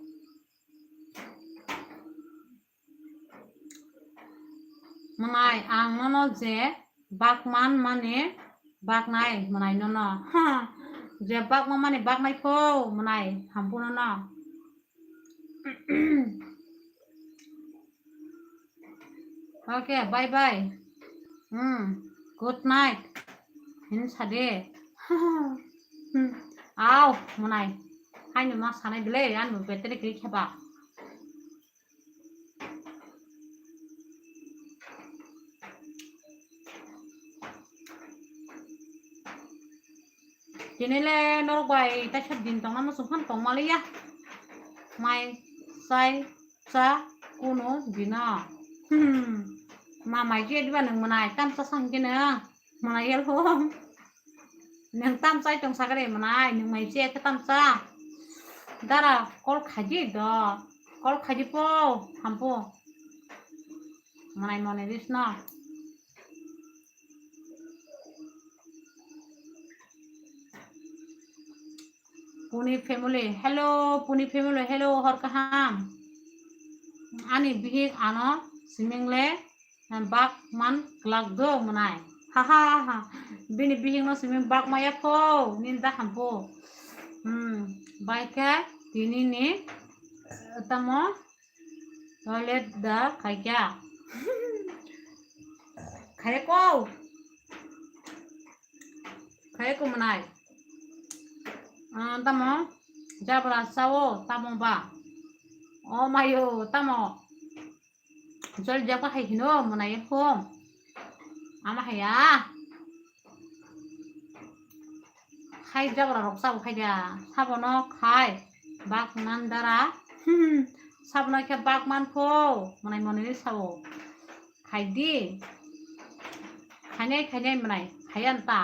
Mwnai, ang nono je bakman mani baknai mwnai nono. Ha, je bakman mani baknai pho mwnai hampu nono. Okay, bye bye. Hmm, good night. Hin sade. Hmm, au, mwnai. Haino ma sanai bile, ano battery kiri kheba. Tini le norok bai taisa din tongna muchung phano tong maliya. Mai chai cha kuno dino. Hmm. Ma mai je diba nang mwnai tam cha sang kene. Mwnai yel hum. Nang tam chai tong sagre mwnai, nang mai che khe tam cha. Dara call khaji do. Call khaji po, hampo. Mwnai mone dis no. Puni family, hello, Puni family, hello, hor kaham. Ani bihik ano siming le bak man glak do mwnai. Ha ha ha. Bini bihik no siming bak maya pho, nin da hampo. Hmm, bai khe tini ni, eh, tamo toilet da khaikya. Khaiko. Khaiko mwnai. Ah, tamo jabra sao tamo ba. O mayo tamo. Jol jaka hai hino mwnai hom. Ama haya. Khai jabra rok sao khai da. Sabono khai. Bak man dara. Sabono khe bak man pho. Mwnai mwnai sao. Khai di. Khainai khainai mwnai. Khaiyan ta.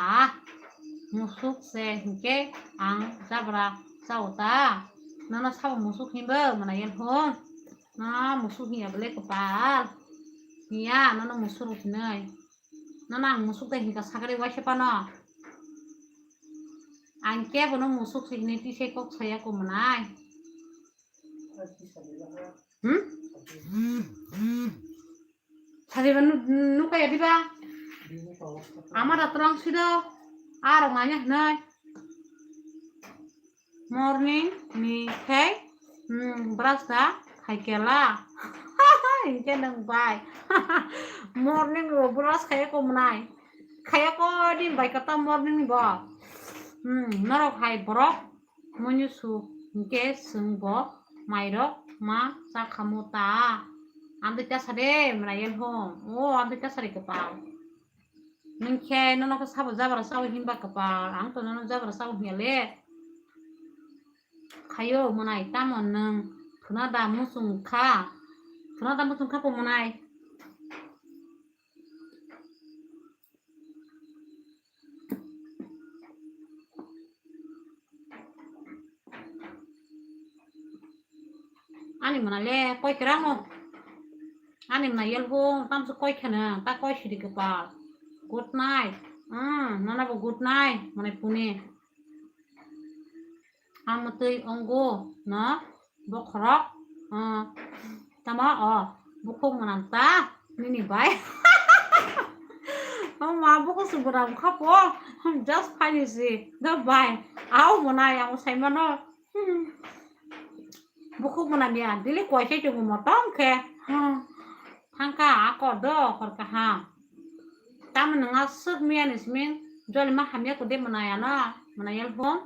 Musuk se hinkhe ang jabra sao ta. Nono sabo musuk hinbo mwnai yel hwn. Nono musuk hinya bele kwpal. Hinya, nono musuk rok hinwi. Nono ang musuk dai hinka sakari waisa pano. Ang kebo no musuk si hinwi tisai kok saya ko mwnai. Hmm? Sariba nu-, nukaya diba? Amar atrang sido. Aro nganya hnai. Morning ni khai, hmm, brush da khai kela. Hinkhe nang bai. Morning ro brush khai ko mwnai. Khaya ko din bai kata morning ni bo. Hmm, norok hai borok. Mwnwi su hinkhe chwng bo mairok ma chakhamu ta. Amtwi ta sade mwnai yel hwn. O amtwi ta sade kwpal. Nwng khe nono khe sabo jabra sao hinba kwpal. Ang to nono jabra sao hinya le. Khayo mwnai tamo nwng thuna da muchung kha. Thuna da muchung kha po mwnai. Ani mwnai le koi kwrang o. Ani mwnai yel hwn tamso koi kheno ta koi sidi kwpal. Good night. Hmm, nono bo good night mwnai puni. Amotwi ongo no bokhorok, ah, tamo o bukhuk mwnam ta nini bai. O ma bukhuk se bwrang kha po, just phai ni si do bai. Au mwnai ang sai mano. Bukhuk mwnam ya, dili koi sai tongo motom khe. Thangkha ako do hor kaham. Tamo nwng aswk miya ni simi jolima hamya kwdwi mwnai ano, mwnai yel hwn.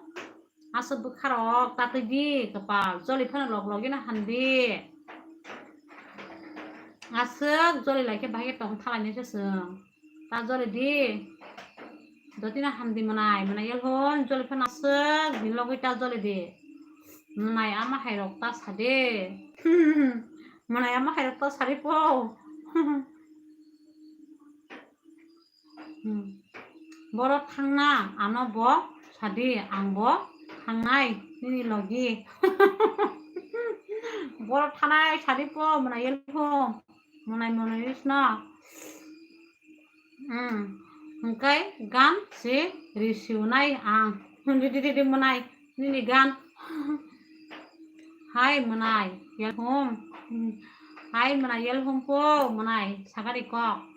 Aswk bwkha rok tatwi di kwpal, joli phano log logino hamdi. Aswk joli lai khe bahai khe tong thalai nai se chwng. Ta joli di. Jotino hamdi mwnai, mwnai yel hwn, joli phano aswk bini logwi ta joli di. Mwnai ama hai rok ta sade. Mwnai ama hai rok ta sari po. Hmm. Boro thangna ano bo sadi, ang bo thangnai nini logi. Boro thanai sadi po mwnai yel hwn, mwnai mwnai isno. Hmm. Hwnkhe gan se risiunai ang. Di, di, di, di, mwnai. Nini gan. Hai mwnai, yel hwn. Hai mwnai, yel hwn po mwnai, sakari kok.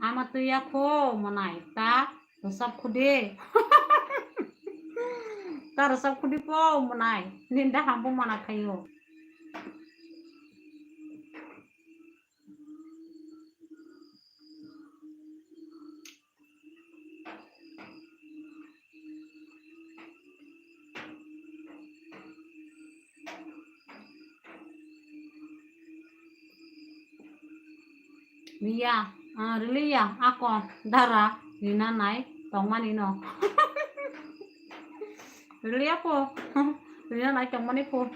Ama twi ya kho mwnai, ta rwchap khudi. Ta rwchap khudi po mwnai, nini da hambo mana khaio. Riya, ah, riliya, ako dara rina nai tongmani no. Riliya po, rina nai tongmani po.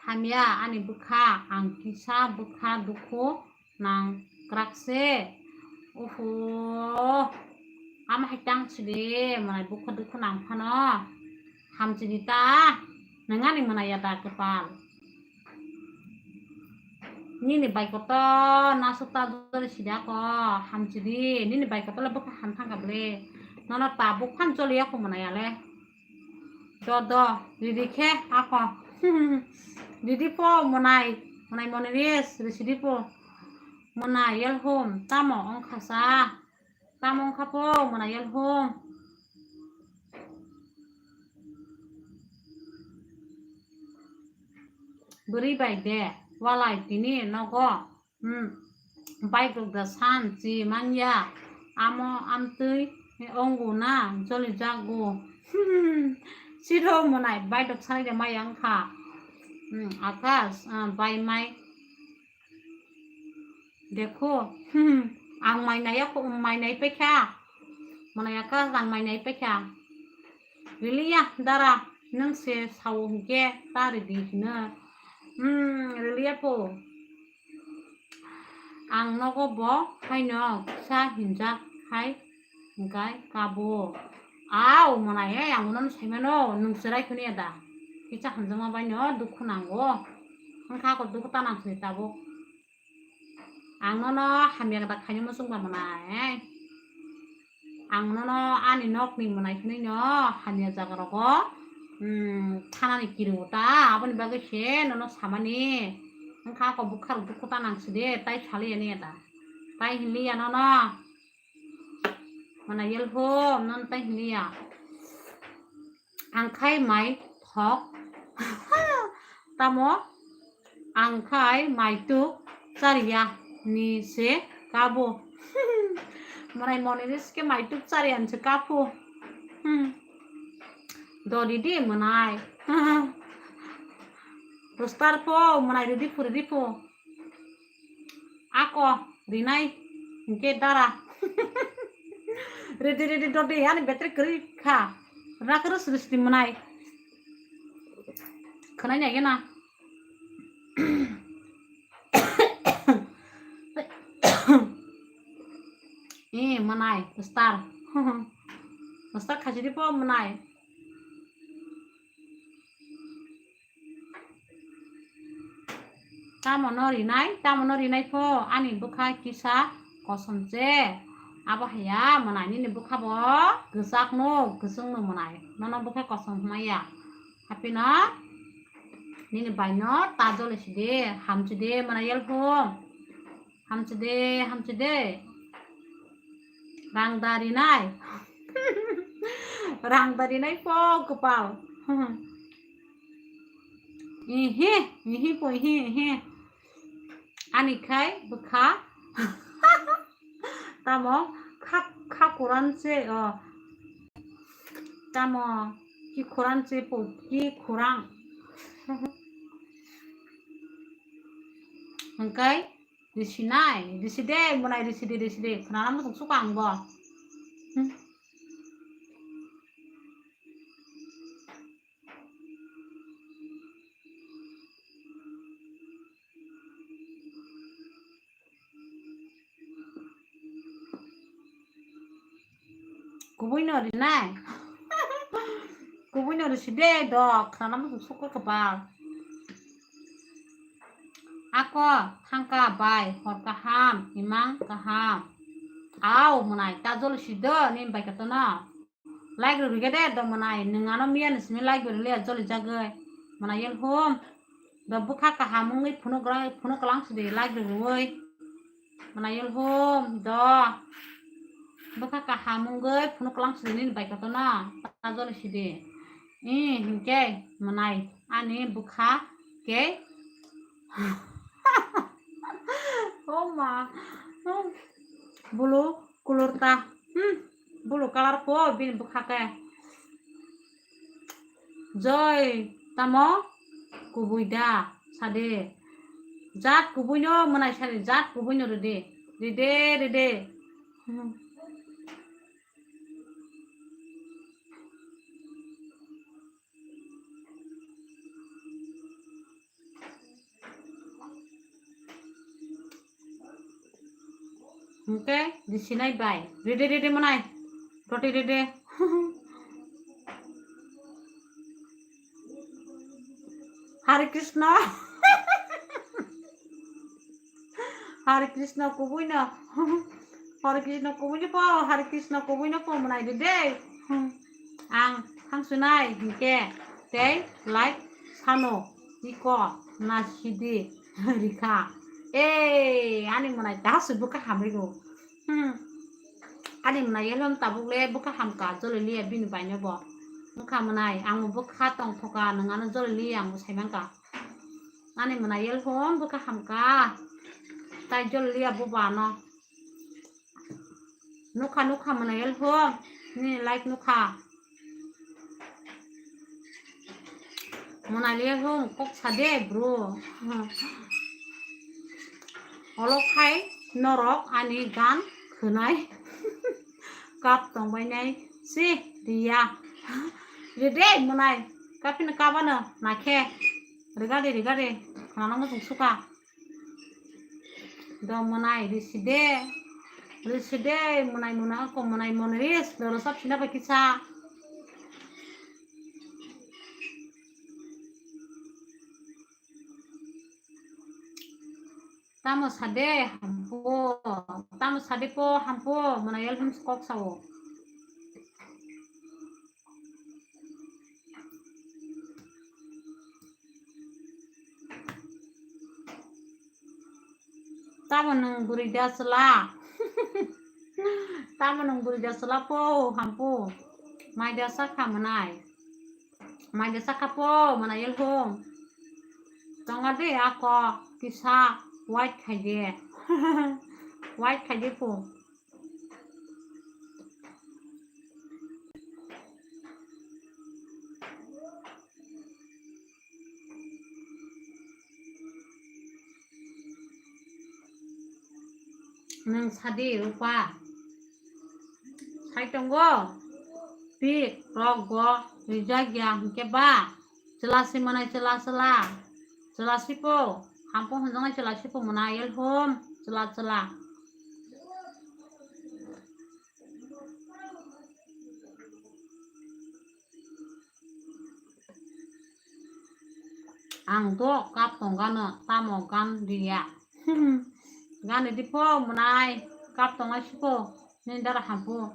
Hamya ani bwkha, ang kisa bwkha dukhu nang kwrak se. Oho, ama hai tang sidi, mwnai bwkha dukhu nang phano. Hamchini ta, nang ani mwnai ya da kwpal. Nini bai kotor nasuk ta jori sidi ako, hamchini, nini bai kotor le bwkha ham thang kha bwle. Nono ta bwkha joli ako mwnai ya le. Do, do, ridi khe ako. Ridi po mwnai, mwnai mwnai ris, risidi po. Mwnai yel hwn, tamo wngkha sa. Tamo wngkha po, mwnai yel hwn. Bwrwi bai de, walai tini nogo. Hmm. Bike rok da san chi manya. Amo amtwi ongo na joli jago. Siro mwnai bike rok sai de maya wngkha. Hmm. Akash, ah, bai mai. Dekho. Hmm. Ang mai nai ya ko, mai nai pekha. Mwnai Akash ang mai nai pekha. Riliya dara. Nwng se sao hinkhe ta ridi hino. Hmm, riliya pho. Ang nogo bo haino kisa hinjak hai hinkai kabo. Au, mwnai, eh, ang bono saimano, nwng chwrai khuniya da. Kisa hamjakma baino dukhu nango. Wngkha ako dukhu ta nangsini tabuk. Ang nono hamya da khaino muchungma mwnai, eh. Ang nono ani nokni mwnai khwnino hamya jaga rogo, hmm, thanani kiringo ta, aboni bagwi se nono samani. Wngkha ako bwkha rok dukhu ta nangsidi, tai saliya niya da. Tai hinliya nono. Mwnai yelhom, nono tai hinliya. Ang khai mai thok. Tamo? Ang khai maituk chariya ni se kabo. Mwnai moni riske maituk chariya ni se kapo. Hmm. Do ridi mwnai. Rostar po, mwnai ridi pho, ridi pho. Ako rinai hinkhe dara. Ridi, ridi, dodi, ani battery kwrwi kha. Rakrus risti mwnai. Khwnai nai gena. Eh, mwnai, star. Star khajiri po mwnai. Tamo no rinai, tamo no rinai pho, ani bwkha kisa kosom se. Abo haya mwnai nini bwkha bo kwchak no, kwchwng no mwnai. Nono bwkha kosom hwnmaya. Haphino nini bai no ta jole sidi, hamsidi mwnai yelhom. Hamsidi, hamsidi. Rang da rinai. Rang da rinai pho kwpal. Ihi, ihi po, ihi, ihi. Ani khai bwkha. Tamo kha, kha kuran se, o. Tamo ki kuran se po, ki kurang. Hwnkhe risinai, riside, mwnai riside, riside. Khwnana muchung suka ang bo. Hmm. Kubui no rinai. Kubui no riside dok, khana muchung sukha kwpal. Ako thangka bai, hor kaham, imang kaham. Au, mwnai, ta jol sido, nin bai kato no. Like rw rwgede do mwnai, nwng ano miya ni simi like rw liya joli jagwi. Mwnai yel hum. Do bwkha kaham wngwi phunuk gra-, phunuk kwlang sidi like rw rwwi. Mwnai yel hum do. Bwkha kaham wngwi phunuk kwlang sidi nini bai koto no. Ta joli sidi. I hinkhe mwnai ani bwkha khe. Oh ma. Bulu. Kulur ta. Hmm. Bulu kalar po bini bwkha khe. Joi tamo kubui da sade. Jat kubui no mwnai sade, jat kubui no rede. Rede, rede. Hmm. Hwnkhe, risinai bai. Rede, rede, mwnai. Roti rede. Hare Krishna. Hare Krishna kubui no. Hare Krishna kubui no po, Hare Krishna kubui no po mwnai de de. Ang thangsunai hinkhe tei like sano iko na sidi rikha. Ei, ani mwnai ta su bwkha hamri go. Hmm. Ani mwnai yelom tabuk le bwkha hamka joli liya bini bai no bo. Bwkha mwnai, ang bwkha tong thoka, nwng ano joli liya ang sai manka. Ani mwnai yel hom bwkha hamka. Tai jol liya buba no. Nukha, nukha mwnai yel hom. Ni like nukha. Mwnai yel hom kok sade bro. Olo khai norok ani gan khwnai. Kap tongbainai si riya. Rede mwnai. Kapin kabano nakhe. Rigari, rigari. Khana nang muchung suka. Do mwnai risi de. Risi de, mwnai mwnai ko mwnai mon ris. Doro sab sina ba kisa. Tamo sade hampo, tamo sade po hampo, mwnai yel hum kok sao. Tamo nwng bwrwi da chwla? Tamo nwng bwrwi da chwla po hampo? Mai da sakha mwnai. Mai da sakha po mwnai yel hum. Tonga de ako kisa white khai de. White khai de po. Nwng sadi rupa. Sai tongo. Pik rok bo rijak ya hwnkhe ba. Chwla si mwnai chwla chwla. Chwla si po. Hampo hwnjaknai chwla si po mwnai yel hum. Chwla chwla. Ang do kap tong gano, tamo gan riya. Gan ridi po mwnai, kap tong ai sipo, nini dara hampo.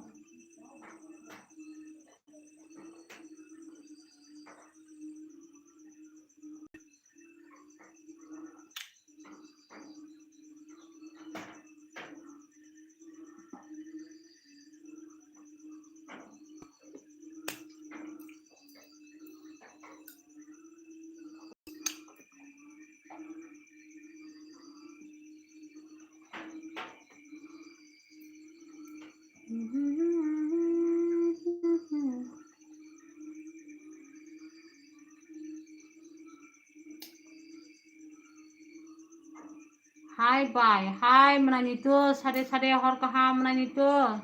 Hai bai, hai mwnai ni to, sade sade hor kaham mwnai ni to.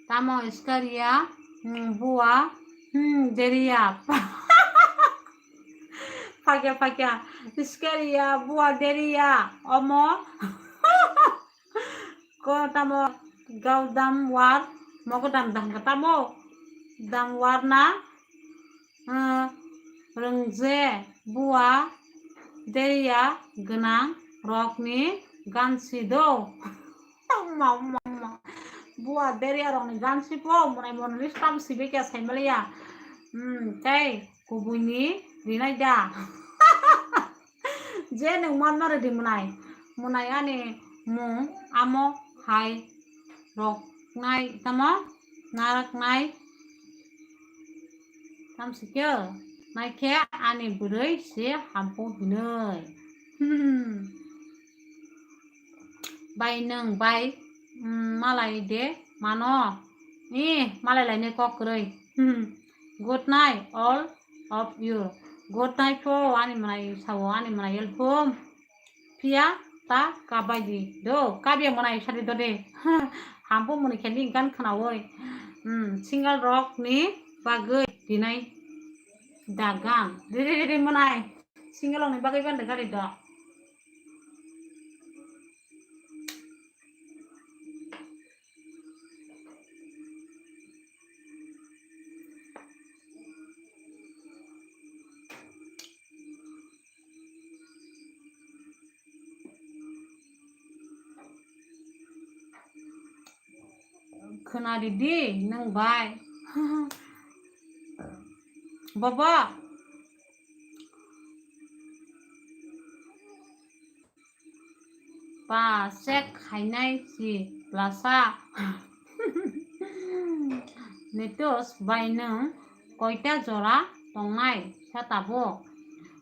Tamo iskaria, hmm, bua, hmm, deria. Pakya, pakya. Iskaria, bua, deria, omo. Ko tamo gau dam war, mogo dam dam ka tamo. Dam war na, eh, rwngje, bua, deria, gwnang, rokni, gansi do. Ma, ma, ma. Bua, deria, rokni, gansi po, mwnai mon ris tam sibe kya sai maliya. Hmm, tei, kubuini, rinai da. Je nwng manma rwdi mwnai. Mwnai ani mung amo hai roknai tamo naraknai. Tamsikhe naikhe ani bwrwi se hampu hinwi. Hmm. Bai nwng bai, mm, malai de mano. Ni malai lainai kok kwrwi. Hmm. Good night all of you. Good night po ani mwnai sao, ani mwnai yel hum. Phiya ta kabai di do, kabya mwnai sadi do de. Hampu mwnai khe ni gan khnawi. Hmm, single rok ni bagwi dinai da gan. Re, re, re, re, mwnai. Single rok ni bagwi ban da gari do. Khwnaridi nwng bai. Bobo. Pa check khainai si plasa. Nitus bai nwng koita jora tongnai sa tabuk?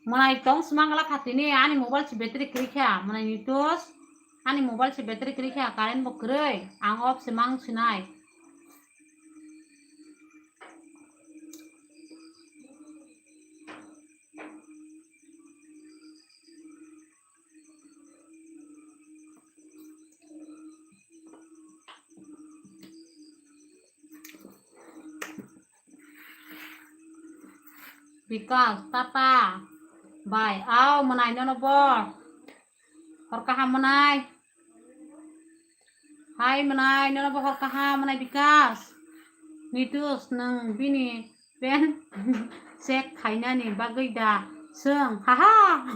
Mwnai tong swmang gala khatini ani mobile si battery kwrwi kha. Mwnai Nitus ani mobile si battery kwrwi kha, current bo kwrwi, ang off se mang sinai. Bikas, tata. Bai, au, mwnai nono bo. Hor kaham mwnai. Hai mwnai, nono bo hor kaham mwnai Bikas. Nitus, nwng bini pen check khainani bagwi da swng. Haha.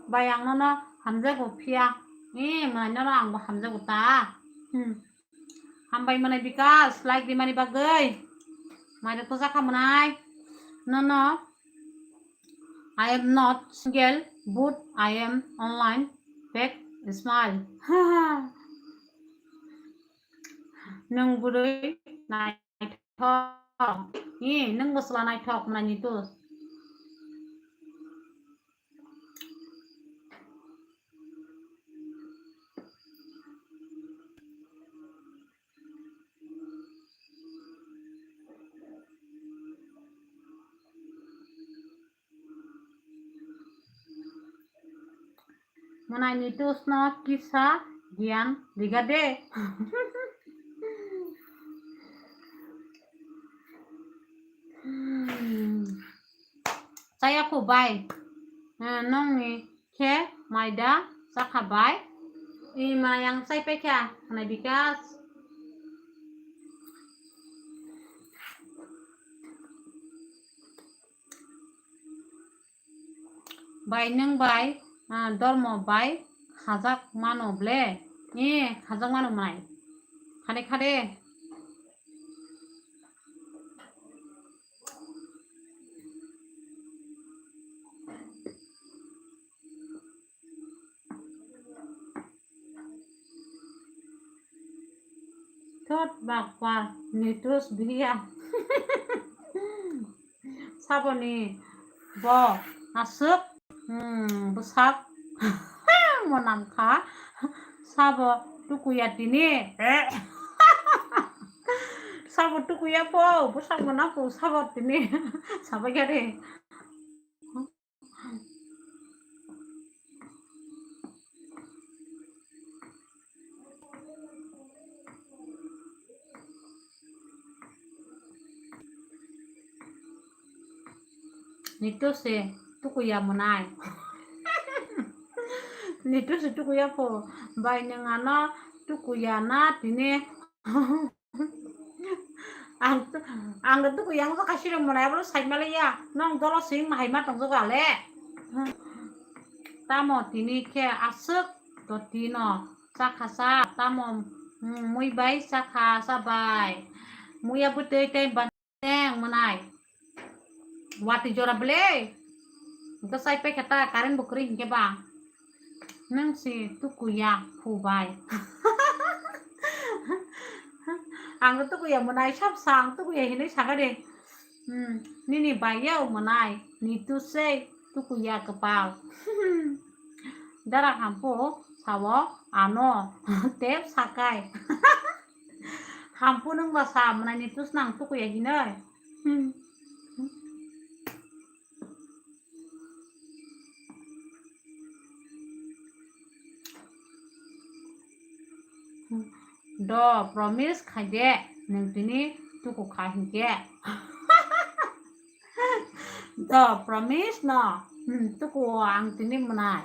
Bai, ang nono hamjago phiya. Eh, mwnai nono angbo hamjago ta. Hmm. Hambai mwnai Bikas, like di mani bagwi. Mai rok to jakha mwnai. No, no. I am not single, but I am online. Fake smile. Nwng bwrwi naithok. Ni, nwng bwsla naithok mwnai Nitus. Mwnai Nitus no kisa giyan riga de. Hmm. Chaya kho bai. Eh, nongni khe maida chakha bai. I mwnai ang chai paikha, mwnai Bikas. Bai nwng bai, ah, dormo bai khajak mano ble. Eh, khajak mano mwnai. Khade khade. Thot bakwa Nitus biya. Saboni bo aswk, hmm, bwsak mo nangkha. Sabo tukuya tini. Sabo tukuya po, bwsak mo nangkha sabo tini. Sabai gari. Nitus se tukuya mwnai. Nitus se tukuya po. Bai nwng ano tukuya na tini. Ang, ang do tuku yang so kaisa rok mwnai abo sai malaya. Nong dolo sing hai ma tong jago ale. Tamo tini khe aswk to tino chakha sa tamo, hmm, mui bai chakha sa bai. Muya bwtwi tei ban teng mwnai. Watwi jora ble. Hwnkhe chai paikha ta, current bo kwrwi hinkhe ba. Nwng se tukuya phu bai. Ang tukuya mwnai sab sa, ang tukuya hinwi sakha de. Hmm, nini bai ya mwnai, Nitus se tukuya kwpal. Dara hampu sao ano tep sakai. Hampu nwng ba sa mwnai Nitus nang tukuya hinwi. Hmm. Do promise khai de, nwng tini tuku kha hinkhe. Do promise no, hmm, tuku ang tini mwnai.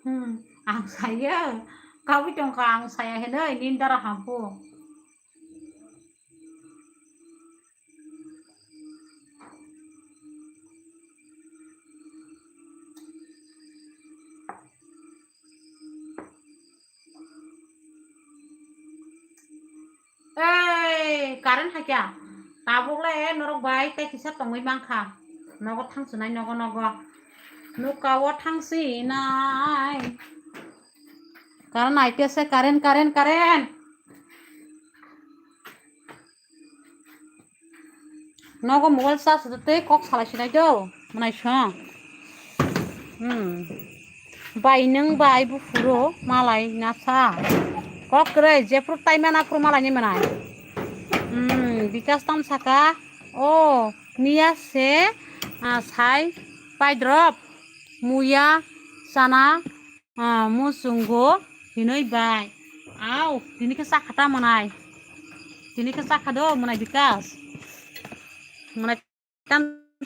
Hmm, ang saya, kawi tongkha ang saya hinwi nini dara hampu. Ei, current hakya. Tabuk le norok bai tei kisa tongwi mankha. Nogo thangsinai nogo nogo. Nukao thangsinai. Current aite se current, current, current. Nogo mobile charge tei kok salai sinai do, mwnai song. Hmm. Bai nwng bai buphuru malai nasa. Kok kwrwi jephru taima naphru malai ni mwnai. Hmm, Bikas tam saka. O, miya se, ah, sai paidrop. Muya sana, ah, muchungo hinwi bai. Au, tini khe chakha ta mwnai. Tini khe chakha do mwnai Bikas. Mwnai tam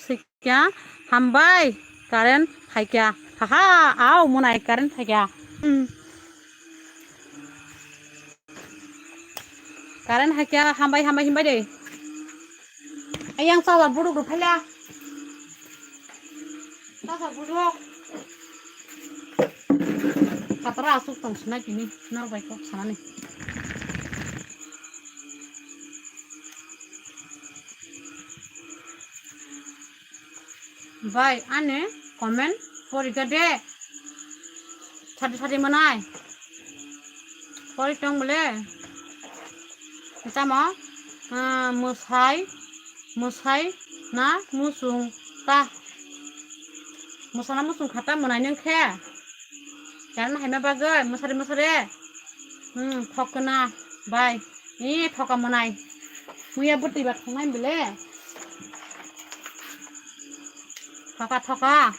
sikya hambai current phaikya. Haha, au mwnai current phaikya. Hmm. Current haikya hambai hambai himbai de. Ayang chawa buruk rok phaila. Chawa buruk. Khatra asuk tong sinai tini nor bai kok sanani. Bai ani comment porikha de. Sadi sadi mwnai. Pori tong bole. Tamo, ah, mwsai, mwsai na muchung ta. Mwsana muchung khata mwnai nung khe. Current haima bagwi mwsari mwsari. Hmm, thokna bai. Ni thoka mwnai. Muya bwtwi ba thongnai bole. Thoka thoka.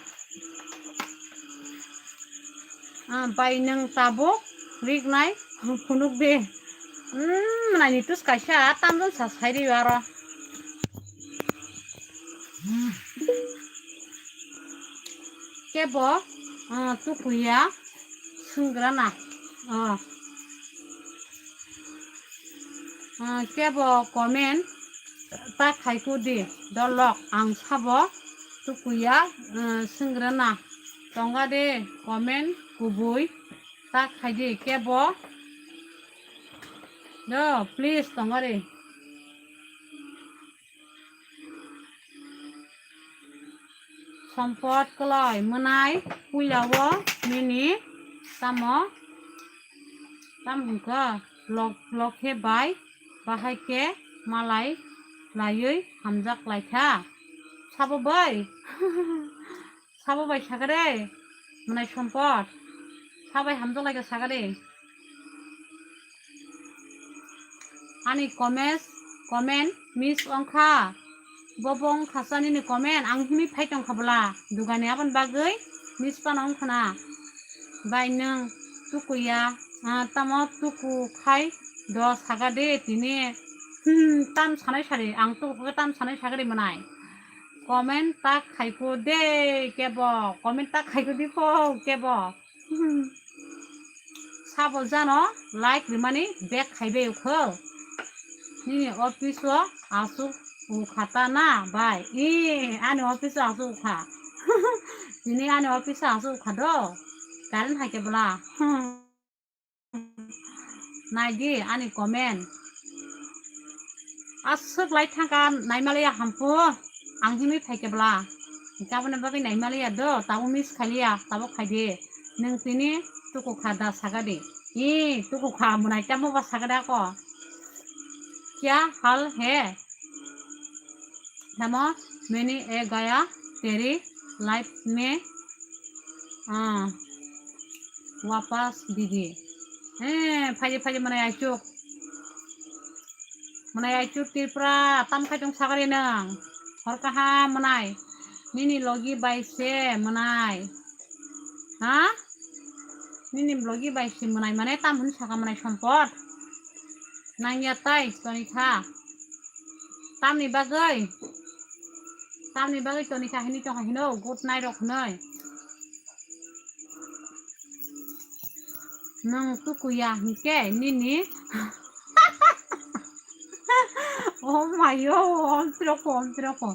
Ah, bai nwng tabuk riknai phunuk de. Hmm, mwnai ni tus kaisa tamjol sa sai rio aro. Kebo, ah, tukuya swngrana. Ah. Ah, kebo comment ta khaiku di, dolok ang sabo tukuya, ah, swngrana. Tonga de comment kubui ta khaidi kebo. Do, please, tonga de. Sompot kwlai mwnai puila o nini tamo tam hwnkha lok lok khe bai bahai khe malai laiwi hamjak lai kha. Sabo bai? Sabo bai sakare mwnai Sompot. Sabai hamjak lai kha sakare. Ani comments, comment miss wngkha. Bo bo wngkha sa nini comment, ang himwi phai tongkha bwla. Dugani aboni bagwi miss phano wngkha na. Bai nwng tukuya, ah, tamo tuku khai do saga de tini. Hmm, tam sanai sari, ang tuku khe tam sanai sagari mwnai. Comment ta khaiko de kebo, comment ta khaiko di pho kebo. Sabo jano like rimani back khaibai ukho. Nini office o asuk ukha ta na bai. I ani office o asuk ukha. Tini ani office o asuk ukha do. Current hai khe bwla. Naidi ani comment. Aswk lai thangkha naimaliya hampu. Ang himwi phaikhe bwla. Hinkhe aboni bagwi naimaliya do, tabuk miss khailiya, tabuk khaidi. Nwng tini tukukha da sagadi. Ee, tukukha mwnai tamo ba sagadi ako. Kya hal hai? Tamo mene a gaya teri life mein, ah, wapas didi. Eh, phaidi phaidi mwnai aichuk. Mwnai aichuk Tripura, tam khai tong sagari nwng. Hor kaham mwnai. Nini logi bai se mwnai. Ha? Nini logi bai se mwnai mane tam hwn saka mwnai Sompot. Nangya tai toni kha. Tamni bagwi? Tamni bagwi toni kha hini tongkha hino good night rok hwnwi. Nwng tukuya hinkhe nini. Oh my, oh, omtirokho, omtirokho.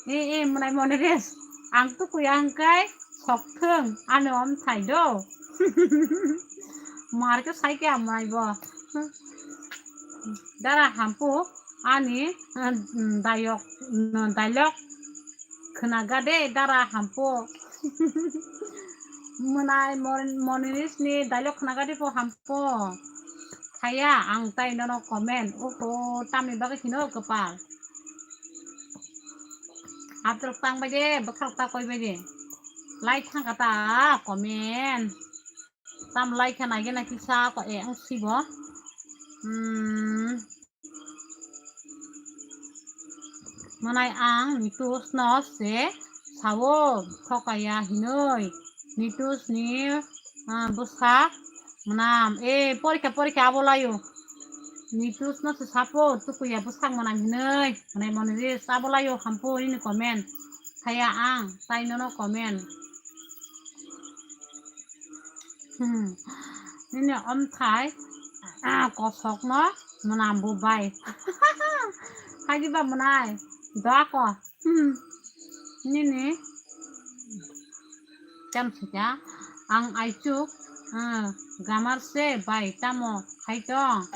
Eh, eh, mwnai mone res. Ang tukuya hwnkhe sok thung, ano omthai do. Mar khe sai khe hamnai bo. Dara hampu ani, eh, dayok, dayok khwnaga de dara hampu. Mwnai mon-, moniris ni dayok khwnaga de po hampu. Khaya ang tai nono comment. Oho, tamni bagwi khino kwpal. Abdul tang bai de, bwkhak ta koi bai de. Lai thangkha ta comment. Tam lai khe nai gena kisa ko e ang sibo. Hmm. Mwnai ang Nitus no se sao thokaya hinoi. Nitus ni, ah, bwsak Mwnam, eh, porikha, porikha, abo laio. Nitus no se sapo, tukuya bwsak mwnam hinui. Mwnai mwnai ri, abo laio, hampo, ini comment. Saya ang, tai nono comment. Hmm. Nini omthai, ah, kosok no mwnam bo bai. Hagi ba mwnai, doa ko. Hmm. Nini. Tam sika, ang aichuk, ah, gamar se bai tamo khai tong.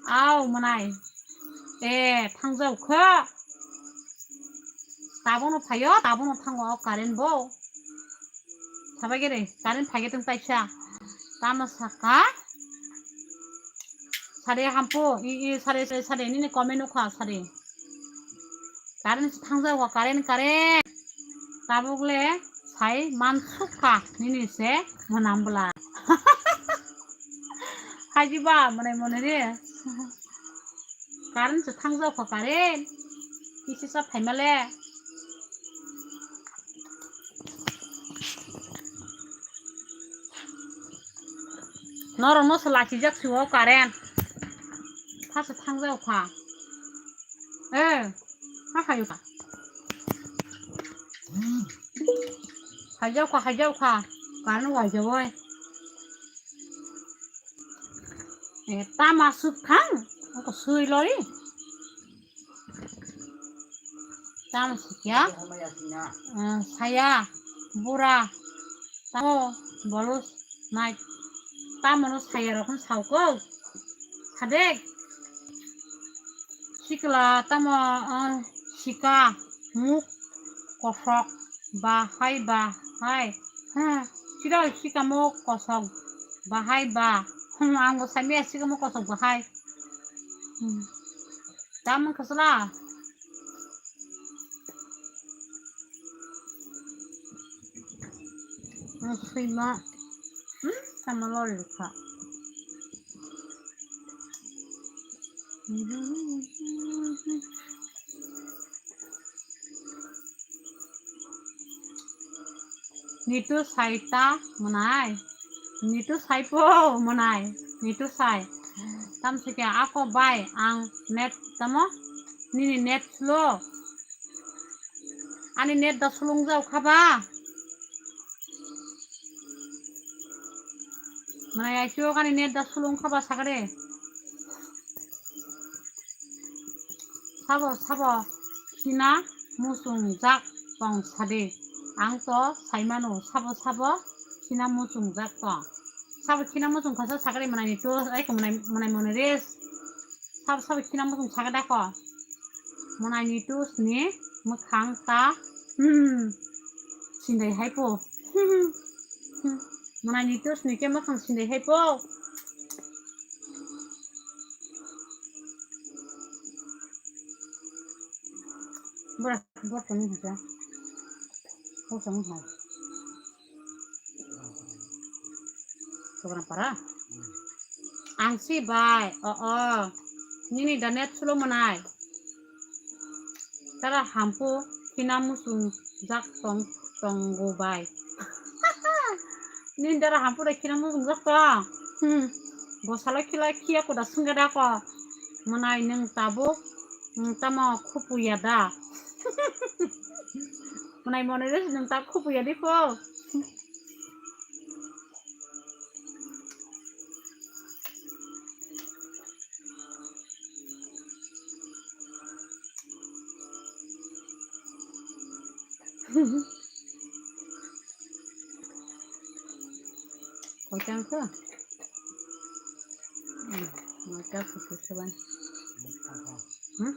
Au mwnai. Eh, thangjao kho. Tabukno phaio, tabukno thango o current bo. Sabai gere, current phai gere tong taisa. Tamo saka. Sare hampo, i, i, sare, sare, sare, nini comment nukha, sare. Current se thangjao, current, current. Tabuk le sai mansukha, nini se mwnam bwla. Haji ba, mwnai mwnai re. Current se thangjao kho current. Kisi sa phaima le. Norok no se lachijak si o current. Tha se thangjao kha. Eh, ha hayo kha. Haijao kha, haijao kha. Current waijao oi. Eh, tama suk khang. Ako sui lori. Tamo sikya? Ah, saya, bura, tamo, bolus, nai, tamo no saya rok hwn sauko. Hadek. Sikla, tamo, ah, sika, muk, kosok, bahai, bahai. Ha, sida sika muk, kosok, bahai, ba. Hmm, ang bo samya sika muk, kosok, bahai. Hmm. Tamo kasla. Ang sima. Hmm? Tamo lori ka. Nitu saita mwnai. Nitu saipo mwnai. Nitu sai. Tam sike ako bai ang net tamo. Nini net slow. Ani net da sulung jau khaba. Mwnai aisuk ani net da sulung khaba sakare. Sabo, sabo, khina muchung jak tong sadi. Ang to saimano, sabo, sabo, khina muchung jak tong. Sabo khina muchung khasa sakari mwnai ni to, ai ko mwnai, mwnai mwnai res. Sabo, sabo khina muchung sakada ko. Mwnai ni to sni mwkhang ta, hmm, sindai hai po. Mwnai ni to sni ke mwkhang sindai hai po. Bora, bora tong ha. Bora tong ha. Program para. Ang si bai, o, o. Nini da net slow mwnai. Tara hampu khina muchung jak tong, tongo bai. Nini dara hampu da khina muchung jak tong. Hmm. Bosalo khila khiya koda sungada ko. Mwnai nung tabuk, hmm, tamo khupu ya da. Mwnai mwnai res nung ta khupu ya di po. Koitang ko? Hmm, noita kutu seban. Hmm?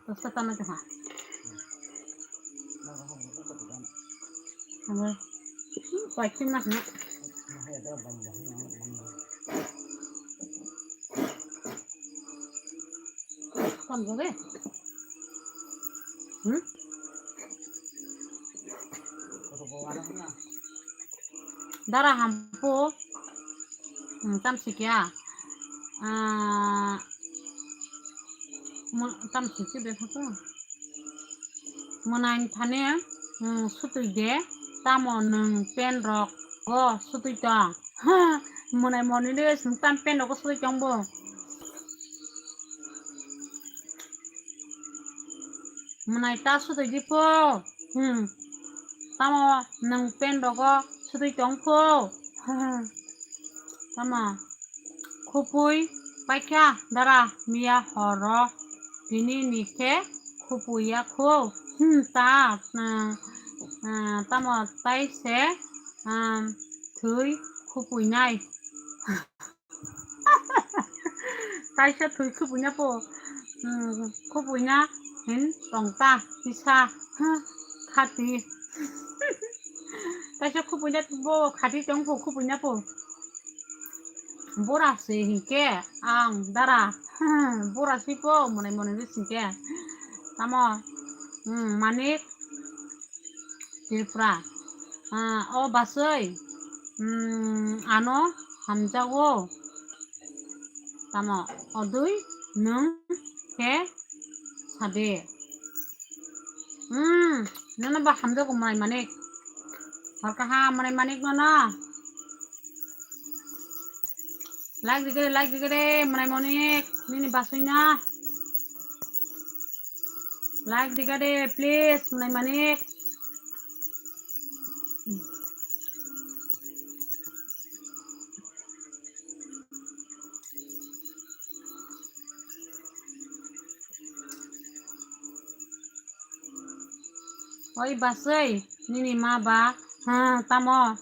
Tosta tama jaha. Amo, paichin na hna. Kon go be? Hmm? Dara hampu. Hmm, tam sikya. Ah, mo-, tam sikya be phato. Mwnai thani, hmm, sutui de, tamo nwng pen rok go sutui tong. Mwnai moni de sung tam pen rogo sui tong bo. Mwnai ta sutui di po. Hmm. Tamo nung pen rogo sutui tong po. Tamo. Khupui paikha dara miya horo tini ni khe khupui ya kho. Hmm, ta, ah, ah, tamo tai se, ah, thwi khupui nai. Kaisa thwi khupui na po, hmm, khupui na hin tong ta kisa, hmm, khati. Kaisa khupui na bo khati tong po khupui na po. Bora se hinkhe ang dara. Bora si po mwnai mwnai ri singkhe. Tamo, hmm, Manik Tripura. Ah, o basoi, hmm, ano hamjago. Tamo, odui nung khe sade. Hmm, nono ba hamjago mwnai Manik. Hor kaham mwnai Manik nono. Like digere, like digere, mwnai Manik, nini basui na. Like digere, please, mwnai Manik. Oi basui, nini ma ba, ha, tamo.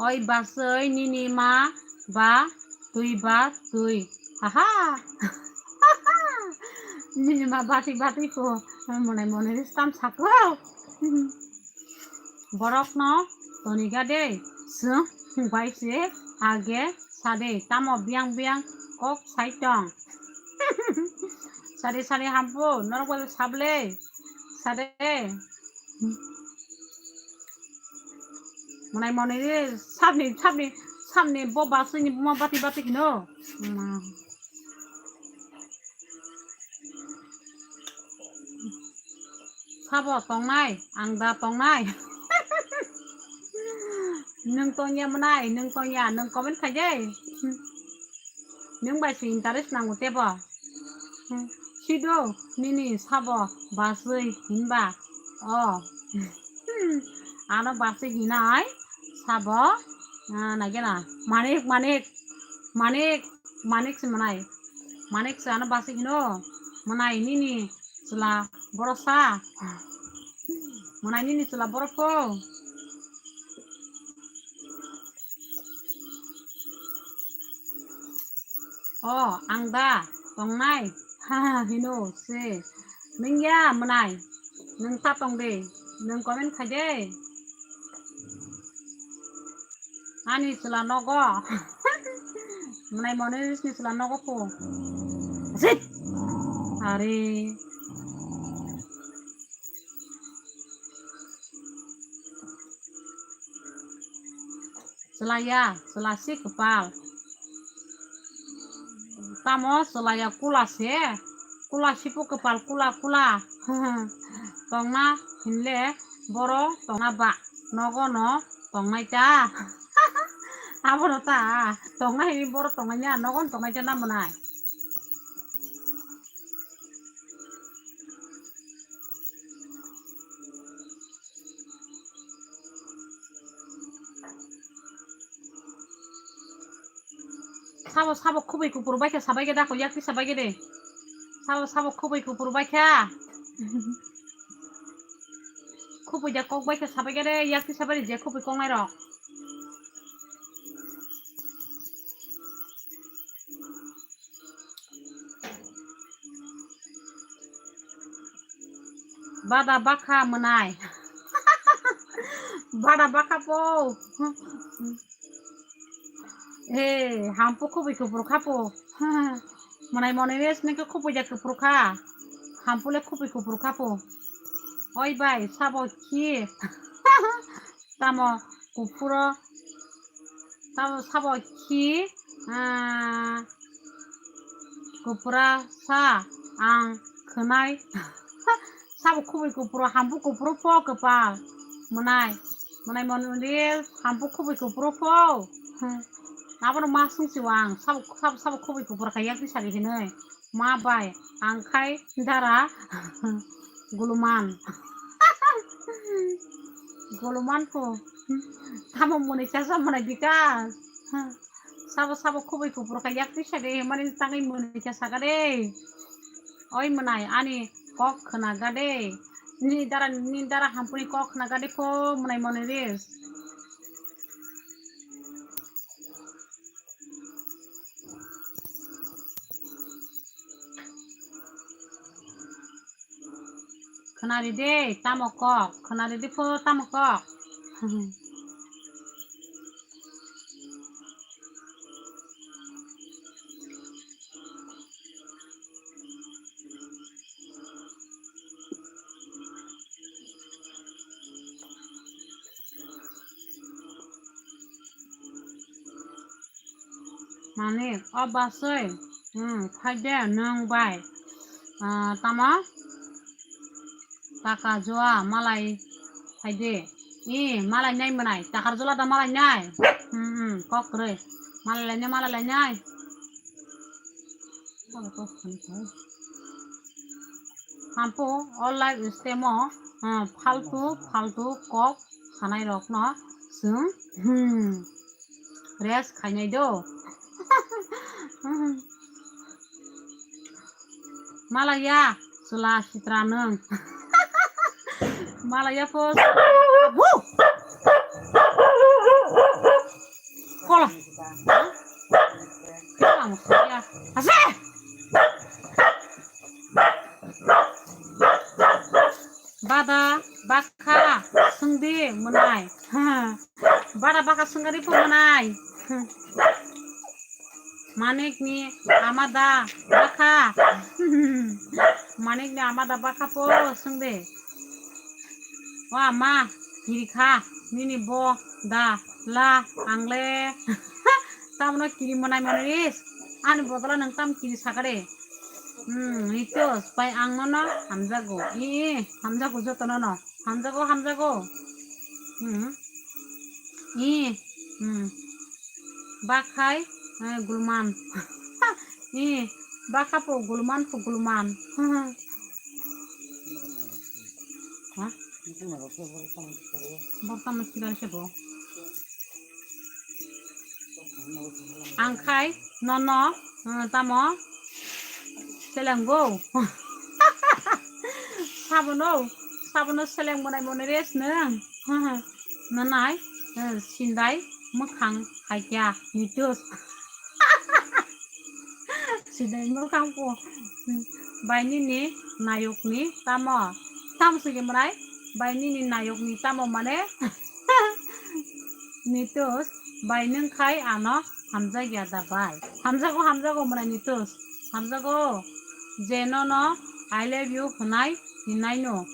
Oi basui, nini ma ba, twi ba, twi. Haha. Nini ma bati bati ko, mwnai mwnai ri stam sako. Borokno toniga de, swng bai se age sade, tamo biyang biyang kok sai tong. Sade sade hampo, norok bai sable, sade. Mwnai mwnai de, sabni, sabni, sabni bo basini buma bati bati hino. Sabo tongnai, ang da tongnai. Nwng tongya mwnai, nwng tongya, nwng comment khai de. Nwng bai se interest nango tebo. Sido, nini sabo basui hinba. O. Ano basui hinai sabo, ah, nagena. Manik, Manik, Manik. Manik se mwnai. Manik se ano basi hino. Mwnai nini chwla borok sa. Mwnai nini chwla borok ko. O, ang da tongnai. Ha, ha, hino se. Nwng ya mwnai. Nwng ta tong de. Nwng comment khai de. Ani chwla nogo. Mwnai mwnai ni chwla nogo po. Sit. Are. Chwla ya, chwla si kwpal. Tamo chwla ya kula se. Kula sipu kwpal kula kula. Tongna hinle boro tongna ba nogo no tongnai ta. Abono ta tongna hini boro tongnai ya nogo no tongnai ta na mwnai. Sabo, sabo khubui kupur baikha sabaikhe da, yakti sabaikhe de. Sabo, sabo khubui kupur baikha. Khubui da kok baikha sabaikhe de, yakti sabaikhe je khubui koknai rok. Bada bakha mwnai. Bada bakha po. He, hampu khubui kupur kha po. Mwnai mwnai res nike khubui ja kupur kha. Hampu le khubui kupur kha po. Oi bai, sabo khi. Tamo kuphuro, tamo sabo khi, ah, kupra sa ang khwnai. Sabo khubui kuphuro, hambu kuphuro po kwpal mwnai. Mwnai mwnai de hampu khubui kuphuru pho. Hmm. Abono ma sung si wang, sabo, sabo, sabo khubui kuphur kha yak di sari hinoi. Ma bai, ang khai dara guluman. Guluman pho. Tamo mwnai chasa mwnai bikas. Sabo, sabo khubui kuphur kha yak di sari himani tangwi mwnai chasa kha de. Oi mwnai ani kok khna ga de. Ni dara, ni dara hampuni kok khna ga de pho mwnai mwnai de. Khwnari de, tamo kok? Khwnari de pho, tamo kok? Mani, o basoi, hmm, phaide nwng bai, ah, tamo? Taka jua malai phaide. I, malai nai mwnai. Takar jula da malai nai. Hmm, hmm, kok kwrwi. Malai lai nai, malai lai nai. Hampu, o live stream o, ah, faltu, faltu kok sanai rok no chwng, hmm, rest khainai do. Malaya, chwla sitra nwng. Malaya pho. Kola. Kola mo khaya. Ase. Bada bakha sungdi mwnai. Bada bakha sungari pho mwnai. Manik ni amada bakha. Manik ni amada bakha pho sungdi. O ama, kiri kha, nini bo, da, la, ang le. Tamno kiri mwnai mwnai ris. Ani bodolo nwng tam kiri sakare. Hmm, ito, pai ang nono hamjago. I, i, hamjago joto nono. Hamjago, hamjago. Hmm. I, hmm. Bakhai, eh, gulman. I, bakha po gulman, po gulman. Ha? Bortama sirai se bo. Ang khai nono, eh, tamo seleng bo. Sabono, sabono seleng monai monai res nang. Nanai, eh, sindai mwkhang khaikya nitus. Sindai mwkhang po. Bai nini nayokni tamo. Tam sigi mwnai? Bai nini nayokni tamo mane? Nitus, bai nwng khai ano hamjakya da bai? Hamjago, hamjago mwnai Nitus. Hamjago. Je nono I love you hwnai hinai no.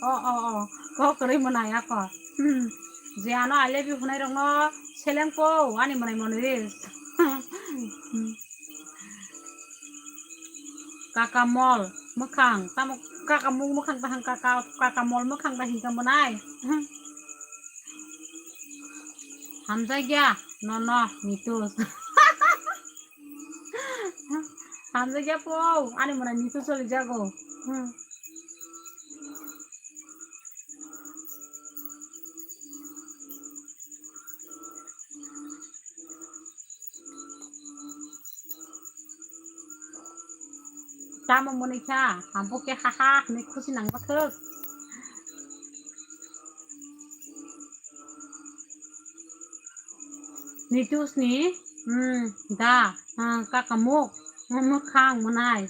O, o, o. Kok kwrwi mwnai ako. Hmm. Je ano I love you hwnai rokno seleng po ani mwnai mwnai ris. Kaka mol mwkhang, tamo kaka mol mwkhang ta hwn kaka, kaka mol mwkhang ta hwn ka mwnai. Hamjakya nono Nitus. Hamjakya po, ani mwnai Nitus choli jago. Tamo mwnwi kha, hambo khe ha ha hwnwi khusi nang bathwk. Nitus ni, hmm, da, hmm, kakamuk, hmm, mwkhang mwnai.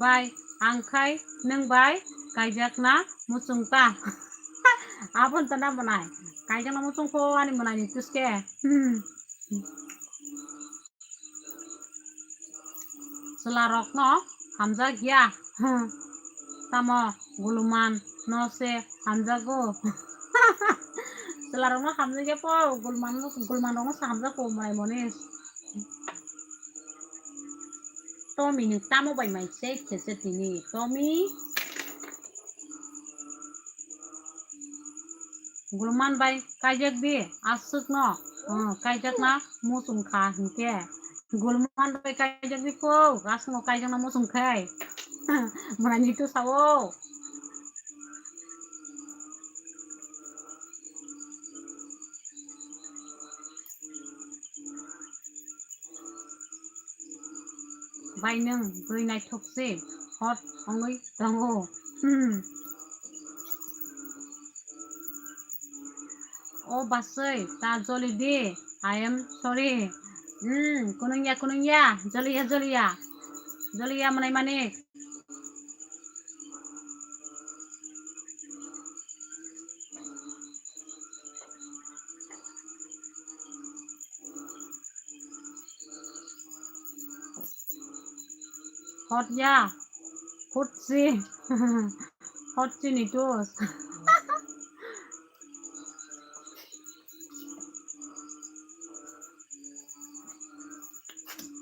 Bai, ang khai nwng bai kaijakna muchung ta. Aboni ta na mwnai. Kaijakna muchung pho ani mwnai ni tuske. Hmm. Chwla rokno hamjak ya. Hmm. Tamo guluman no se hamjago. Chwla rokno hamjak ya po, guluman, guluman rokno se hamjak po mwnai mwnwi. Tommy ni tamo bai mai se khe se tini. Tommy. Gulman bai kaijak di, aswk no. Hmm, kaijak na muchung kha hinkhe. Gulman bai kaijak di po, aswk no kaijak na muchung khai. Mwnai ni tu sao. Bai nwng bwrwi naithok se hot wngwi tongo. Hmm. O baswi ta joli di. I am sorry. Hmm, kunungya, kunungya, joliya, joliya. Joliya mwnai manik. Hot ya, hot si, hot si ni tus.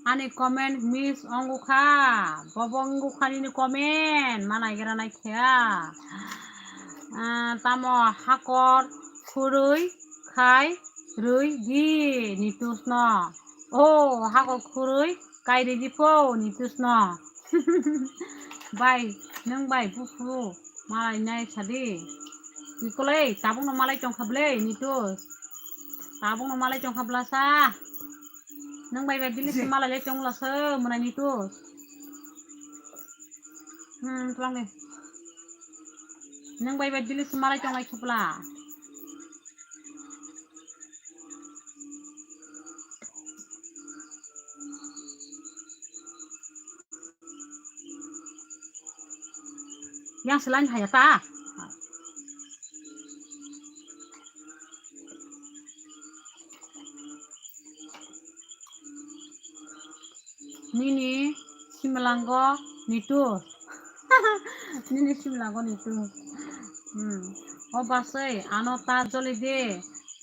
Ani comment miss ongkha, bobo ongkha nini comment, ma naigra naikha. Ah, tamo hakor khurui khai rui di nitus no. O, hakor khurui kai rui di po nitus no. Bai, nwng bai buphuru. Malai nai sadi. Ikolei, tabukno malai tongkha blei, nitus. Tabukno malai tongkha blasa. Nwng bai bai dili se malai lai tongla se, mwnai nitus. Hmm, twlang de. Nwng bai bai dili se malai tonglai khapla. Yang selain haya ta. Nini simlango nitu. Nini simlango nitu. Hmm. O basai, ano ta joli de.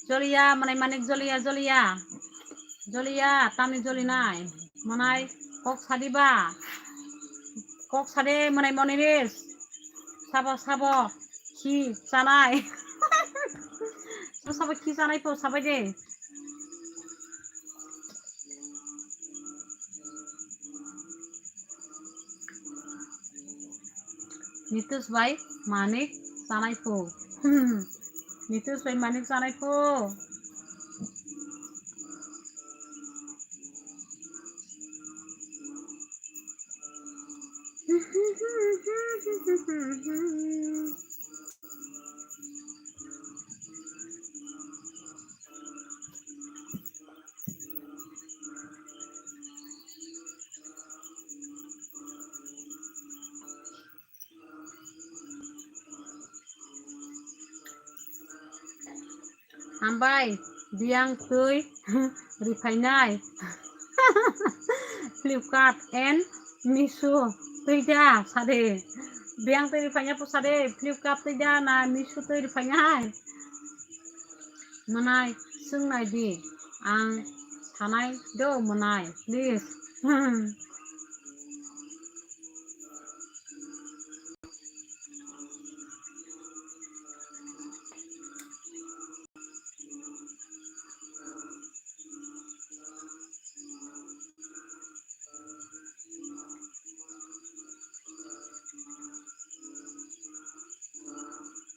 Joliya, mwnai manik joliya, joliya. Joliya, tamni joli nai. Mwnai kok sadi ba. Kok sade mwnai moniris. Sabo, sabo. Khi chanai. Sabo, sabo khi chanai po sabai de. Nitus bai manik chanai po. Nitus bai manik chanai po. Hambai, biyang twi riphainai. Flipkart and Meesho twi da sade. Biyang twi riphainai po sade, Flipkart twi da na Meesho twi riphainai. Mwnai, swngnai di, ang sanai do mwnai, please.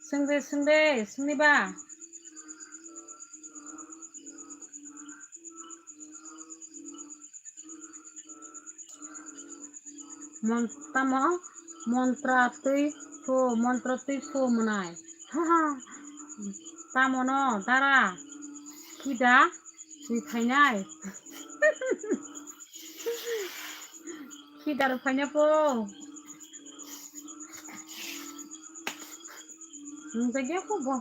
Swngde, swngde, swngniba. Mon-, tamo montra twi phu, montra twi phu mwnai. Tamo no dara kida twi phainai. Kida rw phaina po. Nung jagya ko bo.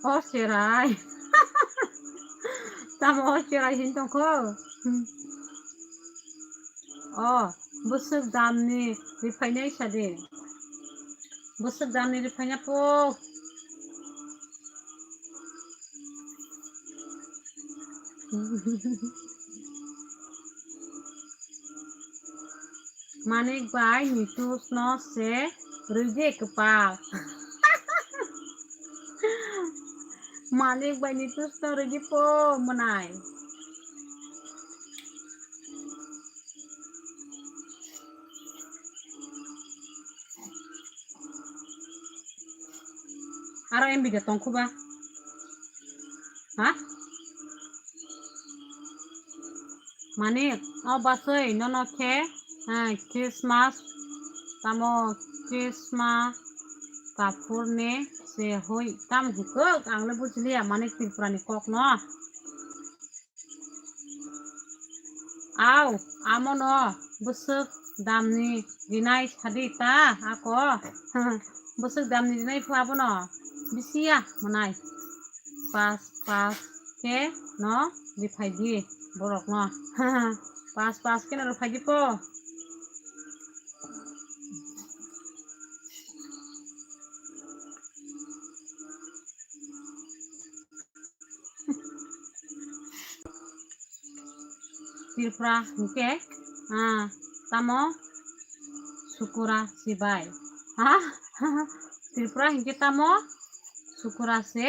O cherai. Tamo o cherai hin tongkho. O, bwswk damni riphainai sadi. Bwswk damni riphaina po. Manik bai Nitus no se rwdi kwpal. Manik bai Nitus no rwdi po mwnai. Aro M B de tongkhuba. Ha? Mani, o basoi nono khe, ha, Christmas, tamo Christmas kaphur ni se hoi, tam hukuk, ang le bujiliya, mani Tripura ni kok no. Au, amono bwswk damni rinai sadi ta ako. Bwswk damni rinai phu abono bisiya mwnai. Pas pas khe no riphai di borok no. Pas pas khe no riphai di po. Tripura hinkhe, ah, tamo Sukura Sibai. Ha? Tripura hinkhe tamo Sukura se.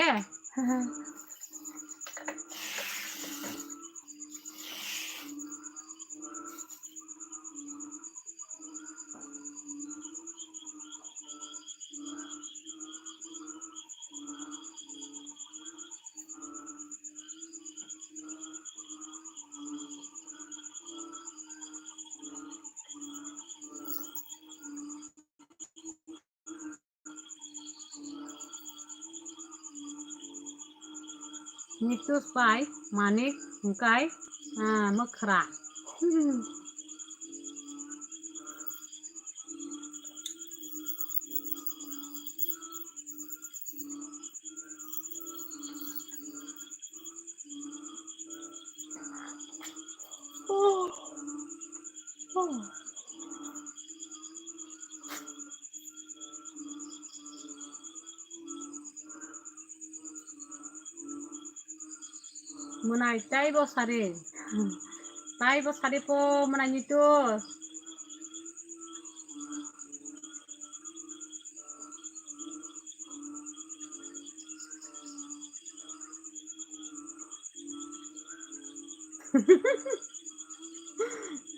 Nitus bai Manik hwnkhe, ah, mwkhra. Mwnai taibo sari. Taibo sari po mwnai Nitus.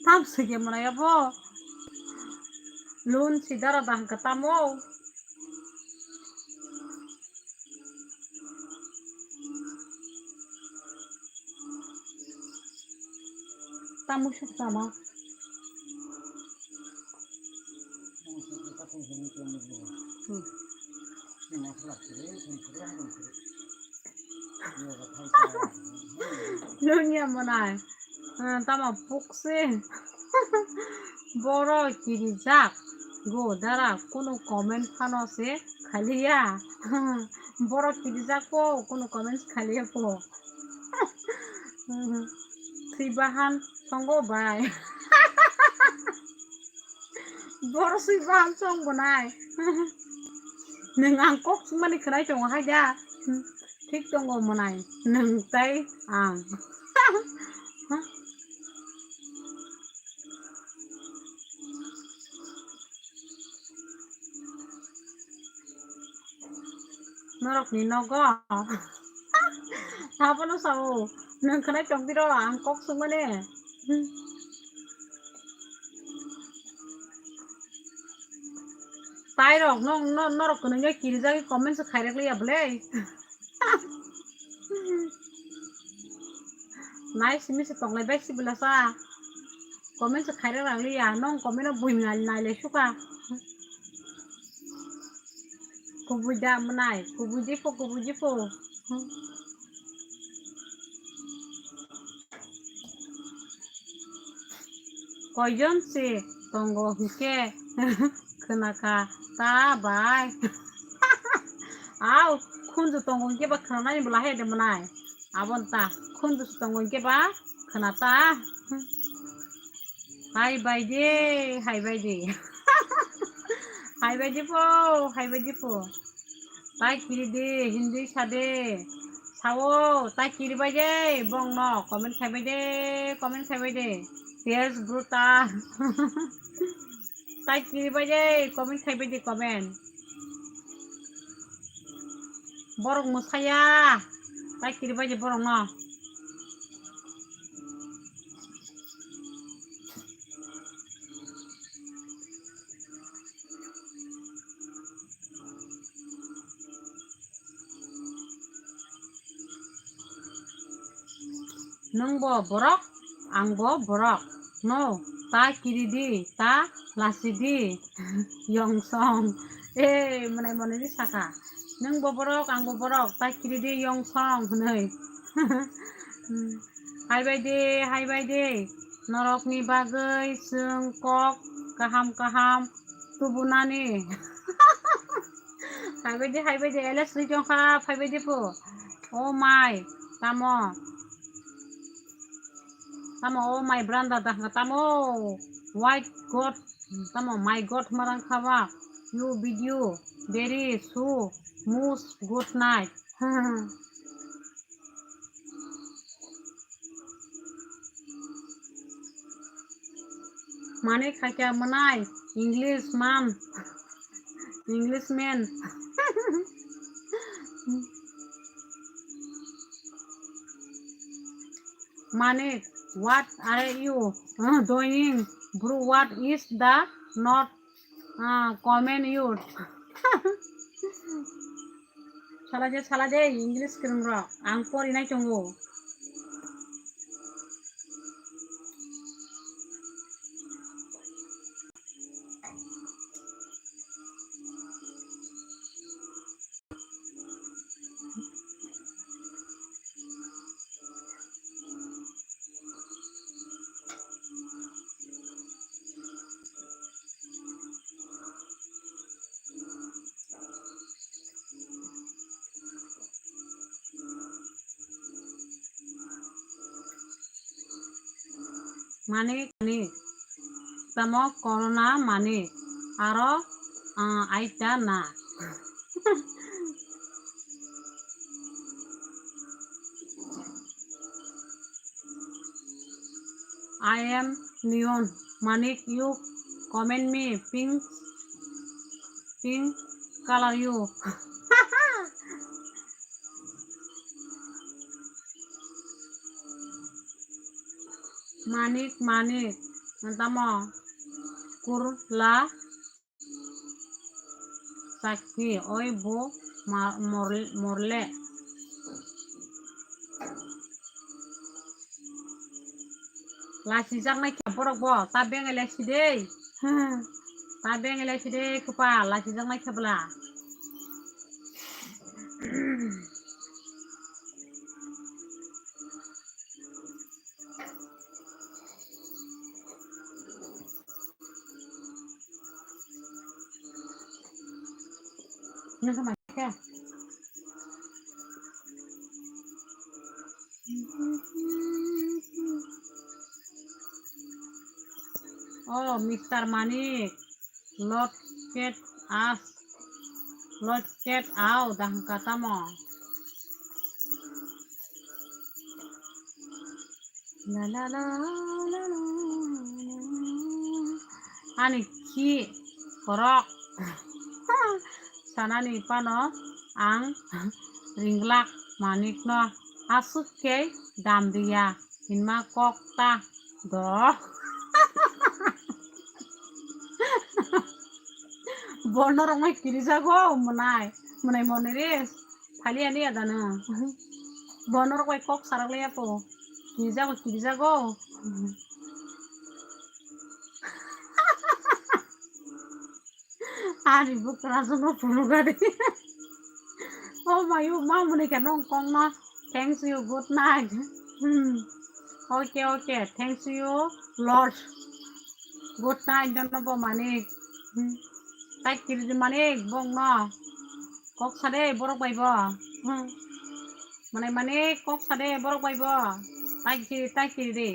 Tam sege mwnai abo. Lun sidara dang ka tamo. Tamo suk tama. Hmm. Nungya mwnai. Ah, tamo pukse. Boro kirijak. Go dara kunu comment phano se khaliya. Boro kirijak po kunu comment khaliya po. Thwi bahan songo bai. Boro swi bahan song bo nai. Nwng ang kok sungmani khwnai tongo hai da. Thik tongo mwnai. Nwng tai ang. Norokni nogo. Abono sao. Nwng khwnai tongdi ro, ang kok sungmani. Tai rok, no, no, norok kwnwi no kirijagwi comment se khairak liya bwle. Nai simi se tonglai bai si bwlasa. Comment se khairak rang liya, nong comment no buimnai nai lai suka. Kubui da mwnai, kubui di pho, kubui di pho. Koijon se tongo hinkhe khwnakha ta bai. Au, khunju tongo hinkhe ba khwnanani bwla hai de mwnai. Abon ta, khunju se tongo hinkhe ba khwna ta. Hai bai de, hai bai de. Hai bai de pho, hai bai de pho. Tai kiri de, Hindi sa de. Sao, tai kiri bai de, bong no, comment khai bai de, comment khai bai de. Yes, brutal. Tai kiri bai de, comment khai bai de, comment. Borok mwsaya. Tai kiri bai de borok no. Nwng bo borok, ang bo borok. No, ta kiri di, ta lasi di, yong song. Eh, mwnai mwnai di saka. Nwng bo borok, ang bo borok, ta kiri di, yong song, hwnwi. Hai bai de, hai bai de. Norokni bagwi chwng kok kaham kaham tubunani. Hai bai de, hai bai de, L S twi tongkha, phai bai de po. Oh my, tamo. Tamo, oh my branda da, tamo. White God, tamo, my God, marang khaba. You video, very so, most good night. Mane khaikya mwnai English man, English man. Mane, what are you uh, doing, bro? What is the not Ah, comment yut. Salai de, salai de, English kwrwng rok. Ang porinai tongo. Manik, manik. Tamo corona manik. Aro, ah, aita na. I am neon. Manik, you comment me pink, pink color you. Manik, manik, tamo kurla sakki, oi bo ma-, mor-, morle. Lasijaknai khe borok bo, ta bengai lasi de. Ta bengai lasi de, kwpal lasijaknai khe bwla. Oh, Mister Manik. Lot ket as, lot ket au dahang katamo. La la la la la la. Ani ki korok. Sanani pano ang ringlak manikno asuk kei dam dia. Hinma kok ta do. Bono rok mai kirijago mwnai, mwnai moni re. Thali ani adana. Bono rok mai kok sarak le apo. Kirijago, kirijago. Ani bukra jono phunukari. Oh my, oh, ma muni khe nong kong na. Thanks you, good night. Hmm. Okay, okay. Thanks you, Lord. Good night, dono bo manik. Hmm. Tai kiri manik, bong no. Kok sade, borok bai bo. Hmm. Mane, mane, kok sade, borok bai bo. Tai kiri, tai kiri de.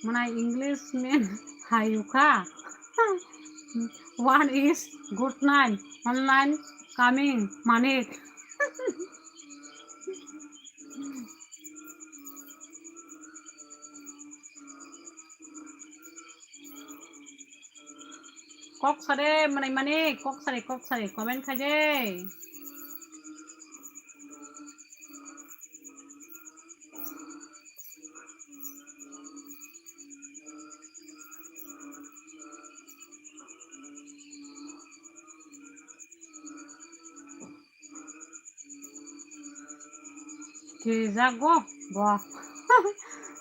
Mwnai English men hayukha. One is good night, online coming, manik. Kok sare, mwnai mani, kok sare, kok sare, comment khai de. Kirijago bo.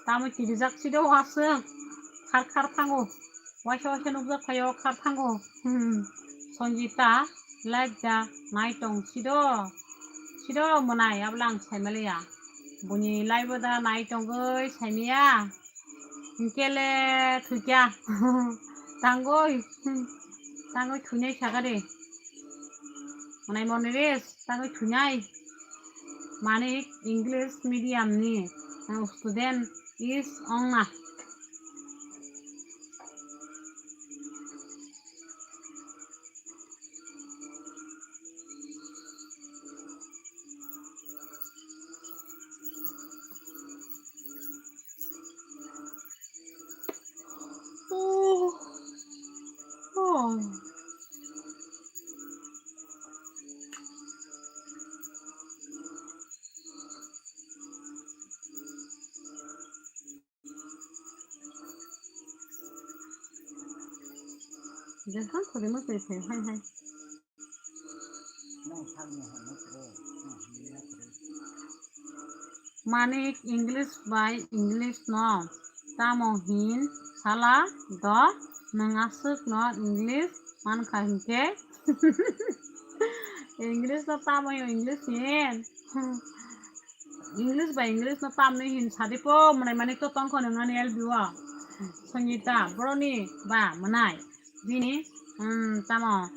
Tamo kirijak sido waswng. Khar khar thango. Waisa waisa nukjak phaio khar thango. Hmm. Sanjita live da nai tong sido. Sido mwnai abla ang saimaliya. Buni live da nai tongoi saimiya. Hinkele thukya. Tangoi. Tangoi thunai sakade. Mwnai moniris. Tangoi thunai. Manik English medium ni, uh, student is ongna. Oh. Oh. Hai, hai. Manik English bai English no tamo hin sala do nwng aswk no English mankha hinkhe English no tamo hin English hin English bai English no tamni hin sadi po mwnai mani to tongkho nwngnani L B o Sangita boroni ba mwnai bini um, tamo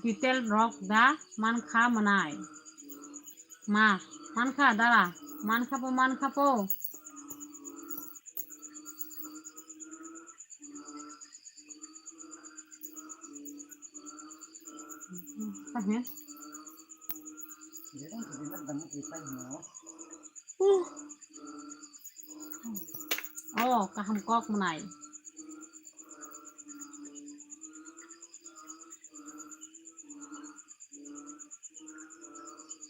detail rok da mankha mwnai. Ma, mankha dara, mankha po, mankha po. Kahe? Oh, kaham kok mwnai.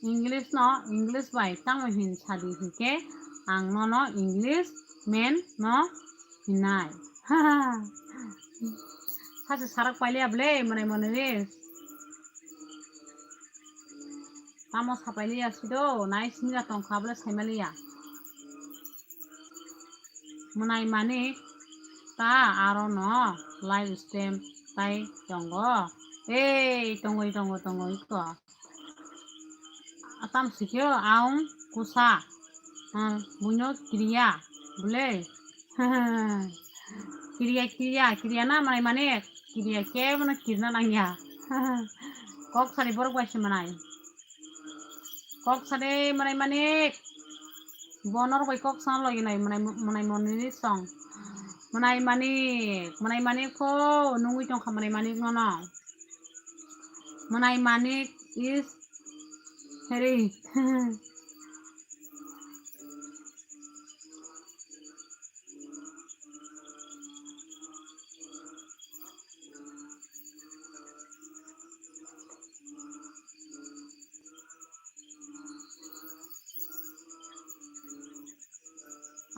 English no English bai tamo hin sadi hinkhe ang nono English man no hinai. Sachi sarak pailiya bwle mwnai mwnai re. Tamo sapailiya sido nai singa tongkha bwle saimaliya. Mwnai manik ta aro no live stream tai tongo. Ei, tongoi, tongo, tongoi ko. Atam sikyo aung kusa. Hmm, buino kiriya, bwle. Kiriya, kiriya, kiriya na mwnai manik. Kiriya ke mano kirna nangya. Kok sari borok bai se mwnai. Kok sade mwnai manik. Bo norok bai kok sana logi nai mwnai, mwnai moni song. Mwnai manik, mwnai manik ko nungwi tongkha mwnai manik nono. Mwnai manik is heri.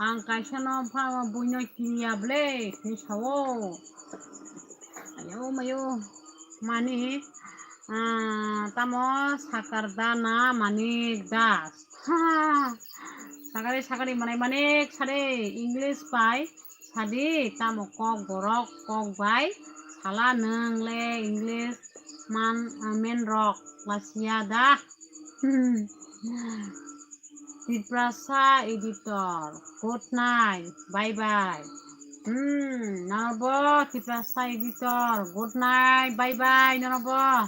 Ang kaisa no phano buino kiriya bwle hinwi sao. Ayo mayo mani, ah, tamo sakar dana mani das. Ha, sakari sakari mwnai manik sade English bai sadi tamo kok borok kok bai sala nwng le English man, ah, men rok lasiya da. Tiprasa editor, good night, bye bye. Hmm, norbo Tiprasa editor, good night, bye bye, norbo.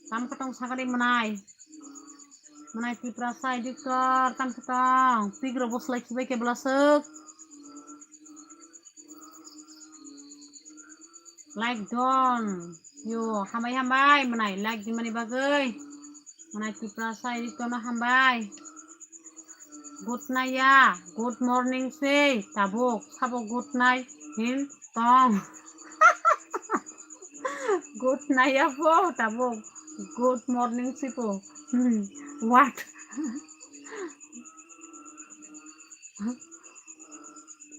Tam katong sakari mwnai. Mwnai Tiprasa editor, tam katong. Pik rok bo slai khibai khe bwlaswk. Like don. Yo, hambai hambai, mwnai like di mani bagwi. Mwnai Tiprasa editor no hambai. Good night ya, good morning se, tabuk, sabo good night, hin tong. Good night ya po, tabuk. Good morning si po. Hmm, what?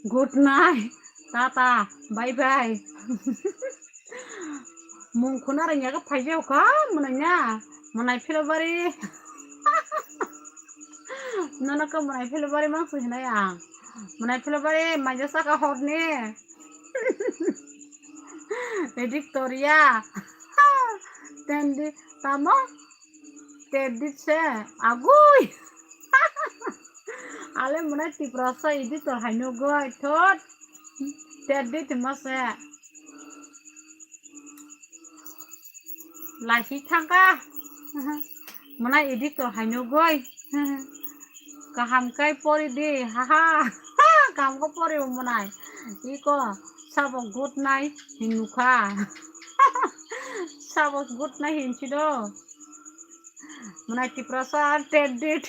Good night. Tata. Bye bye. Mung khuna rang yaga phai jao kha, mwnai na. Mwnai philobari. Nono khe mwnai philobari mang sui hinai ang. Mwnai philobari maija saka horni. Edictoria. Tendi tamo? Tedit se. Agui. Ale mwnai Tiprasa editor hai nugui thot. Tedit ma se. Lahi thangkha. Mwnai editor hai nugui. Kaham kai pori di. Haha. Kaham ko pori mwnai. Iko sabo good night hinukha. Sabo good night hinchi do. Mwnai Tiprasa tedit.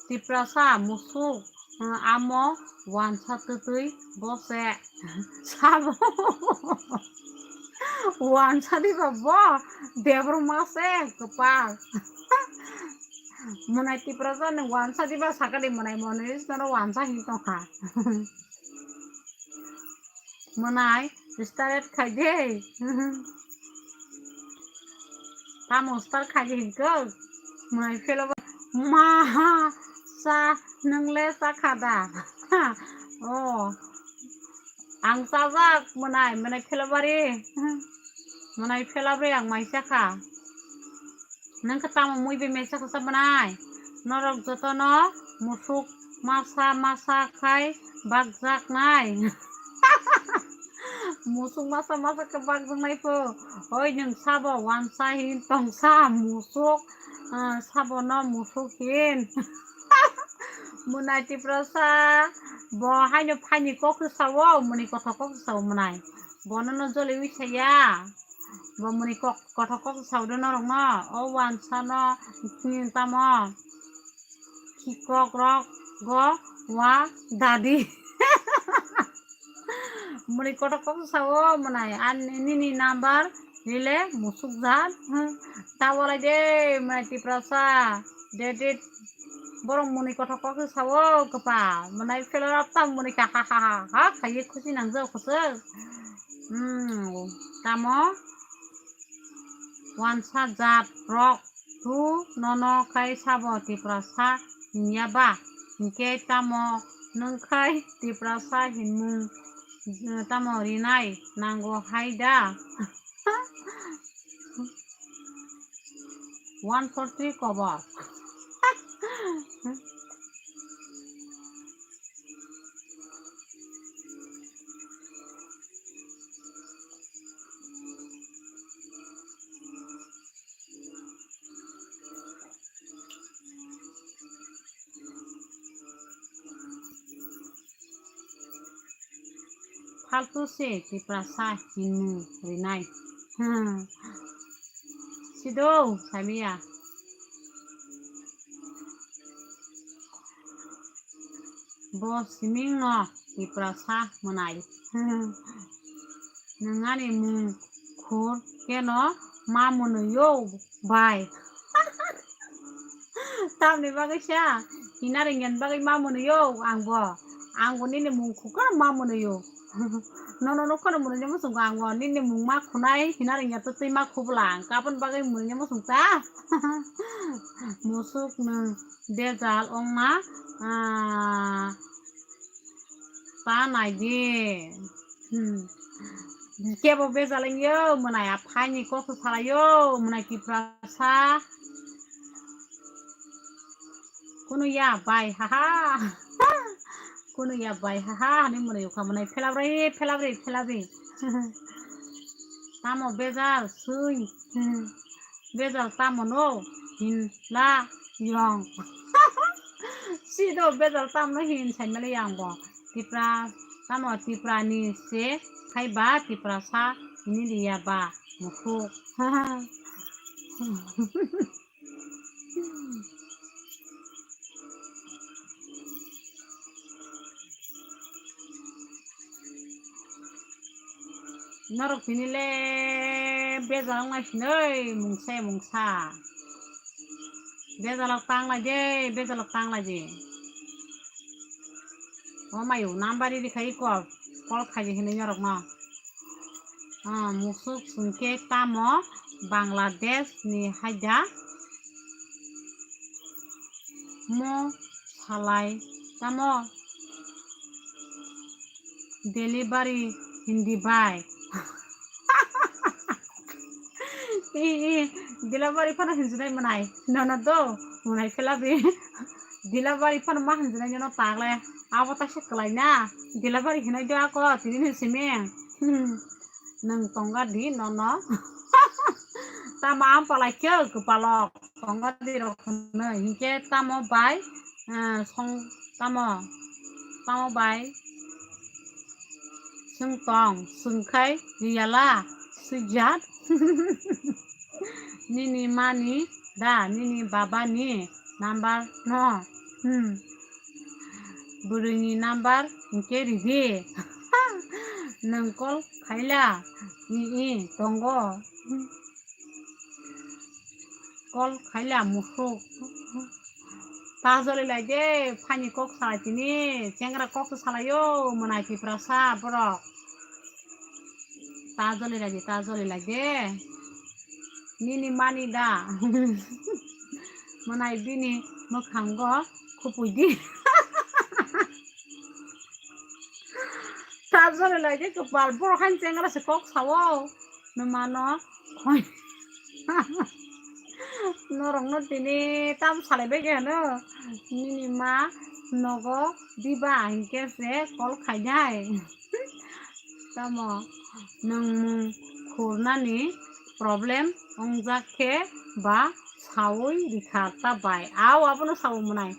Tiprasa musuk, ah, amo wansa twtwi bose sabo. Wansa diba bo debro mase kwpal. Mwnai Tiprasa ni wansa diba sakali mwnai monwi soro wansa hin tongkha. Mwnai start khai de. Tamo start khai de hinkhe. Mwnai phelo ba. Ma, sa, nwngle sa kha da? Oh. Ang sajak mwnai, mwnai phelo bari. Mwnai phelo bari ang mai sa kha. Nang khe tamo mui bai mesa khe sa mwnai? Norok jotono musuk masa masa khai bakjaknai. Musuk masa masa khe bakjaknai pho. Oi nwng sabo wansa hin tongsa musuk, ah, sabono musuk hin. Mwnai Tiprasa bo haino phaini kok sao, mwnwi kothok kok sao mwnai. Bono no joliwi saya. Bo mwnwi kok, kothok kok sao de norokno. O wansa no, hmm, tamo? Khikok rok go wa dadi. Mwnwi kothok kok sao mwnai. Ani nini number rile musuk jat. Hmm. Tawalai de mwnai Tiprasa. Dedit. Borok mwnwi kothok kok sao kwpal. Mwnai phelo rok tam mwnwi kha ha ha ha ha khaiwi khusi nangjak khosok. Hmm, tamo? Wansa jat rok tu nono khai sabo Tiprasa hinya ba? Hinkhe tamo nwng khai Tiprasa hinmung, eh, tamo rinai nango hai da? One four three kobor. Faltu se Tiprasa hinmung rinai. Hmm. Sido, samiya. Bo siming no Tiprasa mwnai. Nwng ani mung khur keno ma mwnwi o bai. Tamni bagwi sa hina ringyan bagwi ma mwnwi o ang bo. Ang bo nini mung khur keno ma mwnwi o. Nono nukho no mwnwi muchung ang bo nini mung ma khunai hina ringyan twtwi ma khubla ang kabon bagwi mwnwi muchung ta. Musuk nwng. Bejal ongma, ah, ta naidi. Hmm. Kebo bejal wngyo, mwnai aphaini kok salaio, mwnai Tiprasa. Kunu ya bai, haha. Kunu ya bai, haha, hani mwnai ukha mwnai phelabri, phelabri, phelabri. Tamo bejal, sui. Hmm. Bejal tamo no hin la yong. Si do bejal tamo no hin sai mali yang bo. Tipra tamo Tipra ni se khai ba Tiprasa hini liya ba mukhuk. Norok tini le bejal wng nai sinoi mungsa mungsa. Bejalok tang lai de, bejalok tang lai de. O mayo number ri khai call, call khai de hinoi norok no. Ah, musuk sungke tamo Bangladesh ni haida. Mo salai tamo delivery hindi bai. I, i, delivery phano hinjinai mwnai. Nono do, mwnai phelabi. Delivery phano ma hinjinai nono tagle. Abo ta se kwlai na. Delivery hinai do ako, tini ni simi. Hmm. Nwng tongga di nono. Tamo am palai khe kwpalok. Tongga di rok hwnwi. Hinkhe tamo bai, ah, song, tamo, tamo bai. Swng tong, swng khai riyala, swijak. Nini mani da, nini baba ni number no. Hmm. Bwrwi ni number hinkhe ridi. Nwng call khaila, i, i, tongo. Call khaila musuk. Ta joli lai de, phani kok salai tini, chengra kok se salaio, mwnai Tiprasa borok. Ta joli lai de, ta joli lai de. Nini mani da. Mwnai bini mwkhango khupui di. Ta joli lai de, kwpal borok hain chengra se kok sao. Nwmano khoi. Norokno tini tam salai bai khe hwno. Nini ma nogo diba hinkhe se call khainai. Tamo nwng mung khurnani problem wngjak khe ba saui rikha ta bai. Au abono sao mwnai.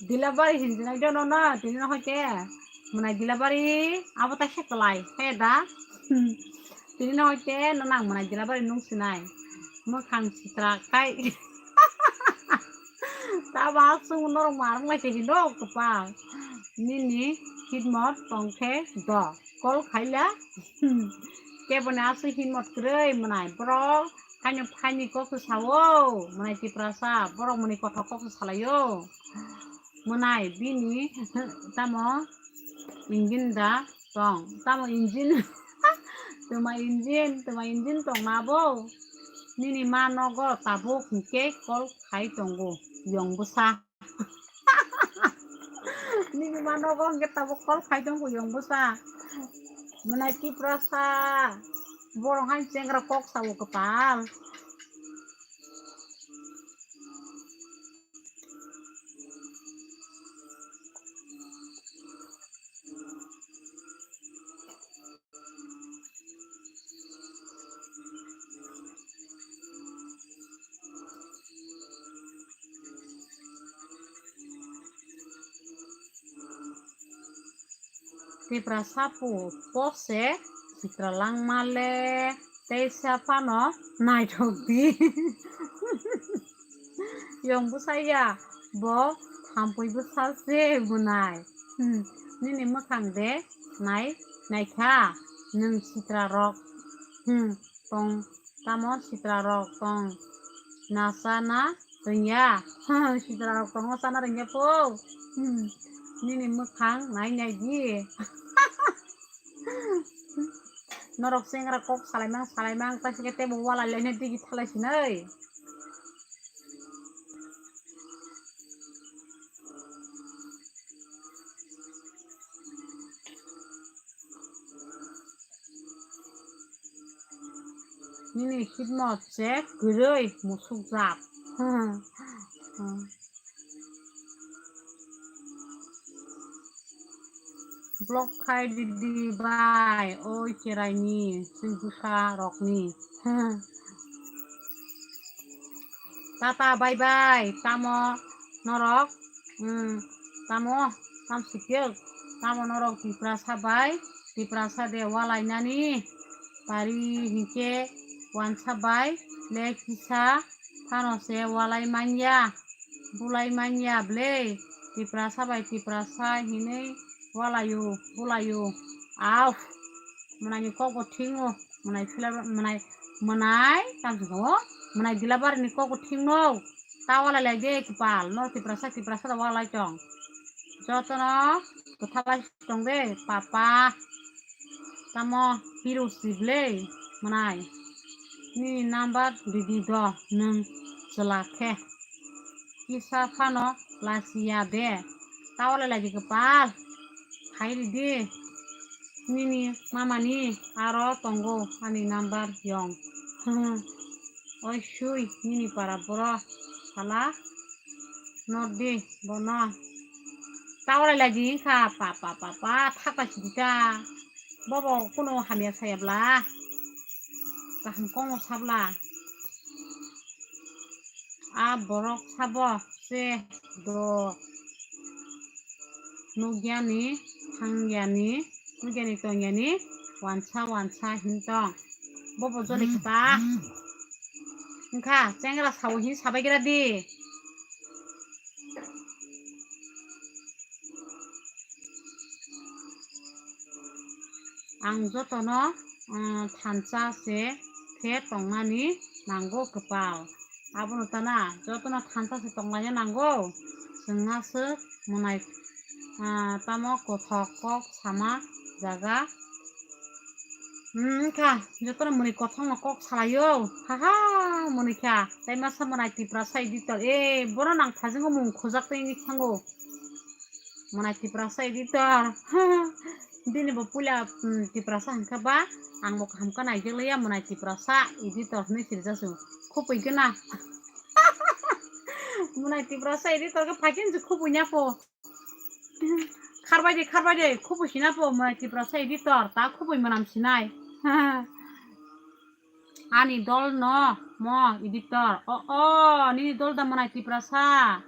Delivery hinjinai jono no tini no hoite. Mwnai delivery abo ta khe kwlai. He da. Tini no hoite no nang mwnai delivery nung sinai. Mwkhang sitra kai. Ta ba sung norok marung lai se hindo kwpal. Nini khidmot tong khe do. Call khaila. Keboni aswk himot kwrwi mwnai borok. Haino phaini kok se sao. Mwnai Tiprasa borok mwnai kothok kok se salaio. Mwnai bini tamo engine da tong. Tamo engine. Twma engine, twma engine tong na bo. Nini ma nogo tabuk hinkhe call khai tongo. Yong bwsa. Nini ma nogo hinkhe tabuk call khai tongo yong bwsa. Mwnai Tiprasa. Borok hai chengra kok sao kwpal. Tiprasa pu pose sitra langma le teisa phano naithok di. Yong bwsa ya bo thampui bwsa se mwnai. Hmm, nini mwkhang de nai naikha nwng sitra rok. Hmm, tong tamo sitra rok tong na chana rwngya. Sitra rok tongo chana rwngya po. Hmm, nini mwkhang nai nai di. Norok chengra kok salaimang salaimang ta sike tebo walai lainai digi thalai sinai. Nini khidmot se kwrwi musukjak. Block khai di di bai, oi cheraini, chwng bwsa rokni. Tata bye bye, tamo norok, hmm, tamo, tam sikyo, tamo norok Tiprasa bai, Tiprasa de walainani, pari hinkhe wansa bai, le kisa phano se walai manya. Bulai manya ble, Tiprasa bai Tiprasa hinui walaio, bulaio. Au, Mwnaini kok bo thik no, mwnai phila, mwnai, mwnai, tamsiko, mwnai dilabari ni kok bo thik no. Ta walai lai de kwpal, no Tiprasa, Tiprasa da walai tong. Jotono kwthalai tong de, papa. Tamo hero si ble, mwnai. Nini number ridi do, nwng chwla khe. Kisa phano lasiya de. Ta walai lai de kwpal. Khai ridi. Nini mamani aro tongo ani number yong. Oi sui nini para boro sala nordi bono. Ta walai lai di kha pa pa pa pa thapa sidi ta. Bobo kuno hamya saya bla. Kaham kongo sabla. A borok sabo se do. Nugyani, thangyani, nugyani tongyani, wansa wansa hintong. Bobo joli kha ta. Wngkha, chengra sao hin sabai gra di. Ang jotono, ah, thansa se khe tongnani nango kwpal. Abono tana jotono thansa se tonglaina nango. Chwngna swk mwnai, ah, tamo kothok kok sama jaga. Hmm, wngkha, jotono mwnwi kothokno kok salaio. Haha, mwnwi kha. Tei masa mwnai Tiprasa editor. E, bono nang thasingo mung khojak tei wngwi thango. Mwnai Tiprasa editor. Bini bo puila, hmm, Tiprasa hwnkha ba, ang bo kaham khe naijak liya, mwnai Tiprasa editor hwnwi sirjak se. Khupui gana. Mwnai Tiprasa editor khe phaikin se khupui nya po. Kharbai de, kharbai de, khupui sina po, mwnai Tiprasa editor, ta khupui mwnam sinai. Ani dol no, mo editor. O, o, nini dol da mwnai Tiprasa.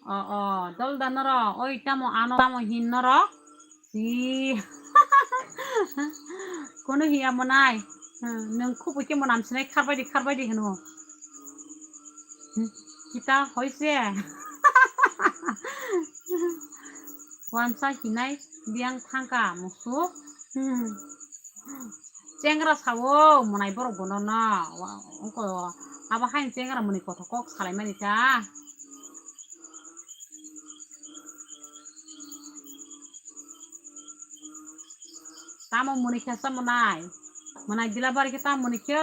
O, o, dol da noro, oi tamo ano, tamo hin noro. Si. Kono hiya mwnai. Hmm, nwng khupui khe mwnam sinai kharbai di, kharbai di hwno. Hmm, kita hoise. Wansa hinai biyang thangka musuk. Hmm. Chengra sao mwnai borok bono no. Wa-, ongko abo hain chengra mwnwi kothok kok salaimani ta. Tamo mwnwi khe sa mwnai. Mwnai dila bari khe tamo mwnwi khe.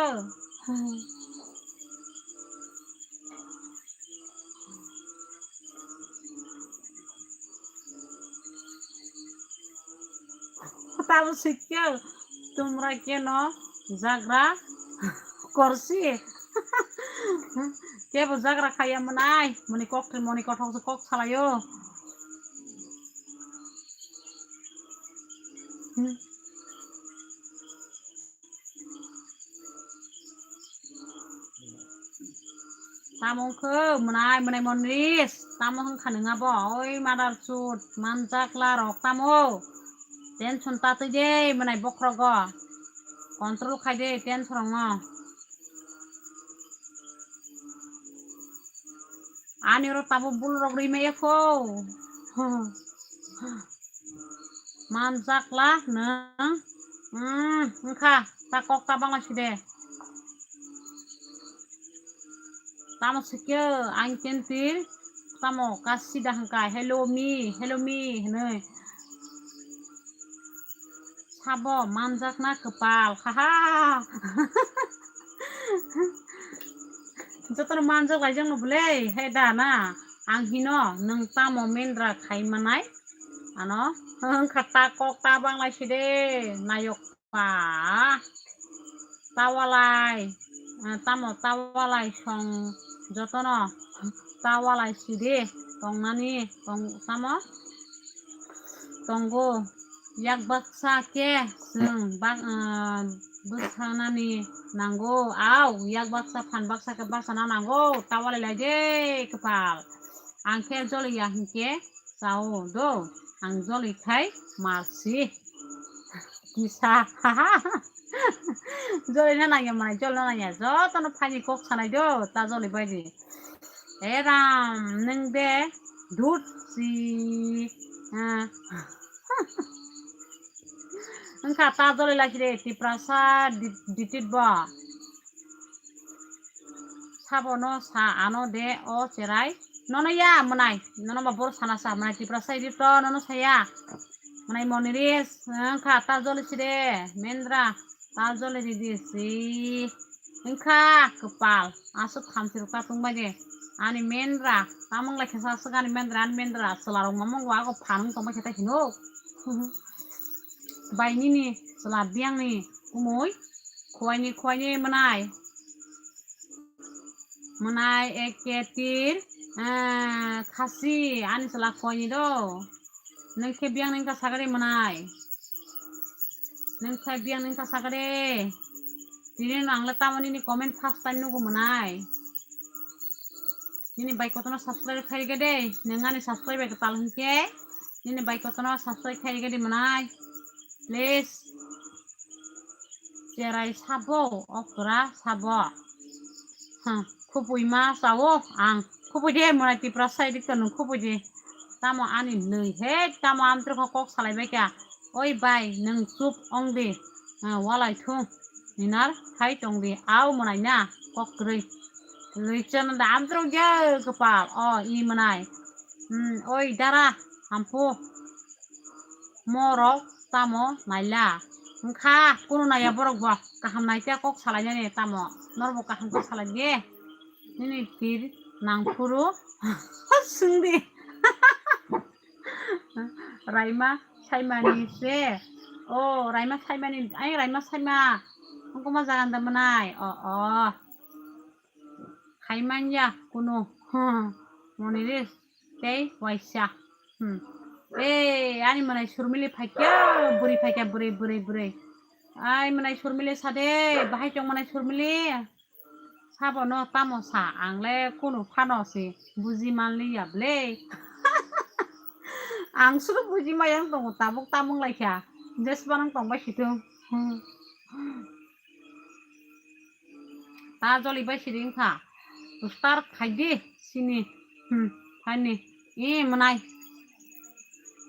Tamo sikhe tumra keno jagra korsi. Kebo jagra khaya mwnai. Mwnwi kok, mwnwi kothok kok salaio. Hmm. Tamo wngkhe mwnai, mwnai monris. Tamo wngkha nung abo? Oi mother chut, manjakla rok tamo. Tension ta twi de mwnai bokhrogo. Control khai de tension rokno. Ani oro tabuk bul rok rimaya kho. Manjakla nwng. Hmm, wngkha, ta kok ta bangla side. Tamo sikhe ang kentir, tamo kasida hangka, "Hello me, hello me," hinwi. Sabo manjakna kwpal, haha. Jotono manjak laijak no bwle, he da na? Ang hino, nwng tamo mendra khai manai? Ano, wngkha ta kok ta banglai side, nayok pa. Ta walai, ah, tamo ta walai song jotono, ta walai side, tongnani, tong, tamo? Tongo, yak baksa khe chwng bak-, ah, bwskanani nango, au, yak baksa phan baksa khe bachana nango, ta walai lai de kwpal. Ang khe joliya hinkhe chao do, ang joli khai marsi. Kisa. Joli na nangya mai, joli na nangya. Jotono phaini kok sanai do, ta joli baidi. Eram, nwng de dut si. Ah. Wngkha ta joli lai side Tiprasa di-, ditit bo. Sabo no sa ano de o cherai. Nono ya mwnai. Nono ba bor sana sa mwnai Tiprasa idi to nono saya. Mwnai Moniris wngkha ta joli side. Mendra ta joli didi si. Wngkha kwpal aswk thamchi rwkha tongbai de. Ani mendra tamung lai khe sa aswk ani mendra ani mendra chwla rok mamung wa go phanung tongbai khe ta hino. Bai nini chwla biyangni kumui khuaini khuaini mwnai. Mwnai ek ke tir, ah, khasi ani chwla khuaini do. Nung khe biyang nung ka sagade mwnai. Nung khe biyang nung ka sagade. Tini no ang le tamo nini comment first time nugo mwnai. Nini bai kotono subscribe khai gede. Nung ani subscribe bai kwtal hinkhe. Nini bai kotono subscribe khai gede mwnai. Please. Cherai sabo, okra sabo. Ha, khupui ma sao ang. Khupui de mwnai Tiprasa idi to nung khupui de. Tamo ani nui he, tamo amtwrwkha kok salai bai kha. Oi bai, nung chup ong di. Ha, walai thung. Ninar hai tong di. Au mwnai na kok kwrwi. Rwi chana da amtwrwk je kwpal. O, i mwnai. Hmm, oi dara, hampu. Morok tamo naila. Wngkha, kunu naiya borok bo. Kaham naikhe kok salainani tamo. Norok bo kaham khe salai di. Nini tir nangphuru. Swngdi. Raima saimani se. O, Raima saimani. Ai, Raima saima. Wngkoma jaga nda mwnai. O, o. Khaimanya kunu. Hmm. Moniris. Tei waisa. Hmm. Ei, ani mwnai Surmili phaikya, bwrwi phaikya, bwrwi, bwrwi, bwrwi. Ai, mwnai Surmili sade, bahai chong mwnai Surmili. Sabono tamo sa, ang le kunu phano se buji manliya ble. Ang suru buji mayang tongo, tabuk tamung laikha. Jesbanang tongbai situng. Hmm. Ta joli bai sidi wngkha. Ustar khaidi sini. Hmm, hani. E mwnai.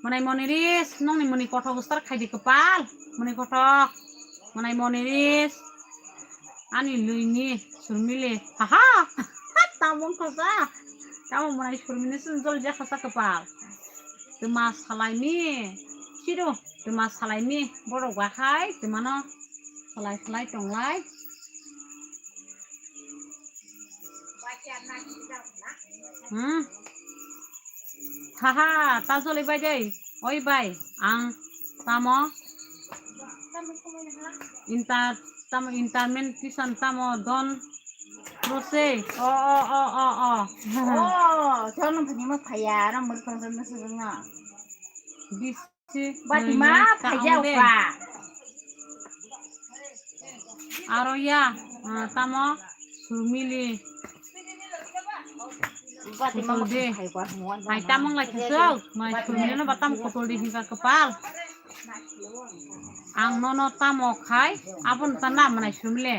Mwnai Moniris, nongni mwnwi kothok ustar khaidi kwpal. Mwnwi kothok. Mwnai Moniris. Ani lwini Surmili. Haha. Tamo wngkha sa. Tamo mwnai Surmili sini joli jakha sa kwpal. Twma salaini. Sido. Twma salaini. Borok bakhai. Twmano. Salai salai tonglai. Hmm. Haha, ta joli bai dei. Oi bai, ang tamo inter tamo interment tisan tamo don rose. O o o o o. O, jono phani ma phaya, ram mur phang phang na sujung na. Bis Bati ma phaijak ba. Aro ya, ah, tamo Surmili. Bati ma kutul de. Hai tamo lai khasok, mai Surmili no batam kutul de hinka kwpal. Ang nono tamo khai, abon tana mwnai Surmili.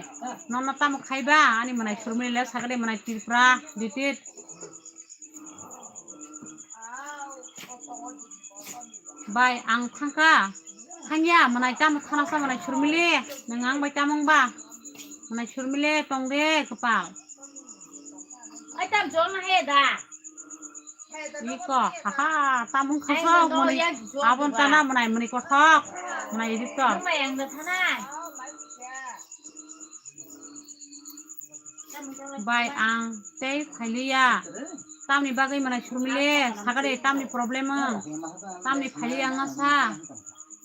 Nono tamo khai ba, ani mwnai Surmili le sagade mwnai Tripura, ditit. Bai, ang thangkha. Thangya, mwnai tamo thanasa mwnai Surmili. Nwng ang bai tamo wngba? Mwnai Surmili, tong de, kwpal. Ai, tam jol na he da. Iko, haha, tamo wngkha sok, mwnai. Abon tana mwnai, mwnai kothok. Mwnai editor. Nwng bai ang da thana. Bai ang tei phailiya. Tamni bagwi mwnai Surmili, sagade tamni problem wng. Tamni phailiya wngna sa.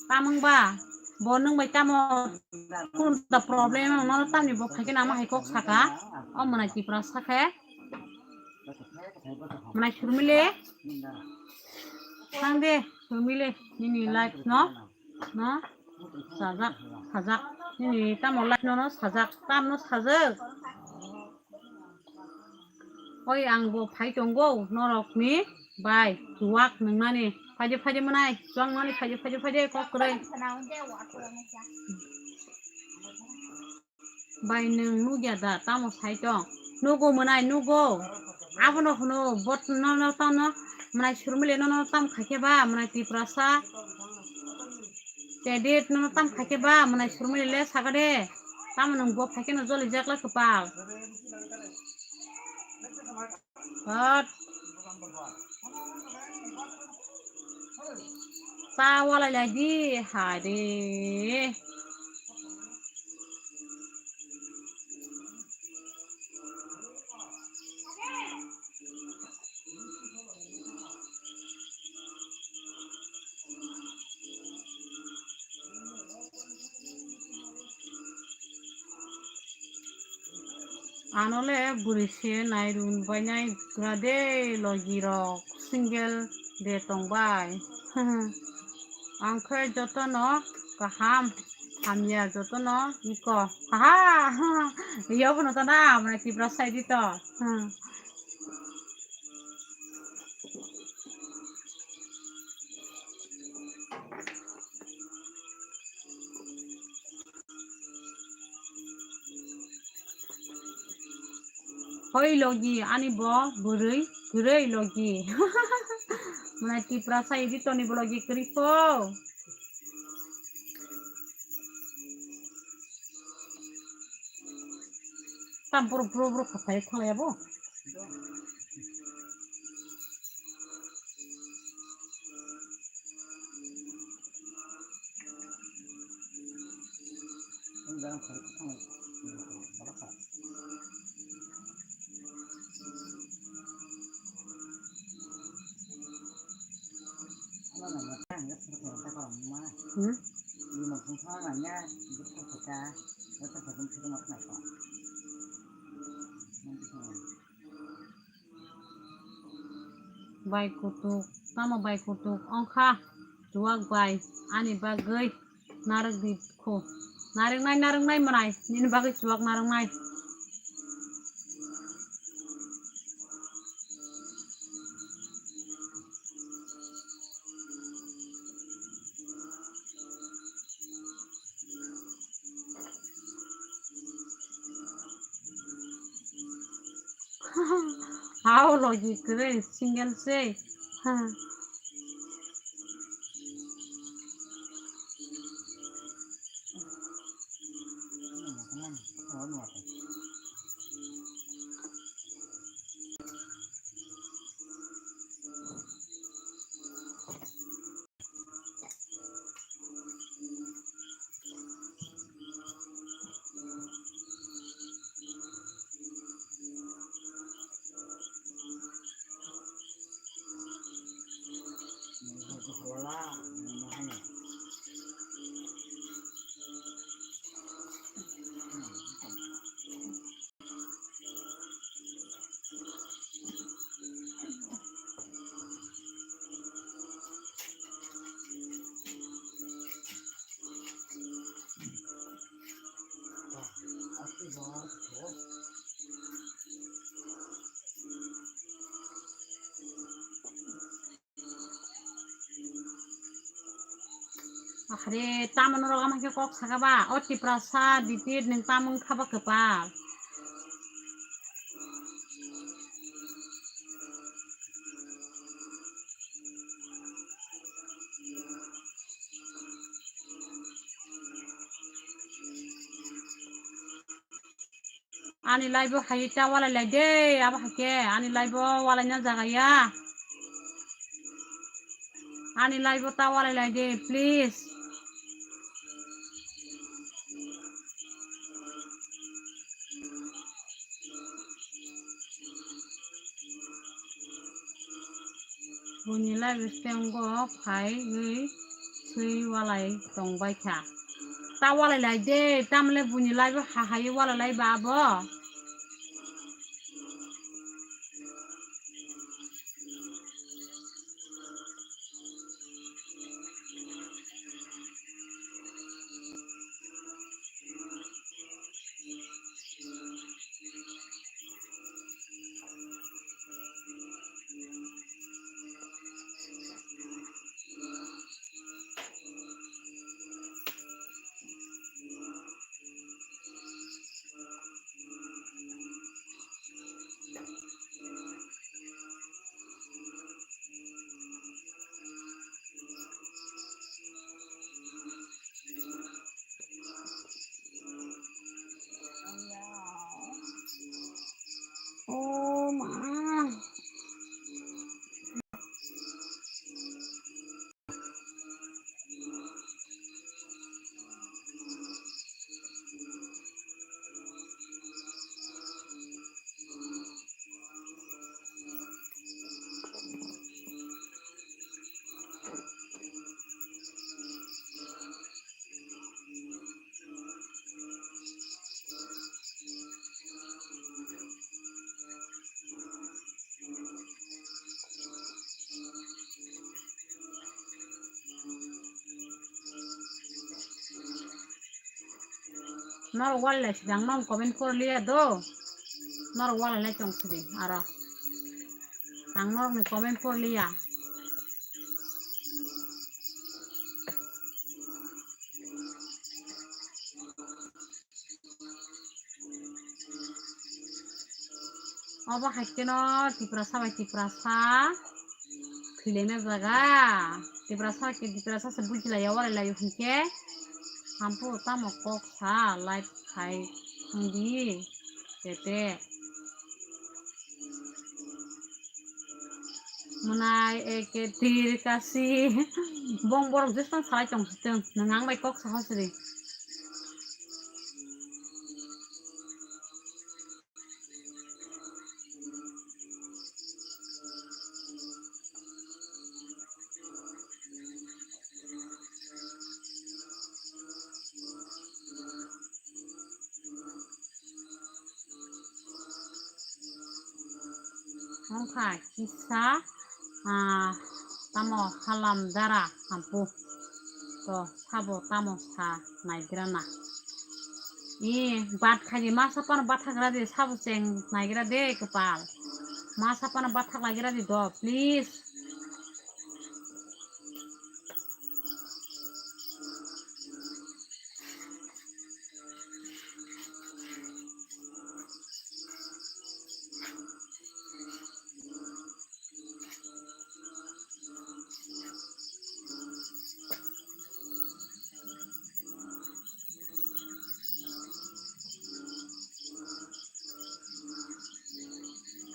Tamung ba? Bo nwng bai tamo kun da problem wng, no tamni bo phaikhe nama hai kok saka. O mwnai Tripura sakhe. Mwnai Surmili. Thang de, Surmili, nini life no. No? Sajak, sajak. Nini tamo life no, no sajak, tam no sajak. Oi, ang bo phai tongo, norok ni bai, chuwak nung nani. Phaide, phaide mwnai, chuwak nani, phaide, phaide, phaide, kok kwrwi. Bai nwng nukya da, tamo sai tong? Nugo mwnai, nugo. Abono hwno, bot nono tamo, mwnai Surmili nono tam khaikhe ba, mwnai Tiprasa. Te date no tam khaikhe ba, mwnai surmani le sakade. Tamo nwng bo khaikhe no joli jak lai kwpal. Hot. Ta walai lai di, hai de. Ano le bwrwi se nai run bainai gra de logi rok single de tong bai. Ang khe jotono kaham hamya jotono iko. Aha! Yo phano ta na mane Tipra sai di to. Hoi logi ani bo bwrwi kwrwi logi. Mane Tipra sai di toni bo logi kwrwi po. Tam bro bro bro khapai thalai abo. Hmm? Bai kutuk, tamo bai kutuk wngkha, chuwak bai ani bagwi narwk di kho. Narwknai, narwknai mwnai, nini bagwi chuwak narwknai. Hao logi kwrwi single se. Ha. Ahre, tamo norok ama khe kok saka ba? O Tiprasa, Dipit, nwng tamo wngkha ba kwpal? Ani live o hai ta walai lai de, abo hai khe ani live o walai na jaga ya. Ani live o ta walai lai de, please. Buini live stengo phaiwi swi walai tongbaikha. Ta walai lai de, tamle buini live hahai walai lai ba abo. Norok walai sidang, norok comment porliya do. Norok walai lai tong sidi aro. Ang norokni comment porliya. Obo hai kheno Tiprasa bai Tiprasa thwilaina jaga. Tiprasa ke Tiprasa se bujilaiya, walai laio hinkhe. Hampu tamo kok sa live khai wngdi tete. Mwnai eke tir kasi. Bong borok jesong salai tong sitwng. Nwng ang bai kok saha siri. Wngkha kisa, ah, tamo halam dara hampu. To sabo tamo sa naigrana. E, bat khaidi masa pano bathagra de sabo cheng naigra de kwpal. Masa pano bathak lagira di do, please.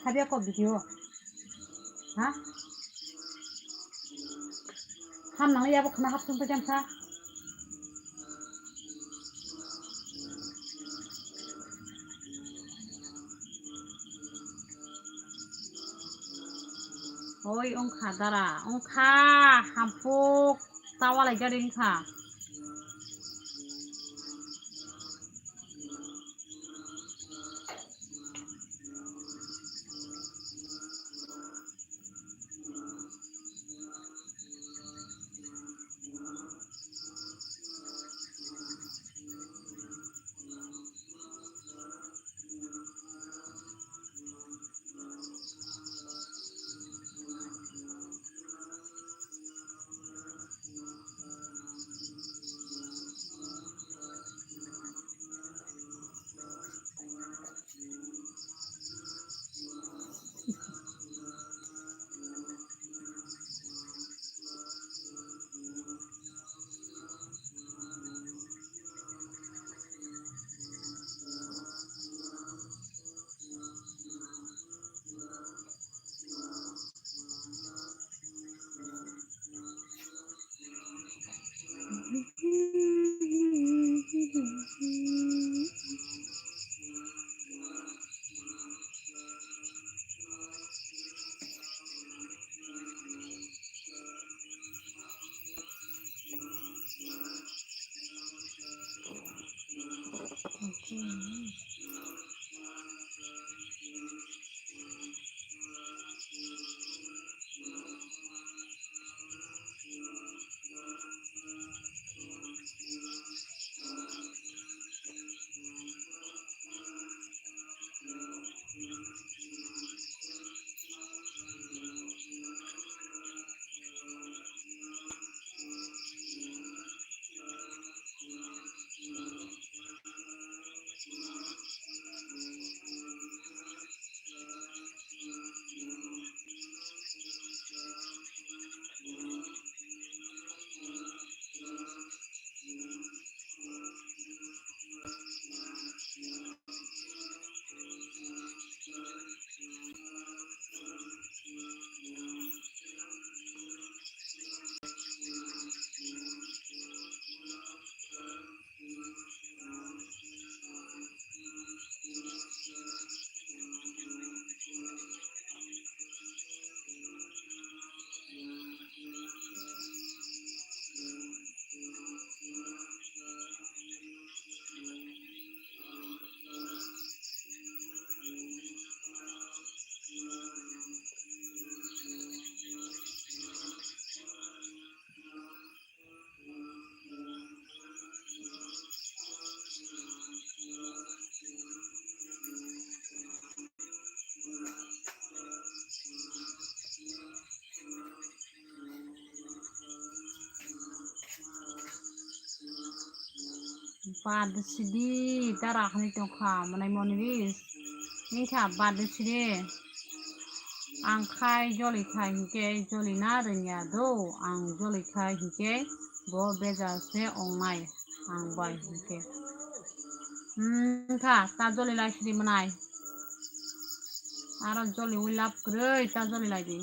Habya kok video. Ha? Ham nang ya bo khna hap sung ta jam sa. Oi, wngkha dara, wngkha hampuk tawalai gari wngkha. Bad sidi, dara hani tongkha, manai moni ris. Ningkha bad sidi. Ang khai joli khai hinkhe joli na rwngya do, ang joli khai hinkhe bo beja se ongnai ang bai hinkhe. Hmm, kha, ta joli lai sidi manai. Aro joli ui lab kwrwi, ta joli lai di.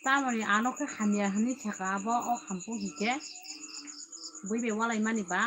Tamoni ano khe hamya hwnwi saka abo, o hampu hinkhe bui bai walaimani ba.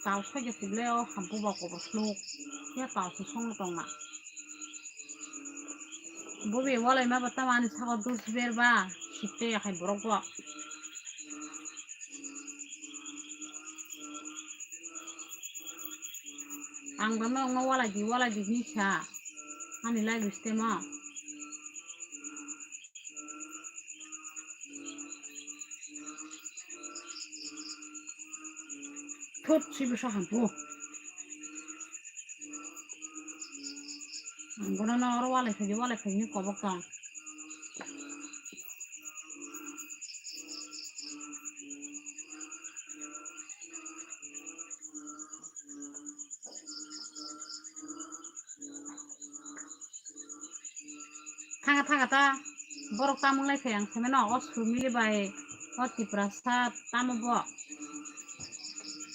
Tal soi khe puble o hampu ba kobor sluk. Ya tal se song tong na. Bo be walai ma ba tamo ani sago dus ber ba. Sitte ya khai borok bo. Ang ba no walai di, walai di ni sa. Ani lai biste mo. Thut, si bwsa hampu. Ang bono no oro walai phaidi, walai phaidi ni kobok tong. Thanga thanga ta borok tamung lai khe ang saimano o Surmili bai o Tiprasa tamo bo.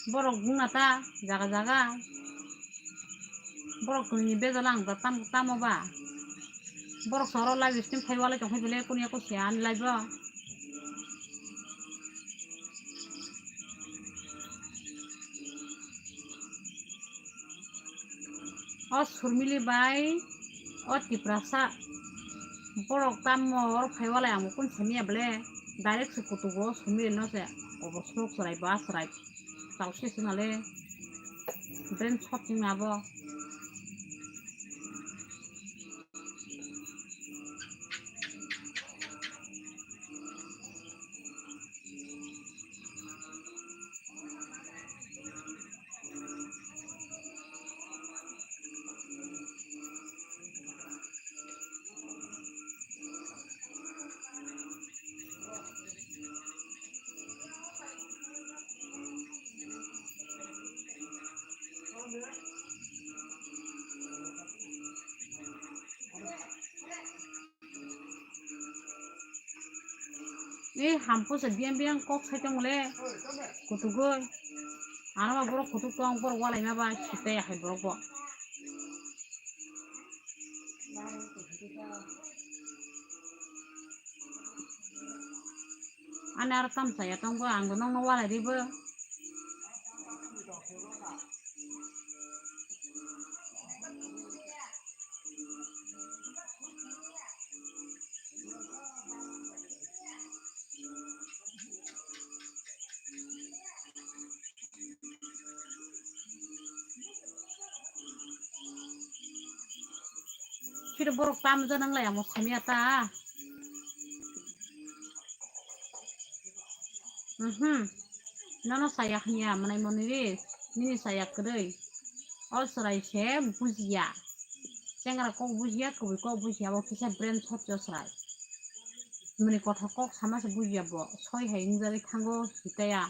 Borok bungna ta jaga jaga. Borok ni bejal ang ta tam tamo ba. Borok soro live stream phai walai tong phai bele kunya kusia ani live o. O Surmili bai o Tiprasa borok tamo oro phai walai ang bo kun samiya bele direct se kutugo Surmili no se obo slok chwrai ba chwrai tal se swnale brain shot wngna bo. Ei, hampu se biang biang kok sai tong le. Kutugoi. Ano ba borok kutuk tong, borok walai ma ba sitai hai borok bo. Ani aro tam chaya tong bo, ang bo nokno walai ri bo. Kiri borok tam ja nang lai amo khamya ta. Mhm. Nono saya hanya manai moni ri. Nini saya kwrwi. O chwrai se bujiya. Chengra kok bujiya, kwbwi kok bujiya, bo kisa brain sot yo chwrai. Muni kothok kok sama se bujiya bo. Soi hai wngjagwi thango hitaya.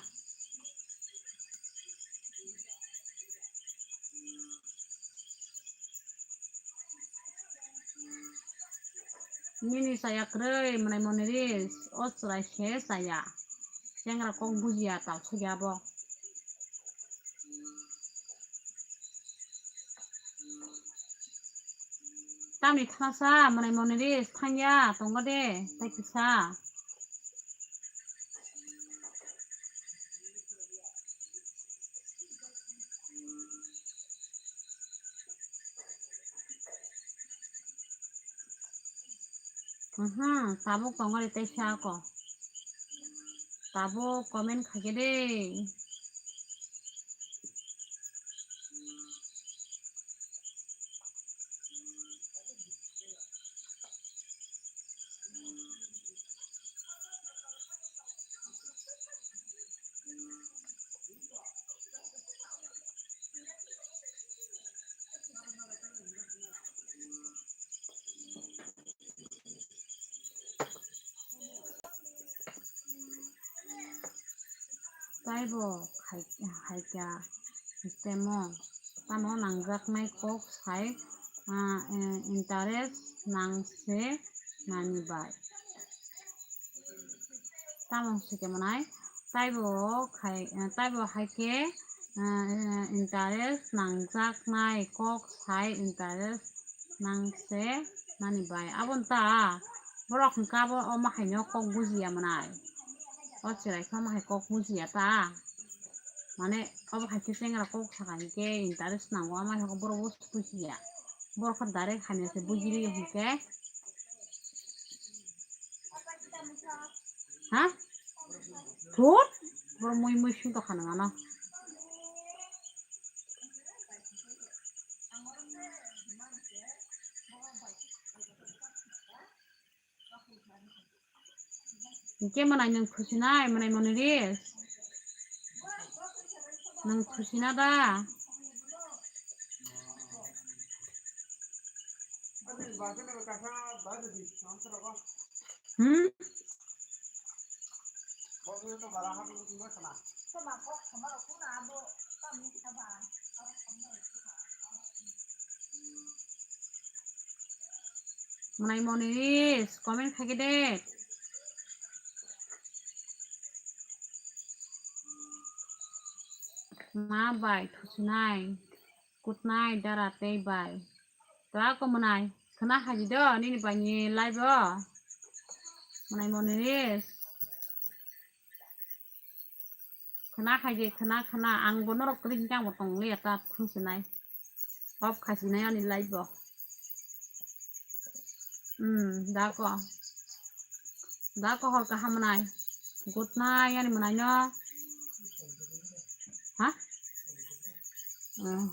Nini saya kwrwi manai moni ri, o chwrai se saya. Chengra kok bujiya, tal sugya bo. Tamni thangsa manai moni ri thangya tongo de, tai kisa. Mhm, tabuk tongori tei sako. Tabuk comment khaikhe de. Taibo khai-, haikha temo, tamo nangjaknai kok sai, ah, eh, interest nang se nani bai. Tamo se khe manai, taibo khai-, eh, taibo haikhe, eh, interest nangjaknai kok sai interest nang se nani bai. Aboni ta borok hwnka bo omo haino kok bujiya manai. O chwrai khe omo hai kok bujiya ta. Mane obo hai khe chengra kok saka hinkhe interest nango, omo hai khe borok bo bujiya. Borok khe direct hamya se buji rio hinkhe. Ha? Thut? Borok mui mui sung tokha nang ano. Hinkhe manai nwng khusinai, manai moni ri? Nwng khusina da? Hmm? Manai moni ri, comment khaikhe de. Ma bai thusinai, kutnai dara tei bai. To ako manai, khwna haidi do, nini bai ni live o. Manai moni ri. Khwna khaidi, khwna, khwna. Ang bo norok kwrwi hinkhe ang bo tong liya ta thung sinai. Off khai sinai ani live bo. Hmm, da ko. Da ko hor kaham manai. Good night ani manai no. Ha? Hmm.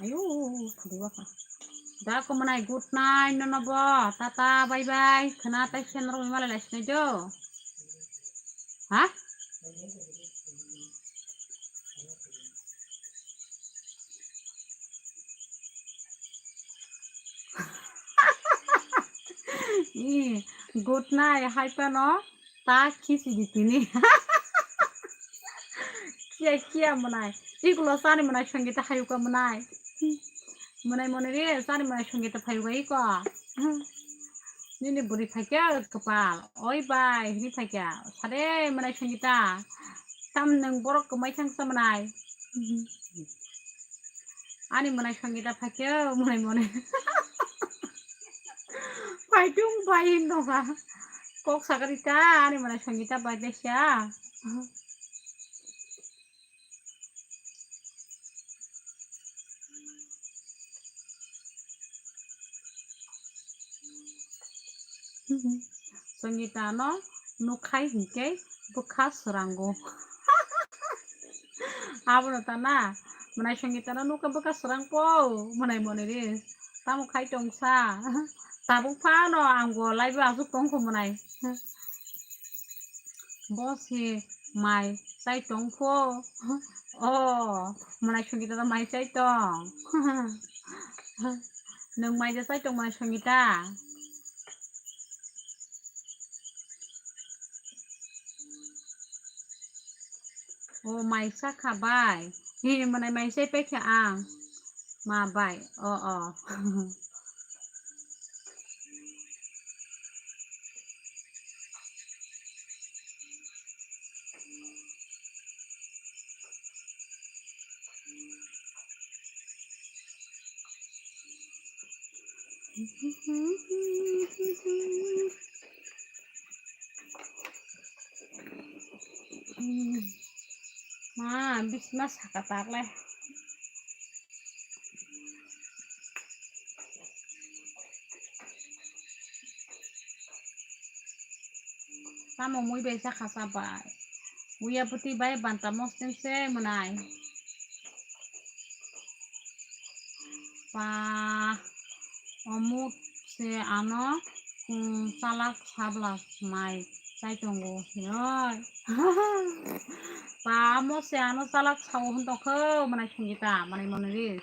Ayo, thangwi bwkha. Da ko manai, good night nono bo. Tata, bye bye. Khwna tai khe norok malai lai sinai do. Ha? Ih, good night hai phano ta khichi di tini. Kiya kiya manai. Ikulo chani manai Sangita hayuka manai. Manai moni ri chani manai Sangita phayuka iko. Nini bwrwi phaikya kwpal. Oi bai hini phaikya. Sade manai Sangita. Tam nwng borok kwmai thangsa manai. Ani manai Sangita phaikhe, manai moni. Phaitung bai hindoka. Kok sakari ta, ani manai Sangita bai desa. Sangita no nukhai hinkhe bwkha srango. Abono ta na, Mwnai Songita no nukha bwkha srang po, mwnai mone ri. Tamo khai tong sa. Tabuk phano ang bo live o aswk tong kho mwnai. Bo se mai chai tong pho. O, mwnai Songita da mai chai tong. Nwng mai da chai tong mwnai Songita. O mai sakha bai. Hi, mwnai mai sai paikha ang. Ma bai. O, o. Ma, bisma saka tak le. Tamo mui bai sakha sa bai. Uya puti bai banta mostem se mwnai. Pa, omo se ano, um, chalak sabla mai chai tongo hinoi. Pa, omo se ano chalak sao hwn tongkho mwnai Songita, mwnai mone ri.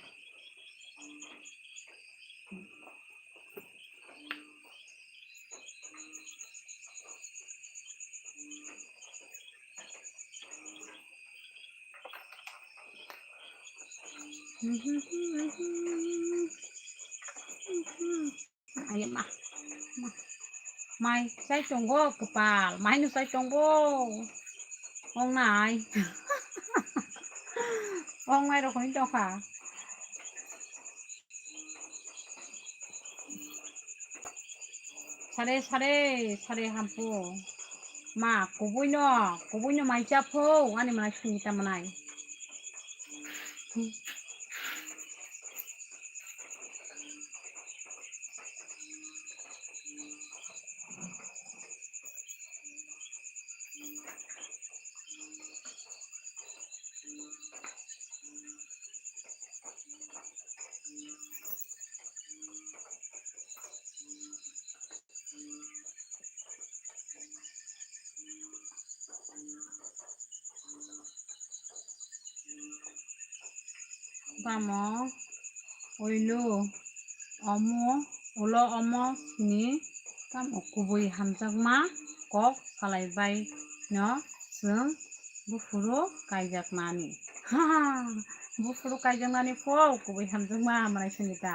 Ayama. Mai chai tongo kwpal, mai no chai tongo. Ong nai. Ong nai rokoni tongkha. Sare, sare, sare hampu. Ma, kubui no, kubui no mai cha pho, ani mwnai Songita mwnai. Tamo ulo omo, ulo omo sini tamo kubui hamjakma kok salai bai no chwng buphuru kaijaknani. Buphuru kaijaknani pho kubui hamjakma mwnai Songita.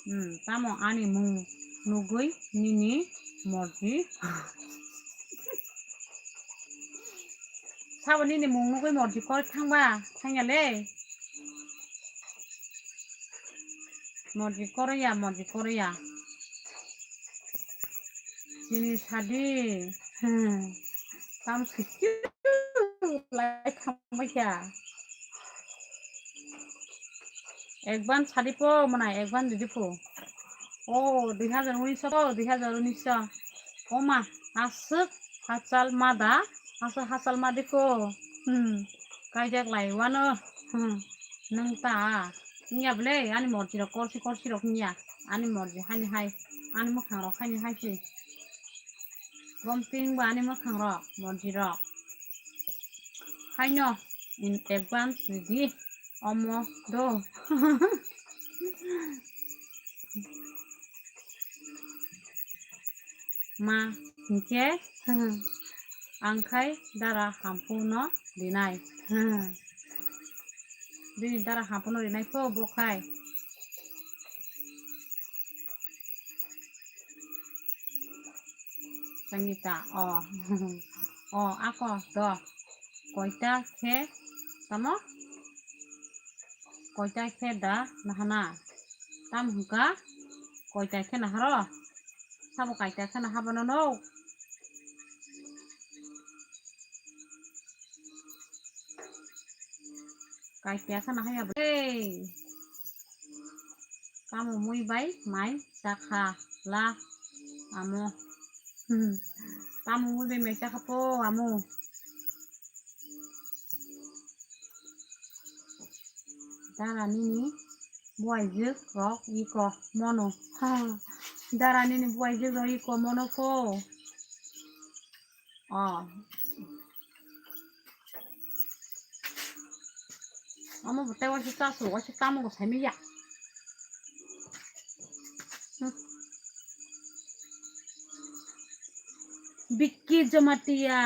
Hmm, tamo ani mung nugui nini morji. Sabo nini mung nugui morji kor thangba, thangya le. Morji koroya, morji koroya. Chini sadi. Hmm. Tam siki lai thangbai kha. Ekban sadi po mwnai, ekban didi po. O, dui hajar unis po, dui hajar unis. O ma, aswk hachal ma da, aswk hachal ma di po. Hmm, kaijak lai wano. Hmm, nwng ta. Wngya bwle, ani morji rok korsi korsi rok wngya. Ani morji haini hai, ani mwkhang rok haini hai se. Bom ping bo ani mwkhang rok, morji rok. Haino in advance ready omo do. Ma hinkhe ang khai dara hampu no rinai. Bini dara hampu no rinai kho bo khai. Sangita, o. O, ako, do. Koita khe, tamo? Koita khe da nahana? Tam hwnkha, koita khe naharo? Sabo kaita khe nahabo nono? Kaisa khana haya ble. Tamo mui bai mai chakha la amo. Hmm. Tamo mui bai mai chakha po amo. Dara nini buaijwk rok iko mono. Dara nini buaijwk rok iko mono pho. Oh. Omo bo tei waisa chasu, waisa tamo bo saimanya. Hmm. Vicky Jamatia.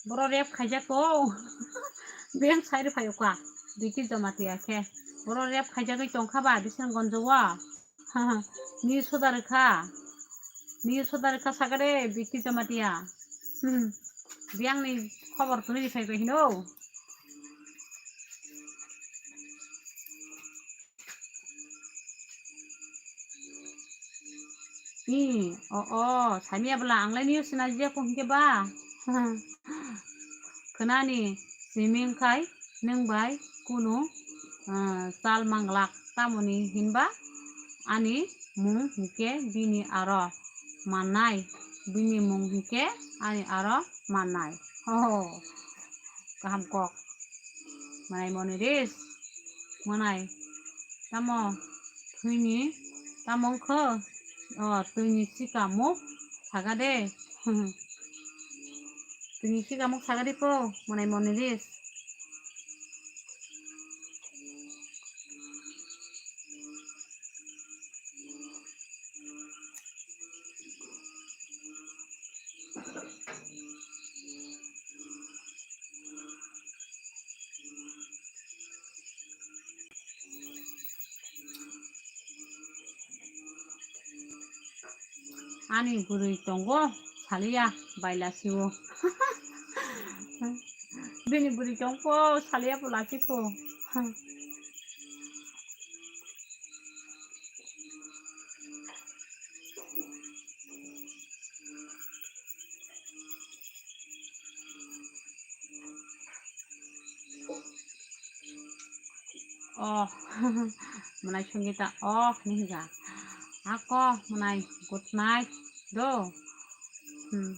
Boro rep khaijak ko. Beng sai rw phaio ka. Vicky Jamatia khe. Boro rep khaijagwi tongkha ba Bisramganj o. Ni soda rwkha. Ni soda rwkha sakha de Vicky Jamatia. Hmm. Biyang ni khobor twi phai bai hino. I, o, o, samya bwla, ang lai nini sina jia ko hwnkhe ba. Khwnani simi wngkhai nwng bai kunu, ah, chal manglak, tamoni hinba ani mung hwnkhe bini aro mannai, bini mung hwnkhe ani aro mannai. Ho, kaham kok. Mwnai Moniris, mwnai tamo thwini tamo wngkho? O, twini sikamuk saga de. Twini sikamuk saga de po, mwnai Moniris. Ani bwrwi tongo, saliya, baila siwo. Bini bwrwi tongkho, saliya bo lachikho. Oh, mwnai Songita, oh, hinwi hwnka. Ako, mwnai, good night, do. Hmm.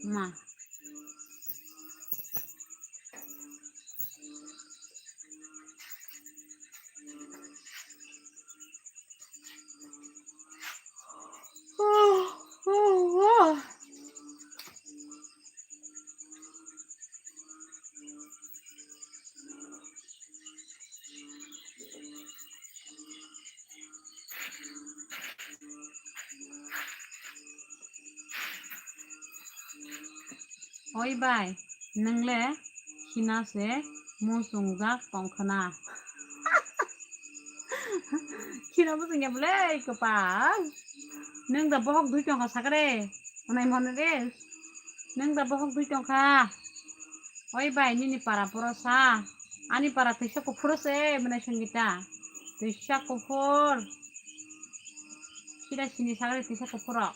Ma. Oi bai, nwng le khina se muchungjak tong khna. Khina muchungya bwle kwpal. Nwng da bohok dui tong kha sakre. Mwnai Moniris. Nwng da bohok dui tong kha. Oi bai, nini para poro sa. Ani para twisa kuphuru se, mwnai Songita. Twisa kuphur. Sida sini sagri twisa kuphuro.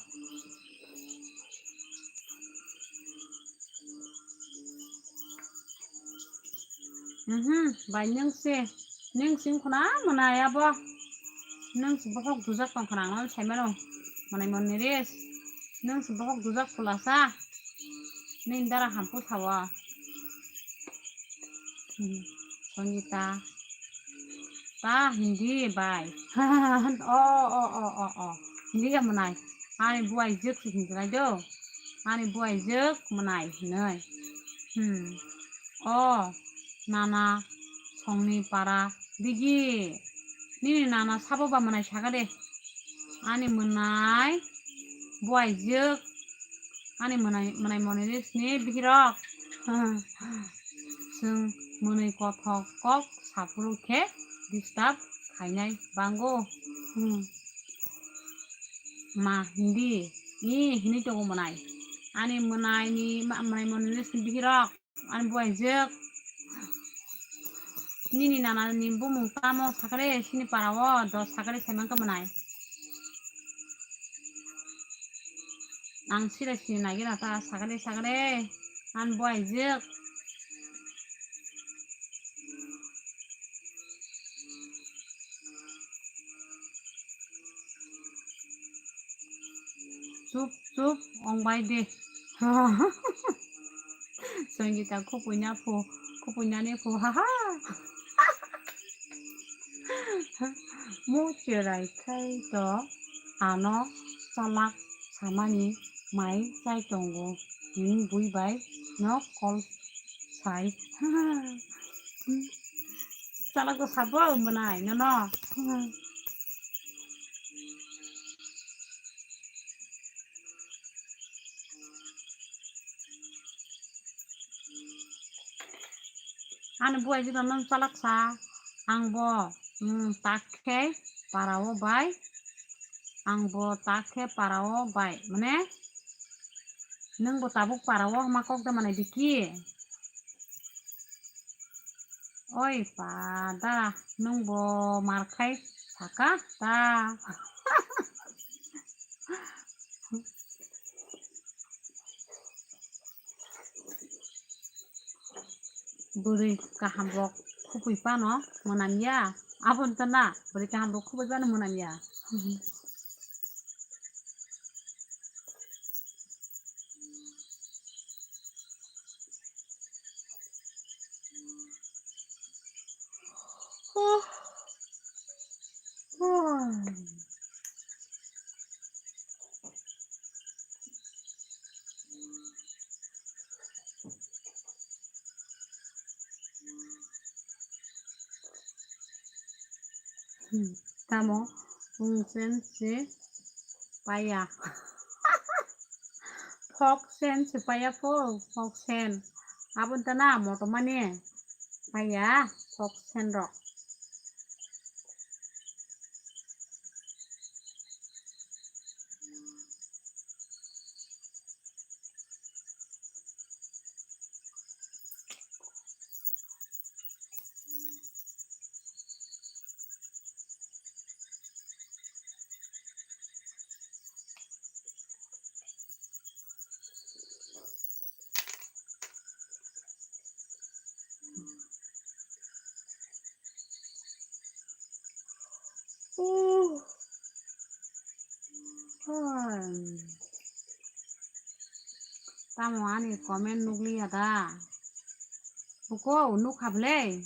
Mhm, bai nwng se, nwng sing khuna mwnai abo. Nwng se bohok dujak tong khana ang sai mano. Mwnai Moniris. Nwng se bohok dujak khulasa. Nini dara hampu sawa. Hmm, Songita. Ta hindi bai. O, o, o, o, o. Hindi ya mwnai. Ani buai jwk se hindi lai do. Ani buai jwk mwnai hinoi. Hmm. O, nana songni para digi. Nini nana sabo ba mwnai saga de. Ani mwnai buai jwk. Ani mwnai, mwnai Moniris ni bihirok. Chwng mwnwi kothok kok saphuru khe disturb khainai bango. Hmm. Ma hindi. I hinwi tongo mwnai. Ani mwnai ni ma-, mwnai Moniris ni bihirok. Ani buai jwk. Nini nana ni bumung tamo sakre sini para o dos sakre sai mankha mwnai. Ang sira sini nagi na ta sakre sakre. Ani buai jwk. Chup chup ong bai de. Sangita khupui na phu, khupui nani phu, ha ha. Mo cherai khai to ano chalak samani mai chai tongo. Ning bui bai no call sai. Chalak to sabo mwnai nono. Ani buai jito nang chalak sa, ang bo, mm, tak khe parao bai, ang bo tak khe parao bai, mane, nwng bo tabuk parao hama kok da mane diki. Oi pada, nwng bo mar khai saka ta. Bwrwi kaham rok khupui pano mwnam ya. Aboni tana bwrwi kaham rok khupui pano mwnam ya. Hmm, tamo, pungsen se paya. Phok sen se paya pho, phok sen. Aboni tana moto mani paya, phok sen rok. Tamo ani comment nukliya da? Buko nukha ble.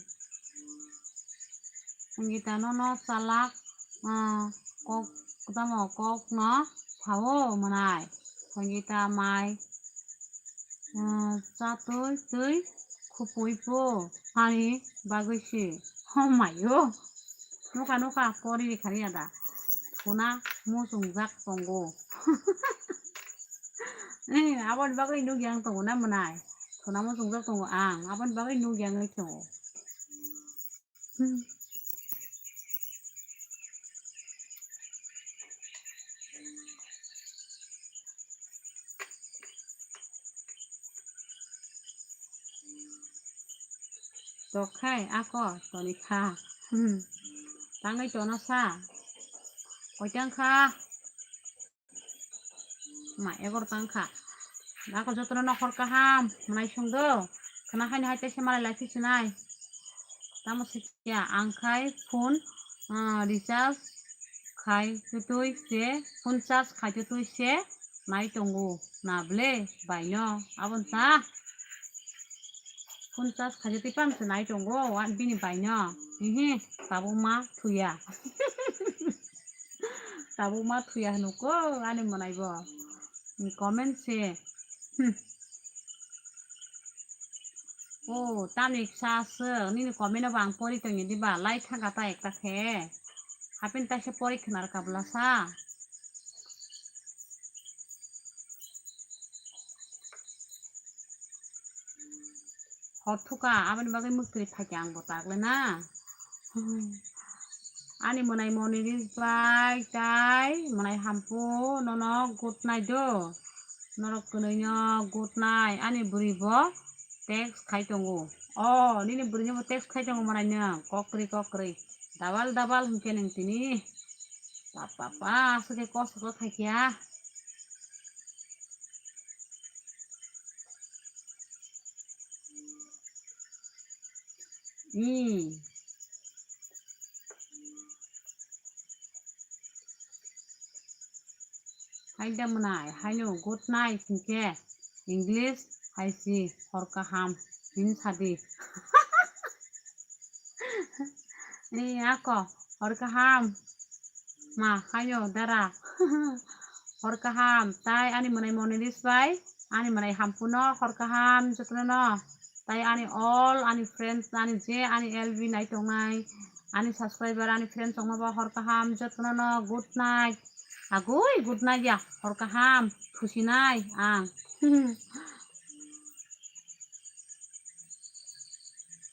Sangita nono chalak, ah, kok, tamo kok no phao mwnai. Sangita mai, ah, chatwi twi khupui pho ani bagwi se. Oh my God. Nukha, nukha, pori rikha riya da. Thuna muchungjak tongo. Eh, aboni bagwi nukya ang tongo na mwnai. Thuna muchungjak tongo ang. Aboni bagwi nukya ang tongo. Hmm. Tokhai ako toni kha. Hmm. Tangwi tono sa. Koitang kha. Ma egor tang kha. Ako jotono nokhor kaham. Mwnai sungdo. Khna khaini hai tese malai lai phi sinai. Tamo sikya ang khai phone, ah, recharge khai tutui se, phone charge khai tutui se nai tongo na ble bai no abon ta. Phone charge khai twi pam se nai tongo, wa bini bai no. Hihi, tabuk ma thuya. Tabuk ma thuya hwnuko ani mwnai bo. Comment se. Hmm. Oh, tamni kisa aswk, nini comment no bo ang pori tongya diba, lai thangkha ta ekta khe. Hapin taisa pori khwnar kabla sa. Hor thuka, aboni bagwi mwktwi phaikha ang bo tagle na. Ani mwnai moni rijbai tai mwnai hampu nono good night do. Norok kwnwi no good night ani bwrwi bo text khai tongo. Oh, nini bwrwi no bo text khai tongo mwnai no kokri kokri. Double double hinkhe nwng tini. Pa pa pa, aswk khe kosto khe khai khe ah. Hmm. Hai da mwnai, haino good night hinkhe English Aisi, hor kaham, hin sadi. Ni ako, hor kaham. Ma, hayo, dara. Hor kaham, tai ani mwnai Moniris bai, ani mwnai hampuno, hor kaham, jotono no. Tai ani all, ani friends, ani je, ani L B nai tongnai, ani subscriber, ani friends tongnai bo hor kaham, jotono no, good night. Agoi, good night ya, hor kaham, thusinai ang.